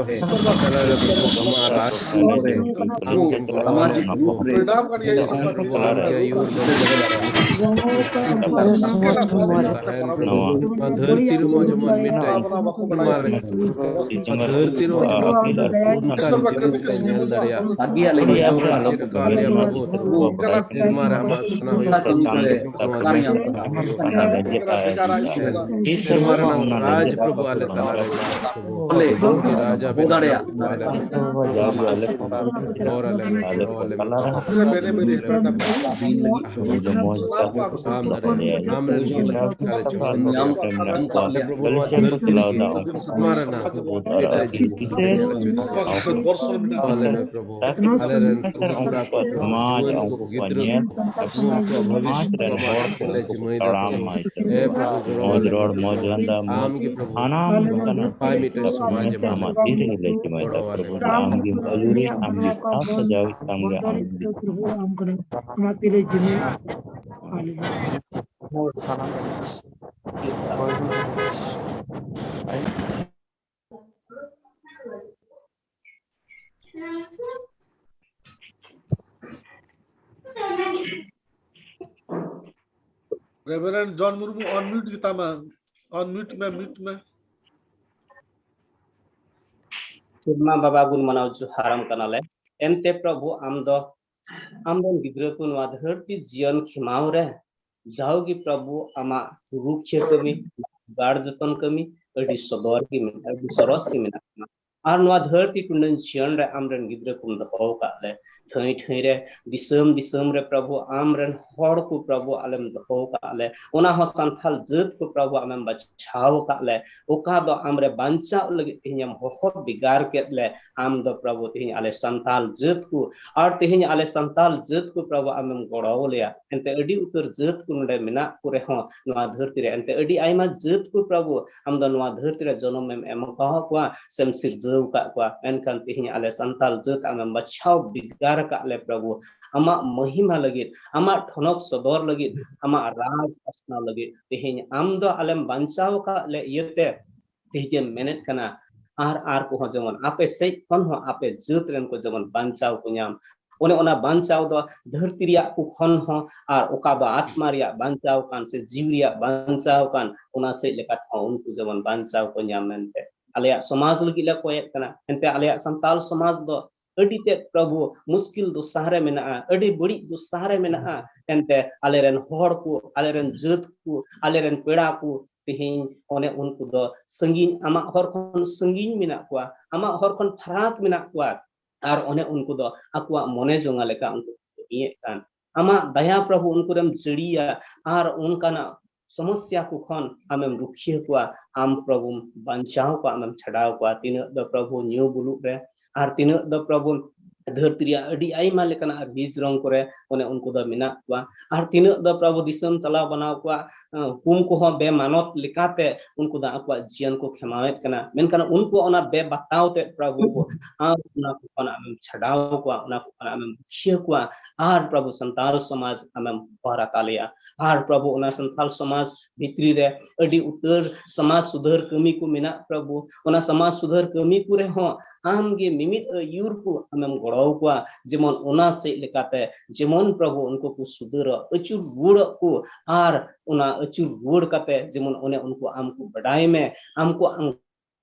ᱛᱟᱞᱟᱨᱮ ᱯᱨᱚᱵᱷᱩ ᱟᱢᱟᱜ ᱨᱟᱡᱽ ᱟᱢ ᱜᱮᱢ ᱵᱚᱞᱚᱱᱟ᱾ ᱯᱨᱚᱵᱷᱩ ᱟᱢ ᱜᱮ ᱟᱹᱭᱩᱨ ᱫᱟᱲᱮᱭᱟᱜᱼᱟ᱾ ᱛᱟᱦᱮᱱ ᱯᱨᱚᱵᱷᱩ᱾ ᱱᱚᱣᱟ ᱫᱷᱟᱹᱨᱛᱤ ᱨᱮᱦᱚᱸ ᱡᱮᱢᱚᱱ ᱢᱤᱫᱴᱮᱱ ᱛᱟᱞᱢᱟ ᱨᱮ ᱫᱷᱟᱹᱨᱛᱤ ᱨᱮᱦᱚᱸ ᱡᱮᱢᱚᱱ ᱯᱚᱨᱤᱥᱠᱟᱨ ᱡᱤᱱᱤᱥ ᱞᱮ ᱧᱮᱞ ᱫᱟᱲᱮᱭᱟᱜ᱾ ᱟᱹᱰᱤ ᱟᱯᱮ ᱟᱞᱚ ᱯᱮ ᱪᱮᱫ ᱞᱮᱠᱟ ᱟᱞᱮᱭᱟᱜ ᱯᱨᱚᱵᱷᱩ ᱥᱮᱨᱢᱟ ᱨᱮ ᱟᱢᱟᱜ ᱥᱟᱱᱟᱢ ᱚᱱᱟ ᱠᱟᱹᱢᱤ ᱠᱚᱨᱮ ᱵᱟᱝ ᱧᱟᱢᱚᱜ ᱠᱟᱱᱟ᱾ ᱤᱥᱚᱨ ᱵᱟᱵᱟ, ᱚᱱᱟ ᱞᱟᱹᱜᱤᱫ ᱟᱭ ᱨᱟᱡᱽ ᱯᱨᱚᱵᱷᱩ ᱟᱞᱮ ᱛᱟᱞᱟ ᱨᱮ ᱢᱮᱱᱟᱜ ᱛᱟᱵᱚᱱᱟ᱾ ᱵᱚᱞᱮ ᱟᱵᱚ ᱨᱟᱡᱟ ᱵᱮᱱᱟᱣ ᱟᱞᱮ᱾ ᱦᱚᱨ ᱟᱞᱮ ᱢᱮ, ᱦᱚᱨ ᱟᱞᱮ ᱢᱮ᱾ ᱟᱢ ᱨᱮᱱ ᱜᱤᱫᱽᱨᱟᱹ ᱟᱞᱮ ᱡᱚᱦᱚᱱ ᱫᱟᱲᱮᱭᱟᱜᱼᱟ᱾ ᱟᱢ ᱨᱮᱱ ᱜᱤᱫᱽᱨᱟᱹ ᱟᱞᱮ ᱪᱚᱥᱢᱟ ᱨᱮᱱᱟᱜ ᱮᱴᱟᱜ ᱡᱤᱱᱤᱥ ᱟᱞᱮ ᱢᱮ ᱯᱨᱚᱵᱷᱩ᱾ ᱟᱞᱮ ᱨᱮᱱ ᱩᱱᱠᱩ ᱠᱚᱲᱟ ᱠᱚ, ᱡᱩᱣᱟᱹᱱ ᱠᱚ, ᱜᱤᱫᱽᱨᱟᱹ ᱠᱚ, ᱩᱱᱠᱩ ᱠᱚᱣᱟᱜ ᱵᱷᱚᱵᱤᱥᱥᱚᱛ ᱟᱢᱟᱜ ᱛᱤ ᱨᱮ ᱡᱤᱢᱟᱹᱭ ᱫᱟ ᱯᱨᱚᱵᱷᱩ᱾ ᱦᱮ ᱯᱨᱚᱵᱷᱩ, ᱜᱚᱲᱚ ᱟᱞᱮ ᱢᱮ ᱯᱨᱚᱵᱷᱩ᱾ ᱟᱢ ᱜᱮ ᱯᱨᱚᱵᱷᱩ ᱱᱟᱯᱟᱭ ᱢᱤᱫᱴᱮᱱ ᱥᱚᱢᱟᱡᱽ ᱮᱢ ᱮᱢᱟ ᱞᱮ᱾ ᱜᱚᱲᱚ ᱟᱞᱮ ᱢᱮ᱾ ᱟᱢᱟᱜ ᱛᱤ ᱨᱮ ᱡᱤᱢᱟᱹᱭ᱾ ᱦᱟᱞᱮᱞᱩᱭᱟ᱾ ᱨᱮᱵᱷᱟᱨᱮᱱᱰ ᱡᱚᱱ ᱢᱩᱨᱢᱩ, unmute ᱜᱮᱛᱟᱢᱟ, unmute ᱢᱮ, mute ᱢᱮ᱾ ᱥᱮᱨᱢᱟ ᱵᱟᱵᱟ ᱜᱩᱱ ᱢᱟᱱᱟᱣ ᱡᱚᱦᱟᱨᱟᱢ ᱠᱟᱱᱟᱞᱮ᱾ ᱮᱱᱛᱮ ᱯᱨᱚᱵᱷᱩ, ᱟᱢ ᱫᱚ ᱟᱢ ᱨᱮᱱ ᱜᱤᱫᱽᱨᱟᱹ ᱠᱚ ᱱᱚᱣᱟ ᱫᱷᱟᱹᱨᱛᱤ ᱡᱤᱭᱚᱱ ᱠᱷᱮᱢᱟᱣ ᱨᱮ ᱡᱟᱣᱜᱮ ᱯᱨᱚᱵᱷᱩ ᱟᱢᱟᱜ ᱨᱩᱠᱷᱤᱭᱟᱹ ᱠᱟᱹᱢᱤ, ᱜᱟᱲ ᱡᱚᱛᱚᱱ ᱠᱟᱹᱢᱤ ᱟᱹᱰᱤ ᱥᱚᱫᱚᱨ ᱜᱮ ᱢᱮᱱᱟᱜᱼᱟ, ᱟᱹᱰᱤ ᱥᱚᱨᱚᱥ ᱜᱮ ᱢᱮᱱᱟᱜ ᱠᱟᱱᱟ᱾ ᱟᱨ ᱱᱚᱣᱟ ᱫᱷᱟᱹᱨᱛᱤ ᱴᱩᱰᱟᱹᱝ ᱡᱤᱭᱚᱱ ᱨᱮ ᱟᱢ ᱨᱮᱱ ᱜᱤᱫᱽᱨᱟᱹ ᱠᱚᱢ ᱫᱚᱦᱚ ᱟᱠᱟᱫ ᱞᱮ᱾ ᱴᱷᱟᱹᱭ ᱴᱷᱟᱹᱭ ᱨᱮ, ᱫᱤᱥᱚᱢ ᱫᱤᱥᱚᱢ ᱨᱮ ᱯᱨᱚᱵᱷᱩ ᱟᱢ ᱨᱮᱱ ᱦᱚᱲ ᱠᱚ ᱯᱨᱚᱵᱷᱩ ᱟᱞᱮᱢ ᱫᱚᱦᱚ ᱟᱠᱟᱫ ᱞᱮ, ᱚᱱᱟ ᱦᱚᱸ ᱥᱟᱱᱛᱟᱞ ᱡᱟᱹᱛ ᱠᱚ ᱯᱨᱚᱵᱷᱩ ᱟᱢᱮᱢ ᱵᱟᱪᱷᱟᱣ ᱟᱠᱟᱫ ᱞᱮ᱾ ᱚᱠᱟ ᱫᱚ ᱟᱢ ᱨᱮ ᱵᱟᱧᱪᱟᱣ ᱞᱟᱹᱜᱤᱫ ᱛᱮᱦᱮᱧ ᱮᱢ ᱦᱚᱦᱚ ᱵᱷᱮᱜᱟᱨ ᱠᱮᱫ ᱞᱮ, ᱟᱢ ᱫᱚ ᱯᱨᱚᱵᱷᱩ ᱛᱮᱦᱮᱧ ᱟᱞᱮ ᱥᱟᱱᱛᱟᱞ ᱡᱟᱹᱛ ᱠᱚ, ᱟᱨ ᱛᱮᱦᱮᱧ ᱟᱞᱮ ᱥᱟᱱᱛᱟᱞ ᱡᱟᱹᱛ ᱠᱚ ᱯᱨᱚᱵᱷᱩ ᱟᱢᱮᱢ ᱜᱚᱲᱚ ᱞᱮᱭᱟ᱾ ᱮᱱᱛᱮ ᱟᱹᱰᱤ ᱩᱛᱟᱹᱨ ᱡᱟᱹᱛ ᱠᱚ ᱱᱚᱰᱮ ᱢᱮᱱᱟᱜ ᱠᱚ ᱨᱮᱦᱚᱸ ᱱᱚᱣᱟ ᱫᱷᱟᱹᱨᱛᱤ ᱨᱮ, ᱮᱱᱛᱮ ᱟᱹᱰᱤ ᱟᱭᱢᱟ ᱡᱟᱹᱛ ᱠᱚ ᱯᱨᱚᱵᱷᱩ ᱟᱢ ᱫᱚ ᱱᱚᱣᱟ ᱫᱷᱟᱹᱨᱛᱤ ᱨᱮ ᱡᱚᱱᱚᱢ ᱮᱢ ᱮᱢ ᱟᱠᱟᱫ ᱠᱚᱣᱟ ᱥᱮᱢ ᱥᱤᱨᱡᱟᱹᱣ ᱟᱠᱟᱫ ᱠᱚᱣᱟ᱾ ᱢᱮᱱᱠᱷᱟᱱ ᱛᱮᱦᱮᱧ ᱟᱞᱮ ᱥᱟᱱᱛᱟᱞ ᱡᱟᱹᱛ ᱟᱢᱮᱢ ᱵᱟᱪᱷᱟᱣ ᱵᱷᱮᱜᱟᱨ ᱟᱠᱟᱫ ᱞᱮ ᱯᱨᱚᱵᱷᱩ, ᱟᱢᱟᱜ ᱢᱚᱦᱤᱢᱟ ᱞᱟᱹᱜᱤᱫ, ᱟᱢᱟᱜ ᱴᱷᱚᱱᱚᱠ ᱥᱚᱫᱚᱨ ᱞᱟᱹᱜᱤᱫ, ᱟᱢᱟᱜ ᱨᱟᱡᱽ ᱯᱟᱥᱱᱟᱣ ᱞᱟᱹᱜᱤᱫ ᱛᱮᱦᱮᱧ ᱟᱢ ᱫᱚ ᱟᱞᱮᱢ ᱵᱟᱧᱪᱟᱣ ᱟᱠᱟᱫ ᱞᱮ ᱤᱭᱟᱹᱛᱮ ᱛᱮᱦᱮᱧ ᱮᱢ ᱢᱮᱱᱮᱫ ᱠᱟᱱᱟ, ᱟᱨ, ᱟᱨ ᱠᱚᱦᱚᱸ ᱡᱮᱢᱚᱱ ᱟᱯᱮ ᱥᱮᱫ ᱠᱷᱚᱱ ᱦᱚᱸ ᱟᱯᱮ ᱡᱟᱹᱛ ᱨᱮᱱ ᱠᱚ ᱡᱮᱢᱚᱱ ᱵᱟᱧᱪᱟᱣ ᱠᱚ ᱧᱟᱢ᱾ ᱚᱱᱮ ᱚᱱᱟ ᱵᱟᱧᱪᱟᱣ ᱫᱚ ᱫᱷᱟᱹᱨᱛᱤ ᱨᱮᱭᱟᱜ ᱠᱚ ᱠᱷᱚᱱ ᱦᱚᱸ, ᱟᱨ ᱚᱠᱟ ᱫᱚ ᱟᱛᱢᱟ ᱨᱮᱭᱟᱜ ᱵᱟᱧᱪᱟᱣ ᱠᱟᱱ ᱥᱮ ᱡᱤᱣᱤ ᱨᱮᱭᱟᱜ ᱵᱟᱧᱪᱟᱣ ᱠᱟᱱ, ᱚᱱᱟ ᱥᱮᱫ ᱞᱮᱠᱟ ᱛᱮᱦᱚᱸ ᱩᱱᱠᱩ ᱡᱮᱢᱚᱱ ᱵᱟᱧᱪᱟᱣ ᱠᱚ ᱧᱟᱢ ᱢᱮᱱᱛᱮ ᱟᱞᱮᱭᱟᱜ ᱥᱚᱢᱟᱡᱽ ᱞᱟᱹᱜᱤᱫ ᱞᱮ ᱠᱚᱭᱮᱫ ᱠᱟᱱᱟ᱾ ᱮᱱᱛᱮ ᱟᱞᱮᱭᱟᱜ ᱥᱟᱱᱛᱟᱞ ᱥᱚᱢᱟᱡᱽ ᱫᱚ ᱟᱹᱰᱤ ᱛᱮᱫ ᱯᱨᱚᱵᱷᱩ ᱢᱩᱥᱠᱤᱞ ᱫᱚᱥᱟ ᱨᱮ ᱢᱮᱱᱟᱜᱼᱟ, ᱟᱹᱰᱤ ᱵᱟᱹᱲᱤᱡ ᱫᱚᱥᱟ ᱨᱮ ᱢᱮᱱᱟᱜᱼᱟ᱾ ᱮᱱᱛᱮ ᱟᱞᱮᱨᱮᱱ ᱦᱚᱲ ᱠᱚ, ᱟᱞᱮᱨᱮᱱ ᱡᱟᱹᱛ ᱠᱚ, ᱟᱞᱮᱨᱮᱱ ᱯᱮᱲᱟ ᱠᱚ ᱛᱮᱦᱮᱧ ᱚᱱᱮ ᱩᱱᱠᱩ ᱫᱚ ᱥᱟᱺᱜᱤᱧ, ᱟᱢᱟᱜ ᱦᱚᱨ ᱠᱷᱚᱱ ᱥᱟᱺᱜᱤᱧ ᱢᱮᱱᱟᱜ ᱠᱚᱣᱟ, ᱟᱢᱟᱜ ᱦᱚᱨ ᱠᱷᱚᱱ ᱯᱷᱟᱨᱟᱠ ᱢᱮᱱᱟᱜ ᱠᱚᱣᱟ᱾ ᱟᱨ ᱚᱱᱮ ᱩᱱᱠᱩ ᱫᱚ ᱟᱠᱚᱣᱟᱜ ᱢᱚᱱᱮ ᱡᱚᱝᱟ ᱞᱮᱠᱟ ᱩᱱᱠᱩ ᱠᱚ ᱠᱟᱹᱢᱤᱭᱮᱫ ᱠᱟᱱ᱾ ᱟᱢᱟᱜ ᱫᱟᱭᱟ ᱯᱨᱚᱵᱷᱩ ᱩᱱᱠᱩ ᱨᱮᱢ ᱡᱟᱹᱲᱤᱭᱟ ᱟᱨ ᱚᱱᱠᱟᱱᱟᱜ ᱥᱚᱢᱚᱥᱭᱟ ᱠᱚ ᱠᱷᱚᱱ ᱟᱢᱮᱢ ᱨᱩᱠᱷᱤᱭᱟᱹ ᱠᱚᱣᱟ, ᱟᱢ ᱯᱨᱚᱵᱷᱩᱢ ᱵᱟᱧᱪᱟᱣ ᱠᱚᱣᱟ, ᱟᱢᱮᱢ ᱪᱷᱟᱰᱟᱣ ᱠᱚᱣᱟ᱾ ᱛᱤᱱᱟᱹᱜ ᱫᱚ ᱯᱨᱚᱵᱷᱩ ᱧᱩ ᱵᱩᱞᱩᱜ ᱨᱮ, ᱟᱨ ᱛᱤᱱᱟᱹᱜ ᱫᱚ ᱯᱨᱚᱵᱷᱩ ᱫᱷᱟᱹᱨᱛᱤ ᱨᱮᱭᱟᱜ ᱟᱹᱰᱤ ᱟᱭᱢᱟ ᱞᱮᱠᱟᱱᱟᱜ ᱵᱤᱡᱽ ᱨᱚᱝ ᱠᱚᱨᱮ ᱚᱱᱮ ᱩᱱᱠᱩ ᱫᱚ ᱢᱮᱱᱟᱜ ᱠᱚᱣᱟ᱾ ᱟᱨ ᱛᱤᱱᱟᱹᱜ ᱫᱚ ᱯᱨᱚᱵᱷᱩ ᱫᱤᱥᱚᱢ ᱪᱟᱞᱟᱣ ᱵᱟᱱᱟᱣ ᱠᱚᱣᱟᱜ, ᱟᱸ, ᱦᱩᱠᱩᱢ ᱠᱚᱦᱚᱸ ᱵᱮᱢᱟᱱᱚᱛ ᱞᱮᱠᱟᱛᱮ ᱩᱱᱠᱩ ᱫᱚ ᱟᱠᱚᱣᱟᱜ ᱡᱤᱭᱚᱱ ᱠᱚ ᱠᱷᱮᱢᱟᱣᱮᱫ ᱠᱟᱱᱟ᱾ ᱢᱮᱱᱠᱷᱟᱱ ᱩᱱᱠᱩ ᱚᱱᱟ ᱵᱮᱵᱟᱛᱟᱣ ᱛᱮ ᱯᱨᱚᱵᱷᱩ ᱟᱢ ᱚᱱᱟ ᱠᱚ ᱠᱷᱚᱱ ᱟᱢᱮᱢ ᱪᱷᱟᱰᱟᱣ ᱠᱚᱣᱟ, ᱚᱱᱟ ᱠᱚ ᱠᱷᱚᱱ ᱟᱢᱮᱢ ᱨᱩᱠᱷᱤᱭᱟᱹ ᱠᱚᱣᱟ᱾ ᱟᱨ ᱯᱨᱚᱵᱷᱩ ᱥᱟᱱᱛᱟᱲ ᱥᱚᱢᱟᱡᱽ ᱟᱢᱮᱢ ᱦᱚᱨ ᱟᱠᱟᱫ ᱞᱮᱭᱟ᱾ ᱟᱨ ᱯᱨᱚᱵᱷᱩ ᱚᱱᱟ ᱥᱟᱱᱛᱟᱲ ᱥᱚᱢᱟᱡᱽ ᱵᱷᱤᱛᱨᱤ ᱨᱮ ᱟᱹᱰᱤ ᱩᱛᱟᱹᱨ ᱥᱚᱢᱟᱡᱽ ᱥᱩᱫᱷᱟᱹᱨ ᱠᱟᱹᱢᱤ ᱠᱚ ᱢᱮᱱᱟᱜ ᱯᱨᱚᱵᱷᱩ, ᱚᱱᱟ ᱥᱚᱢᱟᱡᱽ ᱥᱩᱫᱷᱟᱹᱨ ᱠᱟᱹᱢᱤ ᱠᱚᱨᱮ ᱦᱚᱸ ᱟᱢ ᱜᱮ ᱢᱤᱢᱤᱫ ᱟᱹᱭᱩᱨ ᱠᱚ ᱟᱢᱮᱢ ᱜᱚᱲᱚ ᱟᱠᱚᱣᱟ, ᱡᱮᱢᱚᱱ ᱚᱱᱟ ᱥᱮᱫ ᱞᱮᱠᱟᱛᱮ ᱡᱮᱢᱚᱱ ᱯᱨᱚᱵᱷᱩ ᱩᱱᱠᱩ ᱠᱚ ᱥᱩᱫᱷᱟᱹᱨᱚᱜ, ᱟᱹᱪᱩᱨ ᱨᱩᱣᱟᱹᱲᱚᱜ ᱠᱚ, ᱟᱨ ᱚᱱᱟ ᱟᱹᱪᱩᱨ ᱨᱩᱣᱟᱹᱲ ᱠᱟᱛᱮ ᱡᱮᱢᱚᱱ ᱚᱱᱮ ᱩᱱᱠᱩ ᱟᱢ ᱠᱚ ᱵᱟᱰᱟᱭ ᱢᱮ, ᱟᱢ ᱠᱚ ᱟᱢ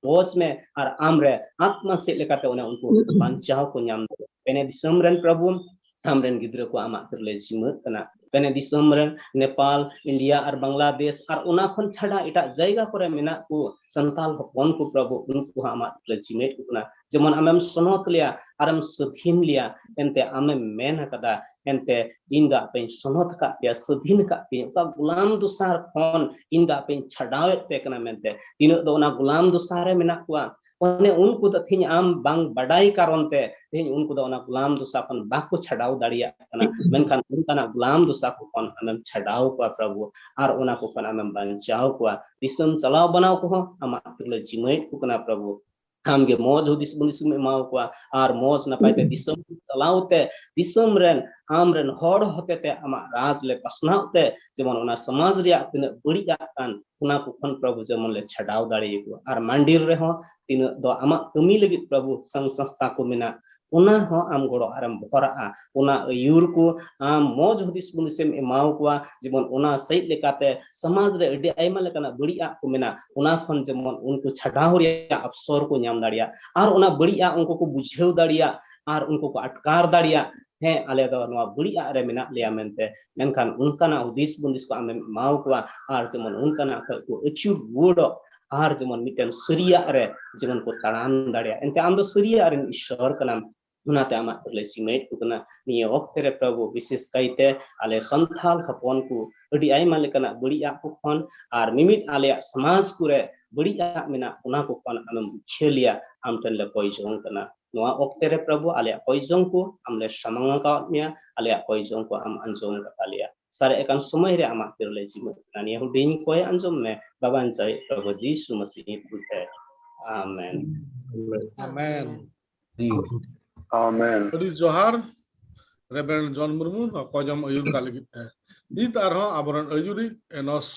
ᱜᱚᱡ ᱢᱮ, ᱟᱨ ᱟᱢ ᱨᱮ ᱟᱛᱢᱟ ᱥᱮᱫ ᱞᱮᱠᱟᱛᱮ ᱚᱱᱮ ᱩᱱᱠᱩ ᱵᱟᱧᱪᱟᱣ ᱠᱚ ᱧᱟᱢ ᱫᱟᱲᱮᱭᱟᱜ᱾ ᱵᱮᱱᱮ ᱫᱤᱥᱚᱢ ᱨᱮᱱ ᱯᱨᱚᱵᱷᱩ, ᱟᱢ ᱨᱮᱱ ᱜᱤᱫᱽᱨᱟᱹ ᱠᱚ ᱟᱢᱟᱜ ᱛᱤᱨᱮ ᱞᱮ ᱡᱤᱢᱟᱹᱜ ᱠᱟᱱᱟ᱾ ᱵᱮᱱᱮ ᱫᱤᱥᱚᱢ ᱨᱮᱱ ᱱᱮᱯᱟᱞ, ᱤᱱᱰᱤᱭᱟ ᱟᱨ ᱵᱟᱝᱞᱟᱫᱮᱥ ᱟᱨ ᱚᱱᱟ ᱠᱷᱚᱱ ᱪᱷᱟᱰᱟ ᱮᱴᱟᱜ ᱡᱟᱭᱜᱟ ᱠᱚᱨᱮ ᱢᱮᱱᱟᱜ ᱠᱚ ᱥᱟᱱᱛᱟᱞ ᱦᱚᱯᱚᱱ ᱠᱚ ᱯᱨᱚᱵᱷᱩ, ᱩᱱᱠᱩ ᱦᱚᱸ ᱟᱢᱟᱜ ᱛᱤᱨᱮ ᱞᱮ ᱡᱤᱢᱟᱹᱜ ᱠᱚ ᱠᱟᱱᱟ᱾ ᱡᱮᱢᱚᱱ ᱟᱢᱮᱢ ᱥᱚᱱᱚᱛ ᱞᱮᱭᱟ ᱟᱨᱮᱢ ᱥᱟᱹᱫᱷᱤᱱ ᱞᱮᱭᱟ, ᱮᱱᱛᱮ ᱟᱢᱮᱢ ᱢᱮᱱ ᱟᱠᱟᱫᱟ, ᱮᱱᱛᱮ ᱤᱧ ᱫᱚ ᱟᱯᱮᱧ ᱥᱚᱱᱚᱛ ᱟᱠᱟᱫ ᱯᱮᱭᱟ, ᱥᱟᱹᱫᱷᱤᱱ ᱟᱠᱟᱫ ᱯᱮᱭᱟ, ᱚᱠᱟ ᱜᱩᱞᱟᱢ ᱫᱚᱥᱟᱨ ᱠᱷᱚᱱ ᱤᱧ ᱫᱚ ᱟᱯᱮᱧ ᱪᱷᱟᱰᱟᱣᱮᱫ ᱯᱮ ᱠᱟᱱᱟ ᱢᱮᱱᱛᱮ᱾ ᱛᱤᱱᱟᱹᱜ ᱫᱚ ᱚᱱᱟ ᱜᱩᱞᱟᱢ ᱫᱚᱥᱟᱨ ᱨᱮ ᱢᱮᱱᱟᱜ ᱠᱚᱣᱟ, ᱚᱱᱮ ᱩᱱᱠᱩ ᱫᱚ ᱛᱮᱦᱮᱧ ᱟᱢ ᱵᱟᱝ ᱵᱟᱰᱟᱭ ᱠᱟᱨᱚᱱ ᱛᱮ ᱛᱮᱦᱮᱧ ᱩᱱᱠᱩ ᱫᱚ ᱚᱱᱟ ᱜᱩᱞᱟᱢ ᱫᱚᱥᱟ ᱠᱷᱚᱱ ᱵᱟᱠᱚ ᱪᱷᱟᱰᱟᱣ ᱫᱟᱲᱮᱭᱟᱜ ᱠᱟᱱᱟ᱾ ᱢᱮᱱᱠᱷᱟᱱ ᱚᱱᱠᱟᱱᱟᱜ ᱜᱩᱞᱟᱢ ᱫᱚᱥᱟ ᱠᱚ ᱠᱷᱚᱱ ᱟᱢᱮᱢ ᱪᱷᱟᱰᱟᱣ ᱠᱚᱣᱟ ᱯᱨᱚᱵᱷᱩ, ᱟᱨ ᱚᱱᱟ ᱠᱚ ᱠᱷᱚᱱ ᱟᱢᱮᱢ ᱵᱟᱧᱪᱟᱣ ᱠᱚᱣᱟ᱾ ᱫᱤᱥᱚᱢ ᱪᱟᱞᱟᱣ ᱵᱟᱱᱟᱣ ᱠᱚᱦᱚᱸ ᱟᱢᱟᱜ ᱛᱤᱨᱮ ᱞᱮ ᱡᱤᱢᱟᱹᱭᱮᱫ ᱠᱚ ᱠᱟᱱᱟ ᱯᱨᱚᱵᱷᱩ᱾ ᱟᱢ ᱜᱮ ᱢᱚᱡᱽ ᱦᱩᱫᱤᱥ ᱵᱩᱫᱤᱥ ᱮᱢ ᱮᱢᱟᱣ ᱠᱚᱣᱟ ᱟᱨ ᱢᱚᱡᱽ ᱱᱟᱯᱟᱭ ᱛᱮ ᱫᱤᱥᱚᱢ ᱪᱟᱞᱟᱣ ᱛᱮ ᱫᱤᱥᱚᱢ ᱨᱮᱱ ᱟᱢ ᱨᱮᱱ ᱦᱚᱲ ᱦᱚᱛᱮ ᱛᱮ ᱟᱢᱟᱜ ᱨᱟᱡᱽ ᱞᱮ ᱯᱟᱥᱱᱟᱣ ᱛᱮ ᱡᱮᱢᱚᱱ ᱚᱱᱟ ᱥᱚᱢᱟᱡᱽ ᱨᱮᱭᱟᱜ ᱛᱤᱱᱟᱹᱜ ᱵᱟᱹᱲᱤᱡ ᱟᱜ ᱠᱟᱱ ᱚᱱᱟ ᱠᱚ ᱠᱷᱚᱱ ᱯᱨᱚᱵᱷᱩ ᱡᱮᱢᱚᱱ ᱞᱮ ᱪᱷᱟᱰᱟᱣ ᱫᱟᱲᱮᱭᱟᱠᱚᱣᱟ᱾ ᱟᱨ ᱢᱟᱱᱰᱤᱨ ᱨᱮᱦᱚᱸ ᱛᱤᱱᱟᱹᱜ ᱫᱚ ᱟᱢᱟᱜ ᱠᱟᱹᱢᱤ ᱞᱟᱹᱜᱤᱫ ᱯᱨᱚᱵᱷᱩ ᱥᱚᱝ ᱥᱚᱝᱥᱛᱷᱟ ᱠᱚ ᱢᱮᱱᱟᱜ, ᱚᱱᱟ ᱦᱚᱸ ᱟᱢ ᱜᱚᱲᱚ ᱟᱨᱮᱢ ᱵᱷᱚᱨᱟᱜᱼᱟ᱾ ᱚᱱᱟ ᱟᱹᱭᱩᱨ ᱠᱚ ᱟᱢ ᱢᱚᱡᱽ ᱦᱩᱫᱤᱥ ᱵᱩᱫᱤᱥᱮᱢ ᱮᱢᱟᱣ ᱠᱚᱣᱟ, ᱡᱮᱢᱚᱱ ᱚᱱᱟ ᱥᱮᱫ ᱞᱮᱠᱟᱛᱮ ᱥᱚᱢᱟᱡᱽ ᱨᱮ ᱟᱹᱰᱤ ᱟᱭᱢᱟ ᱞᱮᱠᱟᱱᱟᱜ ᱵᱟᱹᱲᱤᱡ ᱟᱜ ᱠᱚ ᱢᱮᱱᱟᱜ, ᱚᱱᱟ ᱠᱷᱚᱱ ᱡᱮᱢᱚᱱ ᱩᱱᱠᱩ ᱪᱷᱟᱰᱟᱣ ᱨᱮᱭᱟᱜ ᱚᱯᱥᱚᱨ ᱠᱚ ᱧᱟᱢ ᱫᱟᱲᱮᱭᱟᱜ, ᱟᱨ ᱚᱱᱟ ᱵᱟᱹᱲᱤᱡ ᱟᱜ ᱩᱱᱠᱩ ᱠᱚ ᱵᱩᱡᱷᱟᱹᱣ ᱫᱟᱲᱮᱭᱟᱜ, ᱟᱨ ᱩᱱᱠᱩ ᱠᱚ ᱟᱴᱠᱟᱨ ᱫᱟᱲᱮᱭᱟᱜ, ᱦᱮᱸ, ᱟᱞᱮ ᱫᱚ ᱱᱚᱣᱟ ᱵᱟᱹᱲᱤᱡᱟᱜ ᱨᱮ ᱢᱮᱱᱟᱜ ᱞᱮᱭᱟ ᱢᱮᱱᱛᱮ᱾ ᱢᱮᱱᱠᱷᱟᱱ ᱚᱱᱠᱟᱱᱟᱜ ᱦᱩᱫᱤᱥ ᱵᱩᱸᱫᱤᱥ ᱠᱚ ᱟᱢᱮᱢ ᱮᱢᱟᱣ ᱠᱚᱣᱟ, ᱟᱨ ᱡᱮᱢᱚᱱ ᱚᱱᱠᱟᱱᱟᱜ ᱠᱷᱚᱡ ᱠᱚ ᱟᱹᱪᱩᱨ ᱨᱩᱣᱟᱹᱲᱚᱜ, ᱟᱨ ᱡᱮᱢᱚᱱ ᱢᱤᱫᱴᱮᱱ ᱥᱟᱹᱨᱤᱭᱟᱜ ᱨᱮ ᱡᱮᱢᱚᱱ ᱠᱚ ᱛᱟᱲᱟᱢ ᱫᱟᱲᱮᱭᱟᱜ᱾ ᱮᱱᱛᱮ ᱟᱢ ᱫᱚ ᱥᱟᱹᱨᱤᱭᱟᱜ ᱨᱮᱱ ᱤᱥᱥᱚᱨ ᱠᱟᱱᱟᱢ᱾ ᱚᱱᱟᱛᱮ ᱟᱢᱟᱜ ᱛᱤᱨᱮ ᱞᱮ ᱡᱤᱢᱟᱹᱭᱮᱫ ᱠᱚ ᱠᱟᱱᱟ᱾ ᱱᱤᱭᱟᱹ ᱚᱠᱛᱮ ᱨᱮ ᱯᱨᱚᱵᱷᱩ, ᱵᱤᱥᱮᱥ ᱠᱟᱭᱛᱮ ᱟᱞᱮ ᱥᱟᱱᱛᱟᱲ ᱦᱚᱯᱚᱱ ᱠᱚ ᱟᱹᱰᱤ ᱟᱭᱢᱟ ᱞᱮᱠᱟᱱᱟᱜ ᱵᱟᱹᱲᱤᱡᱟᱜ ᱠᱚ ᱠᱷᱚᱱ ᱟᱨ ᱢᱤᱢᱤᱫ ᱟᱞᱮᱭᱟᱜ ᱥᱚᱢᱟᱡᱽ ᱠᱚᱨᱮ ᱵᱟᱹᱲᱤᱡᱟᱜ ᱢᱮᱱᱟᱜ, ᱚᱱᱟ ᱠᱚ ᱠᱷᱚᱱ ᱟᱢᱮᱢ ᱨᱩᱠᱷᱤᱭᱟᱹ ᱞᱮᱭᱟ, ᱟᱢ ᱴᱷᱮᱱ ᱞᱮ ᱠᱚᱭ ᱡᱚᱝ ᱠᱟᱱᱟ᱾ ᱱᱚᱣᱟ ᱚᱠᱛᱮ ᱨᱮ ᱯᱨᱚᱵᱷᱩ, ᱟᱞᱮᱭᱟᱜ ᱠᱚᱭ ᱡᱚᱝ ᱠᱚ ᱟᱢ ᱞᱮ ᱥᱟᱢᱟᱝ ᱟᱠᱟᱣᱟᱫ ᱢᱮᱭᱟ, ᱟᱞᱮᱭᱟᱜ ᱠᱚᱭ ᱡᱚᱝ ᱠᱚ ᱟᱢ ᱟᱸᱡᱚᱢ ᱠᱟᱛᱟ ᱞᱮᱭᱟ᱾ ᱥᱟᱨᱮᱡ ᱟᱠᱟᱱ ᱥᱚᱢᱚᱭ ᱨᱮ ᱟᱢᱟᱜ ᱛᱤᱨᱮ ᱞᱮ ᱡᱤᱢᱟᱹᱜ ᱠᱟᱱᱟ᱾ ᱱᱤᱭᱟᱹ ᱦᱩᱰᱤᱧ ᱠᱚᱭ ᱟᱸᱡᱚᱢ ᱢᱮ, ᱵᱟᱵᱟᱧ ᱪᱟᱭ ᱯᱨᱚᱵᱷᱩ ᱡᱤᱥᱩ ᱢᱟᱥᱤᱦ ᱧᱩᱛᱩᱢ ᱛᱮ᱾ ᱟᱢᱮᱱ᱾ ᱟᱢᱮᱱ᱾ ᱟᱢᱮᱱ᱾ ᱟᱹᱰᱤ ᱡᱚᱦᱟᱨ ᱨᱮᱵᱷᱟᱨᱮᱱᱰ ᱡᱚᱱ ᱢᱩᱨᱢᱩ, ᱱᱚᱣᱟ ᱠᱚᱭ ᱡᱚᱝ ᱟᱹᱭᱩᱨ ᱠᱟᱜ ᱞᱟᱹᱜᱤᱫ ᱛᱮ᱾ ᱱᱤᱛ ᱟᱨᱦᱚᱸ ᱟᱵᱚᱨᱮᱱ ᱟᱹᱭᱩᱨᱤᱡ ᱮᱱᱚᱥ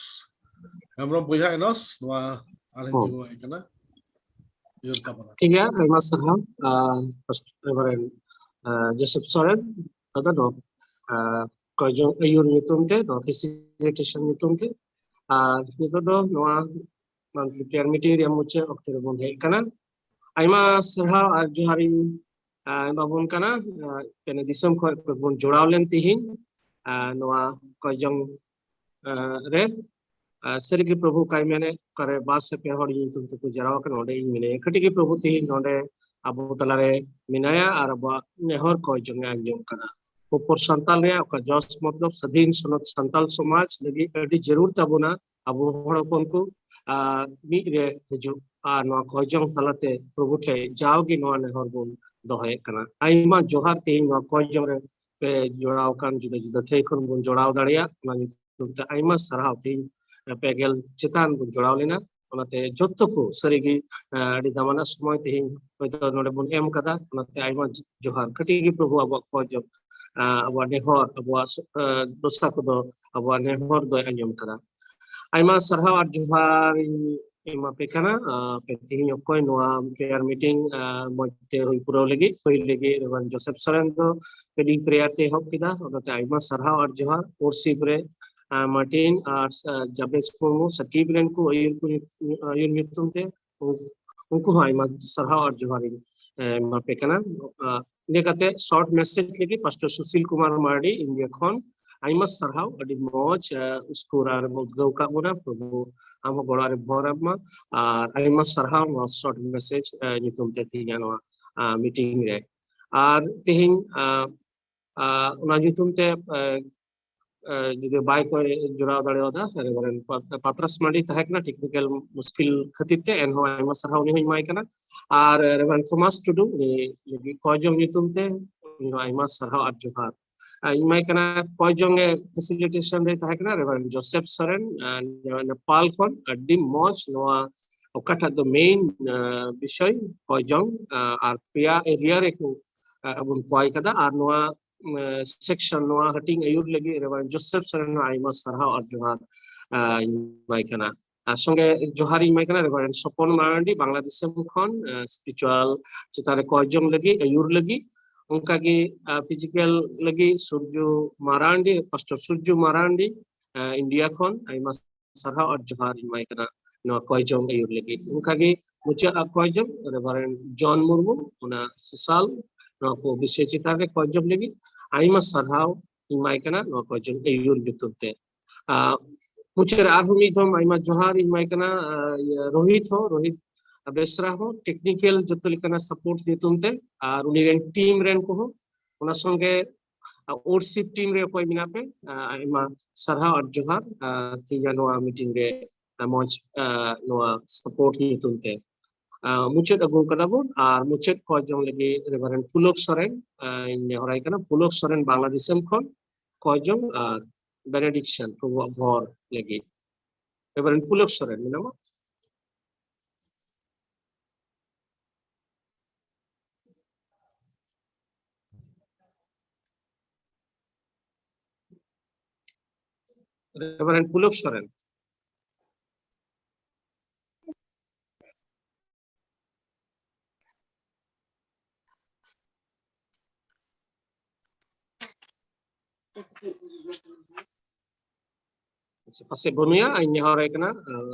ᱦᱮᱢᱵᱨᱚᱢ, ᱵᱚᱭᱦᱟ ᱮᱱᱚᱥ, ᱱᱚᱣᱟ ᱟᱨᱦᱚᱸ ᱦᱚᱸ᱾ ᱡᱤᱢᱟᱹ ᱟᱭ ᱠᱟᱱᱟ᱾ ᱟᱹᱭᱩᱨ ᱛᱟᱵᱚᱱᱟ᱾ ᱴᱷᱤᱠ ᱜᱮᱭᱟ, ᱟᱭᱢᱟ ᱥᱟᱨᱦᱟᱣ᱾ ᱟᱨ ᱨᱮᱵᱷᱟᱨᱮᱱᱰ, ᱟᱨ ᱡᱳᱥᱮᱯ ᱥᱚᱨᱮᱱ, ᱫᱟᱫᱟ ᱫᱚ, ᱟᱨ ᱠᱚᱭ ᱡᱚᱝ ᱟᱹᱭᱩᱨ ᱧᱩᱛᱩᱢ ᱛᱮ, ᱱᱚᱣᱟ ᱯᱷᱮᱥᱤᱞᱤᱴᱮᱥᱚᱱ ᱧᱩᱛᱩᱢ ᱛᱮ᱾ ᱟᱨ ᱱᱤᱛᱚᱜ ᱫᱚ ᱱᱚᱣᱟ ᱢᱟᱱᱛᱷᱞᱤ ᱯᱨᱮᱭᱟᱨ ᱢᱤᱴᱤᱝ ᱨᱮᱭᱟᱜ ᱢᱩᱪᱟᱹᱫ ᱚᱠᱛᱮ ᱨᱮᱵᱚᱱ ᱦᱮᱡ ᱠᱟᱱᱟ᱾ ᱟᱭᱢᱟ ᱥᱟᱨᱦᱟᱣ ᱟᱨ ᱡᱚᱦᱟᱨ ᱤᱧ, ᱟᱨ, ᱮᱢᱟᱵᱚᱱ ᱠᱟᱱᱟ᱾ ᱟᱨ, ᱯᱮᱱᱮ ᱫᱤᱥᱚᱢ ᱠᱷᱚᱱ ᱵᱚᱱ ᱡᱚᱲᱟᱣ ᱞᱮᱱ ᱛᱤᱦᱤᱧ, ᱟᱨ, ᱱᱚᱣᱟ ᱠᱚᱭ ᱡᱚᱝ, ᱟᱨ, ᱨᱮ, ᱟᱨ, ᱥᱟᱹᱨᱤᱜᱮ ᱯᱨᱚᱵᱷᱩ ᱚᱠᱟᱭ ᱢᱮᱱᱮᱫ, ᱚᱠᱟᱨᱮ ᱵᱟᱨ ᱥᱮ ᱯᱮ ᱦᱚᱲ ᱧᱩᱛᱩᱢ ᱛᱮᱠᱚ ᱡᱟᱨᱣᱟ ᱠᱟᱱᱟ, ᱚᱸᱰᱮ ᱤᱧ ᱢᱮᱱᱟᱭᱟ᱾ ᱠᱟᱹᱴᱤᱡ ᱜᱮ ᱯᱨᱚᱵᱷᱩ ᱛᱤᱦᱤᱧ ᱱᱚᱰᱮ ᱟᱵᱚ ᱛᱟᱞᱟᱨᱮ ᱢᱮᱱᱟᱭᱟ ᱟᱨ ᱟᱵᱚᱣᱟᱜ ᱱᱮᱦᱚᱨ ᱠᱚᱭ ᱡᱚᱝ ᱮ ᱟᱸᱡᱚᱢ ᱠᱟᱱᱟ᱾ ᱯᱚᱯᱚᱨ ᱥᱟᱱᱛᱟᱞ ᱨᱮᱭᱟᱜ ᱚᱠᱟ ᱡᱚᱥ ᱢᱚᱛᱞᱚᱵ ᱥᱟᱫᱷᱤᱱ ᱥᱚᱱᱚᱛ ᱥᱟᱱᱛᱟᱞ ᱥᱚᱢᱟᱡᱽ ᱞᱟᱹᱜᱤᱫ ᱟᱹᱰᱤ ᱡᱟᱹᱨᱩᱲ ᱛᱟᱵᱚᱱᱟ᱾ ᱟᱵᱚ ᱦᱚᱲ ᱦᱚᱯᱚᱱ ᱠᱚ, ᱟᱨ, ᱢᱤᱫ ᱨᱮ ᱦᱤᱡᱩᱜ ᱟᱨ ᱱᱚᱣᱟ ᱠᱚᱭ ᱡᱚᱝ ᱛᱟᱞᱟᱛᱮ ᱯᱨᱚᱵᱷᱩ ᱴᱷᱮᱱ ᱡᱟᱣᱜᱮ ᱱᱚᱣᱟ ᱱᱮᱦᱚᱨ ᱵᱚᱱ ᱫᱚᱦᱚᱭᱮᱫ ᱠᱟᱱᱟ᱾ ᱟᱭᱢᱟ ᱡᱚᱦᱟᱨ, ᱛᱮᱦᱮᱧ ᱱᱚᱣᱟ ᱠᱚᱭ ᱡᱚᱝ ᱨᱮ ᱯᱮ ᱡᱚᱲᱟᱣ ᱟᱠᱟᱱ ᱡᱩᱫᱟᱹ ᱡᱩᱫᱟᱹ ᱴᱷᱮᱱ ᱠᱷᱚᱱ ᱵᱚᱱ ᱡᱚᱲᱟᱣ ᱫᱟᱲᱮᱭᱟᱜ, ᱚᱱᱟ ᱧᱩᱛᱩᱢ ᱛᱮ ᱟᱭᱢᱟ ᱥᱟᱨᱦᱟᱣ᱾ ᱛᱮᱦᱮᱧ ᱯᱮ ᱜᱮᱞ ᱪᱮᱛᱟᱱ ᱵᱚᱱ ᱡᱚᱲᱟᱣ ᱞᱮᱱᱟ, ᱚᱱᱟᱛᱮ ᱡᱚᱛᱚ ᱠᱚ ᱥᱟᱹᱨᱤᱜᱮ, ᱟᱸ, ᱟᱹᱰᱤ ᱫᱟᱢᱟᱱᱟᱜ ᱥᱚᱢᱚᱭ ᱛᱮᱦᱮᱧ ᱦᱚᱭᱛᱳ ᱱᱚᱰᱮ ᱵᱚᱱ ᱮᱢ ᱠᱟᱫᱟ, ᱚᱱᱟᱛᱮ ᱟᱭᱢᱟ ᱡᱚᱦᱟᱨ᱾ ᱠᱟᱹᱴᱤᱡ ᱜᱮ ᱯᱨᱚᱵᱷᱩ ᱟᱵᱚᱣᱟᱜ ᱠᱚᱭ ᱡᱚᱝ, ᱟᱸ, ᱟᱵᱚᱣᱟᱜ ᱱᱮᱦᱚᱨ, ᱟᱵᱚᱣᱟᱜ, ᱟᱸ, ᱫᱚᱥᱟ ᱠᱚᱫᱚ ᱟᱵᱚᱣᱟᱜ ᱱᱮᱦᱚᱨ ᱫᱚᱭ ᱟᱸᱡᱚᱢ ᱠᱟᱫᱟ᱾ ᱟᱭᱢᱟ ᱥᱟᱨᱦᱟᱣ ᱟᱨ ᱡᱚᱦᱟᱨ ᱤᱧ ᱮᱢᱟᱯᱮ ᱠᱟᱱᱟ᱾ ᱟᱸ, ᱯᱮ ᱛᱮᱦᱮᱧ ᱚᱠᱚᱭ ᱱᱚᱣᱟ ᱯᱨᱮᱭᱟᱨ ᱢᱤᱴᱤᱝ, ᱟᱸ, ᱢᱚᱡᱽ ᱛᱮ ᱦᱩᱭ ᱯᱩᱨᱟᱹᱣ ᱞᱟᱹᱜᱤᱫ, ᱦᱩᱭ ᱞᱟᱹᱜᱤᱫ ᱨᱮᱵᱷᱟᱨᱮᱱᱰ ᱡᱳᱥᱮᱯ ᱥᱚᱨᱮᱱ ᱫᱚ ᱯᱮᱰᱤᱝ ᱯᱨᱮᱭᱟᱨ ᱛᱮ ᱮᱦᱚᱵ ᱠᱮᱫᱟ, ᱚᱱᱟᱛᱮ ᱟᱭᱢᱟ ᱥᱟᱨᱦᱟᱣ ᱟᱨ ᱡᱚᱦᱟᱨ᱾ ᱣᱚᱨᱥᱤᱯ ᱨᱮ, ᱟᱸ, ᱢᱟᱨᱴᱤᱱ ᱟᱨ, ᱟᱸ, ᱡᱟᱵᱮᱥ ᱢᱩᱨᱢᱩ ᱥᱟᱠᱤᱵ ᱨᱮᱱ ᱠᱚ ᱟᱹᱭᱩᱨ ᱠᱚ ᱧᱩ-, ᱟᱹᱭᱩᱨ ᱧᱩᱛᱩᱢ ᱛᱮ ᱩᱱ-, ᱩᱱᱠᱩ ᱦᱚᱸ ᱟᱭᱢᱟ ᱥᱟᱨᱦᱟᱣ ᱟᱨ ᱡᱚᱦᱟᱨ ᱤᱧ᱾ ᱮᱢᱟ ᱯᱮ ᱠᱟᱱᱟ᱾ ᱤᱱᱟᱹ ᱠᱟᱛᱮ short message ᱞᱟᱹᱜᱤᱫ Pastor ᱥᱩᱥᱤᱞ ᱠᱩᱢᱟᱨ ᱢᱟᱨᱰᱤ, ᱤᱱᱰᱤᱭᱟ ᱠᱷᱚᱱ, ᱟᱭᱢᱟ ᱥᱟᱨᱦᱟᱣ, ᱟᱹᱰᱤ ᱢᱚᱡᱽ ᱩᱥᱠᱩᱨ ᱟᱨ ᱩᱫᱽᱜᱟᱹᱣ ᱠᱟᱜ ᱵᱚᱱᱟ ᱯᱨᱚᱵᱷᱩ, ᱟᱢ ᱦᱚᱸ ᱜᱚᱲᱚ ᱨᱮ ᱵᱷᱚᱨ ᱟᱢ ᱢᱟ᱾ ᱟᱨ ᱟᱭᱢᱟ ᱥᱟᱨᱦᱟᱣ ᱱᱚᱣᱟ short message ᱧᱩᱛᱩᱢ ᱛᱮ ᱛᱮᱦᱮᱧᱟᱜ ᱱᱚᱣᱟ ᱢᱤᱴᱤᱝ ᱨᱮ᱾ ᱟᱨ ᱛᱮᱦᱮᱧ ᱚᱱᱟ ᱧᱩᱛᱩᱢ ᱛᱮ ᱡᱩᱫᱤ ᱵᱟᱭ ᱠᱚ ᱡᱚᱲᱟᱣ ᱫᱟᱲᱮᱭᱟᱫᱟ, ᱨᱮᱵᱷᱟᱨᱮᱱᱰ ᱯᱟᱛᱨᱟᱥ ᱢᱟᱨᱰᱤ ᱛᱟᱦᱮᱸ ᱠᱟᱱᱟ, ᱴᱮᱠᱱᱤᱠᱮᱞ ᱢᱩᱥᱠᱤᱞ ᱠᱷᱟᱹᱛᱤᱨ ᱛᱮ, ᱮᱱᱦᱚᱸ ᱟᱭᱢᱟ ᱥᱟᱨᱦᱟᱣ ᱩᱱᱤ ᱦᱚᱸᱧ ᱮᱢᱟᱭ ᱠᱟᱱᱟ᱾ ᱟᱨ ᱨᱮᱵᱷᱟᱨᱮᱱᱰ ᱛᱷᱚᱢᱟᱥ ᱴᱩᱰᱩ, ᱩᱱᱤ ᱞᱟᱹᱜᱤᱫ ᱠᱚᱭᱡᱚᱝ ᱧᱩᱛᱩᱢ ᱛᱮ ᱩᱱᱤ ᱦᱚᱸ ᱟᱭᱢᱟ ᱥᱟᱨᱦᱟᱣ ᱟᱨ ᱡᱚᱦᱟᱨ᱾ ᱤᱧ ᱮᱢᱟᱭ ᱠᱟᱱᱟ ᱠᱚᱭᱡᱚᱝ ᱮ facilitation ᱨᱮ ᱛᱟᱦᱮᱸ ᱠᱟᱱᱟ ᱨᱮᱵᱷᱟᱨᱮᱱᱰ ᱡᱳᱥᱮᱯ ᱥᱚᱨᱮᱱ, ᱱᱮᱯᱟᱞ ᱠᱷᱚᱱ᱾ ᱟᱹᱰᱤ ᱢᱚᱡᱽ ᱱᱚᱣᱟ ᱚᱠᱟᱴᱟᱜ ᱫᱚ ᱢᱮᱭᱤᱱ ᱵᱤᱥᱚᱭ ᱠᱚᱭᱡᱚᱝ, ᱟᱨ ᱯᱮᱭᱟ ᱮᱨᱤᱭᱟ ᱨᱮᱠᱚ ᱵᱚᱱ ᱠᱚᱭ ᱠᱟᱫᱟ, ᱟᱨ ᱱᱚᱣᱟ ᱥᱮᱠᱥᱚᱱ, ᱱᱚᱣᱟ ᱦᱟᱹᱴᱤᱧ ᱟᱹᱭᱩᱨ ᱞᱟᱹᱜᱤᱫ ᱨᱮᱵᱷᱟᱨᱮᱱᱰ ᱡᱳᱥᱮᱯ ᱥᱚᱨᱮᱱ ᱦᱚᱸ ᱟᱭᱢᱟ ᱥᱟᱨᱦᱟᱣ ᱟᱨ ᱡᱚᱦᱟᱨ ᱤᱧ ᱮᱢᱟᱭ ᱠᱟᱱᱟ᱾ ᱟᱨ ᱥᱚᱸᱜᱮ ᱡᱚᱦᱟᱨ ᱤᱧ ᱮᱢᱟᱭ ᱠᱟᱱᱟ ᱨᱮᱵᱷᱟᱨᱮᱱᱰ ᱥᱚᱯᱚᱱ ᱢᱟᱨᱟᱱᱰᱤ, ᱵᱟᱝᱞᱟᱫᱮᱥ ᱠᱷᱚᱱ, ᱥᱯᱤᱨᱤᱪᱩᱣᱟᱞ ᱪᱮᱛᱟᱱ ᱨᱮ ᱠᱚᱭᱡᱚᱝ ᱞᱟᱹᱜᱤᱫ, ᱟᱹᱭᱩᱨ ᱞᱟᱹᱜᱤᱫ᱾ ᱚᱱᱠᱟᱜᱮ ᱯᱷᱤᱡᱤᱠᱮᱞ ᱞᱟᱹᱜᱤᱫ ᱥᱩᱨᱡᱩ ᱢᱟᱨᱟᱱᱰᱤ, ᱯᱟᱥᱴᱚᱨ ᱥᱩᱨᱡᱩ ᱢᱟᱨᱟᱱᱰᱤ, ᱤᱱᱰᱤᱭᱟ ᱠᱷᱚᱱ, ᱟᱭᱢᱟ ᱥᱟᱨᱦᱟᱣ ᱟᱨ ᱡᱚᱦᱟᱨ ᱤᱧ ᱮᱢᱟᱭ ᱠᱟᱱᱟ ᱱᱚᱣᱟ ᱠᱚᱭᱡᱚᱝ ᱟᱹᱭᱩᱨ ᱞᱟᱹᱜᱤᱫ᱾ ᱚᱱᱠᱟᱜᱮ ᱢᱩᱪᱟᱹᱫ ᱟᱜ ᱠᱚᱭᱡᱚᱝ ᱨᱮᱵᱷᱟᱨᱮᱱᱰ ᱡᱚᱱ ᱢᱩᱨᱢᱩ, ᱚᱱᱟ ᱥᱳᱥᱟᱞ, ᱱᱚᱣᱟ ᱠᱚ ᱵᱤᱥᱚᱭ ᱪᱮᱛᱟᱱ ᱨᱮ ᱠᱚᱭᱡᱚᱝ ᱞᱟᱹᱜᱤᱫ ᱟᱭᱢᱟ ᱥᱟᱨᱦᱟᱣ ᱤᱧ ᱮᱢᱟᱭ ᱠᱟᱱᱟ ᱱᱚᱣᱟ ᱠᱚᱭᱡᱚᱝ ᱟᱹᱭᱩᱨ ᱧᱩᱛᱩᱢ ᱛᱮ᱾ ᱢᱩᱪᱟᱹᱫ ᱨᱮ ᱟᱨᱦᱚᱸ ᱢᱤᱫ ᱫᱷᱟᱣ ᱟᱭᱢᱟ ᱡᱚᱦᱟᱨ ᱤᱧ ᱮᱢᱟᱭ ᱠᱟᱱᱟ ᱨᱳᱦᱤᱛ ᱦᱚᱸ, ᱨᱳᱦᱤᱛ ᱵᱮᱥᱨᱟ ᱦᱚᱸ, ᱴᱮᱠᱱᱤᱠᱮᱞ ᱡᱚᱛᱚ ᱞᱮᱠᱟᱱᱟᱜ ᱥᱟᱯᱳᱨᱴ ᱧᱩᱛᱩᱢ ᱛᱮ, ᱟᱨ ᱩᱱᱤ ᱨᱮᱱ ᱴᱤᱢ ᱨᱮᱱ ᱠᱚᱦᱚᱸ, ᱚᱱᱟ ᱥᱚᱸᱜᱮ ᱳᱨᱥᱤᱯ ᱴᱤᱢ ᱨᱮ ᱚᱠᱚᱭ ᱢᱮᱱᱟᱜ ᱯᱮ, ᱟᱭᱢᱟ ᱥᱟᱨᱦᱟᱣ ᱟᱨ ᱡᱚᱦᱟᱨ᱾ ᱛᱮᱦᱮᱧᱟᱜ ᱱᱚᱣᱟ ᱢᱤᱴᱤᱝ ᱨᱮ ᱢᱚᱡᱽ ᱱᱚᱣᱟ ᱥᱟᱯᱳᱨᱴ ᱧᱩᱛᱩᱢ ᱛᱮ ᱢᱩᱪᱟᱹᱫ ᱟᱹᱜᱩ ᱠᱟᱫᱟ ᱵᱚᱱ᱾ ᱟᱨ ᱢᱩᱪᱟᱹᱫ ᱠᱚᱭᱡᱚᱝ ᱞᱟᱹᱜᱤᱫ ᱨᱮᱵᱷᱟᱨᱮᱱᱰ ᱯᱩᱞᱚᱠ ᱥᱚᱨᱮᱱ ᱤᱧ ᱱᱮᱦᱚᱨᱟᱭ ᱠᱟᱱᱟ, ᱯᱩᱞᱚᱠ ᱥᱚᱨᱮᱱ ᱵᱟᱝᱞᱟᱫᱮᱥ ᱠᱷᱚᱱ ᱠᱚᱭᱡᱚᱝ ᱟᱨ ᱵᱮᱱᱮᱰᱤᱠᱥᱚᱱ ᱯᱨᱚᱵᱷᱩᱣᱟᱜ ᱵᱷᱚᱨ ᱞᱟᱹᱜᱤᱫ᱾ ᱨᱮᱵᱷᱟᱨᱮᱱᱰ ᱯᱩᱞᱚᱠ ᱥᱚᱨᱮᱱ ᱢᱮᱱᱟᱢᱟ? ᱨᱮᱵᱷᱟᱨᱮᱱᱰ ᱯᱩᱞᱚᱠ ᱥᱚᱨᱮᱱ᱾ ᱟᱪᱪᱷᱟ, ᱯᱟᱥᱮᱡ ᱵᱟᱹᱱᱩᱭᱟ, ᱤᱧ ᱱᱮᱦᱚᱨ ᱟᱭ ᱠᱟᱱᱟ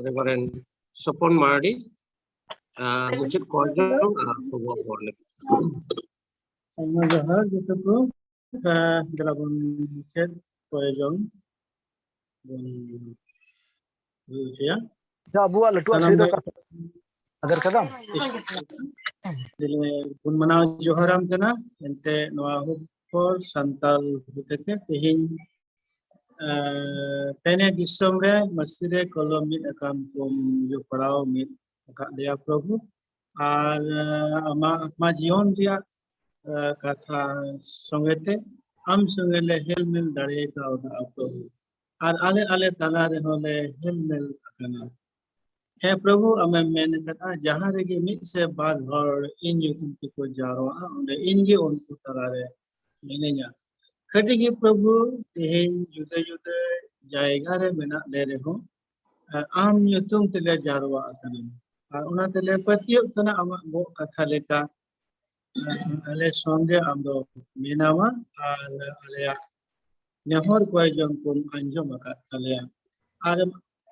ᱨᱮᱵᱷᱟᱨᱮᱱᱰ ᱥᱚᱯᱚᱱ ᱢᱟᱨᱰᱤ᱾ ᱟᱨ ᱢᱩᱪᱟᱹᱫ ᱠᱚᱭ ᱡᱚᱝ ᱟᱨ ᱠᱷᱚᱵᱚᱨ ᱯᱚᱨ ᱞᱮᱠᱟ᱾ ᱟᱭᱢᱟ ᱡᱚᱦᱟᱨ ᱡᱚᱛᱚ ᱠᱚ᱾ ᱟᱨ ᱫᱮᱞᱟ ᱵᱚᱱ ᱢᱩᱪᱟᱹᱫ ᱠᱚᱭ ᱡᱚᱝ ᱵᱚᱱ ᱦᱩᱭ ᱦᱚᱪᱚᱭᱟ᱾ ᱟᱪᱪᱷᱟ, ᱟᱵᱚᱣᱟᱜ ᱞᱟᱹᱴᱩᱣᱟᱜ ᱥᱟᱱᱟᱢ ᱥᱟᱹᱲᱤ ᱫᱚ ᱦᱚᱲ ᱚᱠᱟ ᱥᱮᱫ? ᱟᱫᱮᱨ ᱠᱟᱫᱟᱢ? ᱫᱤᱞᱮ ᱵᱚᱱ ᱢᱟᱱᱟᱣ ᱡᱚᱦᱟᱨᱟᱢ ᱠᱟᱱᱟ᱾ ᱮᱱᱛᱮ ᱱᱚᱣᱟ ᱦᱚᱸ ᱦᱚᱲ ᱥᱟᱱᱛᱟᱞ ᱦᱚᱛᱮᱛᱮ ᱛᱮᱦᱮᱧ, ᱟᱸ, ᱯᱮᱱᱮ ᱫᱤᱥᱚᱢ ᱨᱮ ᱢᱟᱹᱥᱤ ᱨᱮ ᱠᱚᱞᱚᱢ ᱢᱤᱫ ᱟᱠᱟᱱ ᱠᱚᱢ ᱡᱚᱯᱲᱟᱣ ᱢᱤᱫ ᱟᱠᱟᱫ ᱞᱮᱭᱟ ᱯᱨᱚᱵᱷᱩ᱾ ᱟᱨ, ᱟᱸ, ᱟᱢᱟᱜ ᱟᱛᱢᱟ ᱡᱤᱭᱚᱱ ᱨᱮᱭᱟᱜ, ᱟᱸ, ᱠᱟᱛᱷᱟ ᱥᱚᱸᱜᱮ ᱛᱮ ᱟᱢ ᱥᱚᱸᱜᱮ ᱞᱮ ᱦᱮᱞᱢᱮᱞ ᱫᱟᱲᱮ ᱠᱟᱣᱫᱟ ᱯᱨᱚᱵᱷᱩ᱾ ᱟᱨ ᱟᱞᱮ, ᱟᱞᱮ ᱛᱟᱞᱟ ᱨᱮᱦᱚᱸ ᱞᱮ ᱦᱮᱞᱢᱮᱞ ᱟᱠᱟᱱᱟ᱾ ᱦᱮᱸ ᱯᱨᱚᱵᱷᱩ, ᱟᱢᱮᱢ ᱢᱮᱱ ᱟᱠᱟᱫᱼᱟ, ᱡᱟᱦᱟᱸ ᱨᱮᱜᱮ ᱢᱤᱫ ᱥᱮ ᱵᱟᱨ ᱦᱚᱲ ᱤᱧ ᱧᱩᱛᱩᱢ ᱛᱮᱠᱚ ᱡᱟᱣᱨᱟᱜᱼᱟ, ᱚᱸᱰᱮ ᱤᱧ ᱜᱮ ᱩᱱᱠᱩ ᱛᱟᱞᱟ ᱨᱮ ᱢᱤᱱᱟᱹᱧᱟ᱾ ᱠᱷᱟᱹᱴᱤ ᱜᱮ ᱯᱨᱚᱵᱷᱩ, ᱛᱮᱦᱮᱧ ᱡᱩᱫᱟᱹ ᱡᱩᱫᱟᱹ ᱡᱟᱭᱜᱟ ᱨᱮ ᱢᱮᱱᱟᱜ ᱞᱮ ᱨᱮᱦᱚᱸ, ᱟᱨ ᱟᱢ ᱧᱩᱛᱩᱢ ᱛᱮᱞᱮ ᱡᱟᱨᱣᱟ ᱟᱠᱟᱱᱟ᱾ ᱟᱨ ᱚᱱᱟ ᱛᱮᱞᱮ ᱯᱟᱹᱛᱭᱟᱹᱜ ᱠᱟᱱᱟ ᱟᱢᱟᱜ ᱜᱚᱜ ᱠᱟᱛᱷᱟ ᱞᱮᱠᱟ, ᱟᱨ ᱟᱞᱮ ᱥᱚᱸᱜᱮ ᱟᱢ ᱫᱚ ᱢᱮᱱᱟᱢᱟ ᱟᱨ ᱟᱞᱮᱭᱟᱜ ᱱᱮᱦᱚᱨ ᱠᱚᱭ ᱡᱚᱝ ᱠᱚᱢ ᱟᱸᱡᱚᱢ ᱟᱠᱟᱫ ᱛᱟᱞᱮᱭᱟ᱾ ᱟᱨ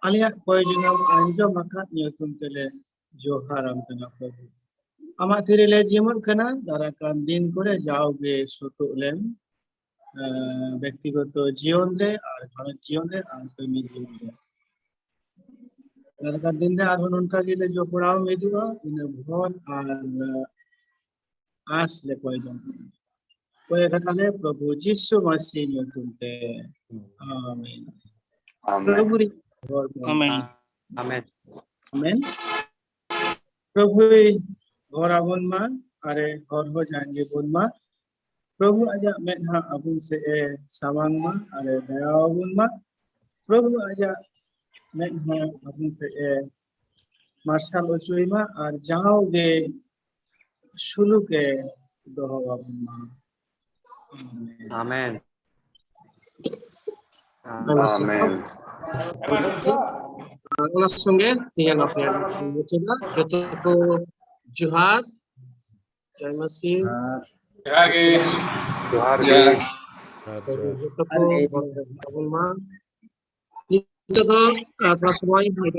ᱟᱞᱮᱭᱟᱜ ᱠᱚᱭ ᱡᱚᱝ ᱮᱢ ᱟᱸᱡᱚᱢ ᱟᱠᱟᱫ ᱧᱩᱛᱩᱢ ᱛᱮᱞᱮ ᱡᱚᱦᱟᱨᱟᱢ ᱠᱟᱱᱟ ᱯᱨᱚᱵᱷᱩ᱾ ᱟᱢᱟᱜ ᱛᱤᱨᱮᱞᱮ ᱡᱤᱢᱟᱹᱜ ᱠᱟᱱᱟ, ᱫᱟᱨᱟᱭ ᱠᱟᱱ ᱫᱤᱱ ᱠᱚᱨᱮ ᱡᱟᱣᱜᱮ ᱥᱩᱛᱩᱜ ᱞᱮᱢ, ᱟᱸ, ᱵᱮᱠᱛᱤᱜᱚᱛᱚ ᱡᱤᱭᱚᱱ ᱨᱮ ᱟᱨ ᱜᱷᱟᱨᱚᱸᱡᱽ ᱡᱤᱭᱚᱱ ᱨᱮ ᱟᱨ ᱠᱟᱹᱢᱤ ᱡᱤᱭᱚᱱ ᱨᱮ᱾ ᱫᱟᱨᱟᱭ ᱠᱟᱱ ᱫᱤᱱ ᱨᱮ ᱟᱨᱦᱚᱸ ᱱᱚᱝᱠᱟ ᱜᱮᱞᱮ ᱡᱚᱯᱲᱟᱣ ᱢᱤᱫᱚᱜᱼᱟ, ᱤᱱᱟᱹ ᱵᱷᱳᱨ ᱟᱨ ᱟᱸᱥ ᱞᱮ ᱠᱚᱭ ᱡᱚᱝ ᱠᱟᱱᱟ᱾ ᱠᱚᱭ ᱠᱟᱛᱷᱟ ᱞᱮ ᱯᱨᱚᱵᱷᱩ ᱡᱤᱥᱩ ᱢᱟᱥᱤ ᱧᱩᱛᱩᱢ ᱛᱮ᱾ ᱟᱢᱮᱱ᱾ ᱟᱢᱮᱱ᱾ ᱯᱨᱚᱵᱷᱩ ᱨᱤ ᱦᱚᱲ ᱠᱚ᱾ ᱟᱢᱮᱱ᱾ ᱟᱢᱮᱱ᱾ ᱟᱢᱮᱱ᱾ ᱯᱨᱚᱵᱷᱩᱭ ᱦᱚᱨ ᱟᱵᱚᱱ ᱢᱟ, ᱟᱨᱮ ᱦᱚᱨ ᱦᱚᱸ ᱡᱟᱸᱜᱮ ᱵᱚᱱ ᱢᱟ᱾ ᱯᱨᱚᱵᱷᱩ ᱟᱡᱟᱜ ᱢᱮᱫᱦᱟ ᱟᱵᱚᱱ ᱥᱮᱫ ᱮ ᱥᱟᱢᱟᱝ ᱢᱟ, ᱟᱨᱮ ᱫᱟᱭᱟ ᱟᱵᱚᱱ ᱢᱟ᱾ ᱯᱨᱚᱵᱷᱩ ᱟᱡᱟᱜ ᱢᱮᱫᱦᱟ ᱟᱵᱚᱱ ᱥᱮᱫ ᱮ ᱢᱟᱨᱥᱟᱞ ᱦᱚᱪᱚᱭ ᱢᱟ, ᱟᱨ ᱡᱟᱣᱜᱮ ᱥᱩᱞᱩᱠ ᱮ ᱫᱚᱦᱚ ᱟᱵᱚᱱ ᱢᱟ᱾ ᱟᱢᱮᱱ᱾ ᱟᱢᱮᱱ᱾ ᱟᱭᱢᱟ ᱥᱟᱨᱦᱟᱣ᱾ ᱟᱢᱮᱱ᱾ ᱚᱱᱟ ᱥᱚᱸᱜᱮ ᱛᱮᱦᱮᱧᱟᱜ ᱱᱚᱣᱟ ᱯᱨᱳᱜᱨᱟᱢ ᱢᱩᱪᱟᱹᱫᱟ᱾ ᱡᱚᱛᱚ ᱠᱚ ᱡᱚᱦᱟᱨ, ᱡᱚᱭ ᱢᱟᱥᱤ᱾ ᱡᱚᱦᱟᱨ ᱜᱮ᱾ ᱡᱚᱦᱟᱨ ᱜᱮ᱾ ᱡᱚᱦᱟᱨ᱾ ᱡᱚᱛᱚ ᱠᱚ ᱟᱵᱚᱱ ᱢᱟ᱾ ᱱᱤᱛᱚᱜ ᱫᱚ, ᱟᱸ, ᱛᱷᱚᱲᱟ ᱥᱚᱢᱚᱭ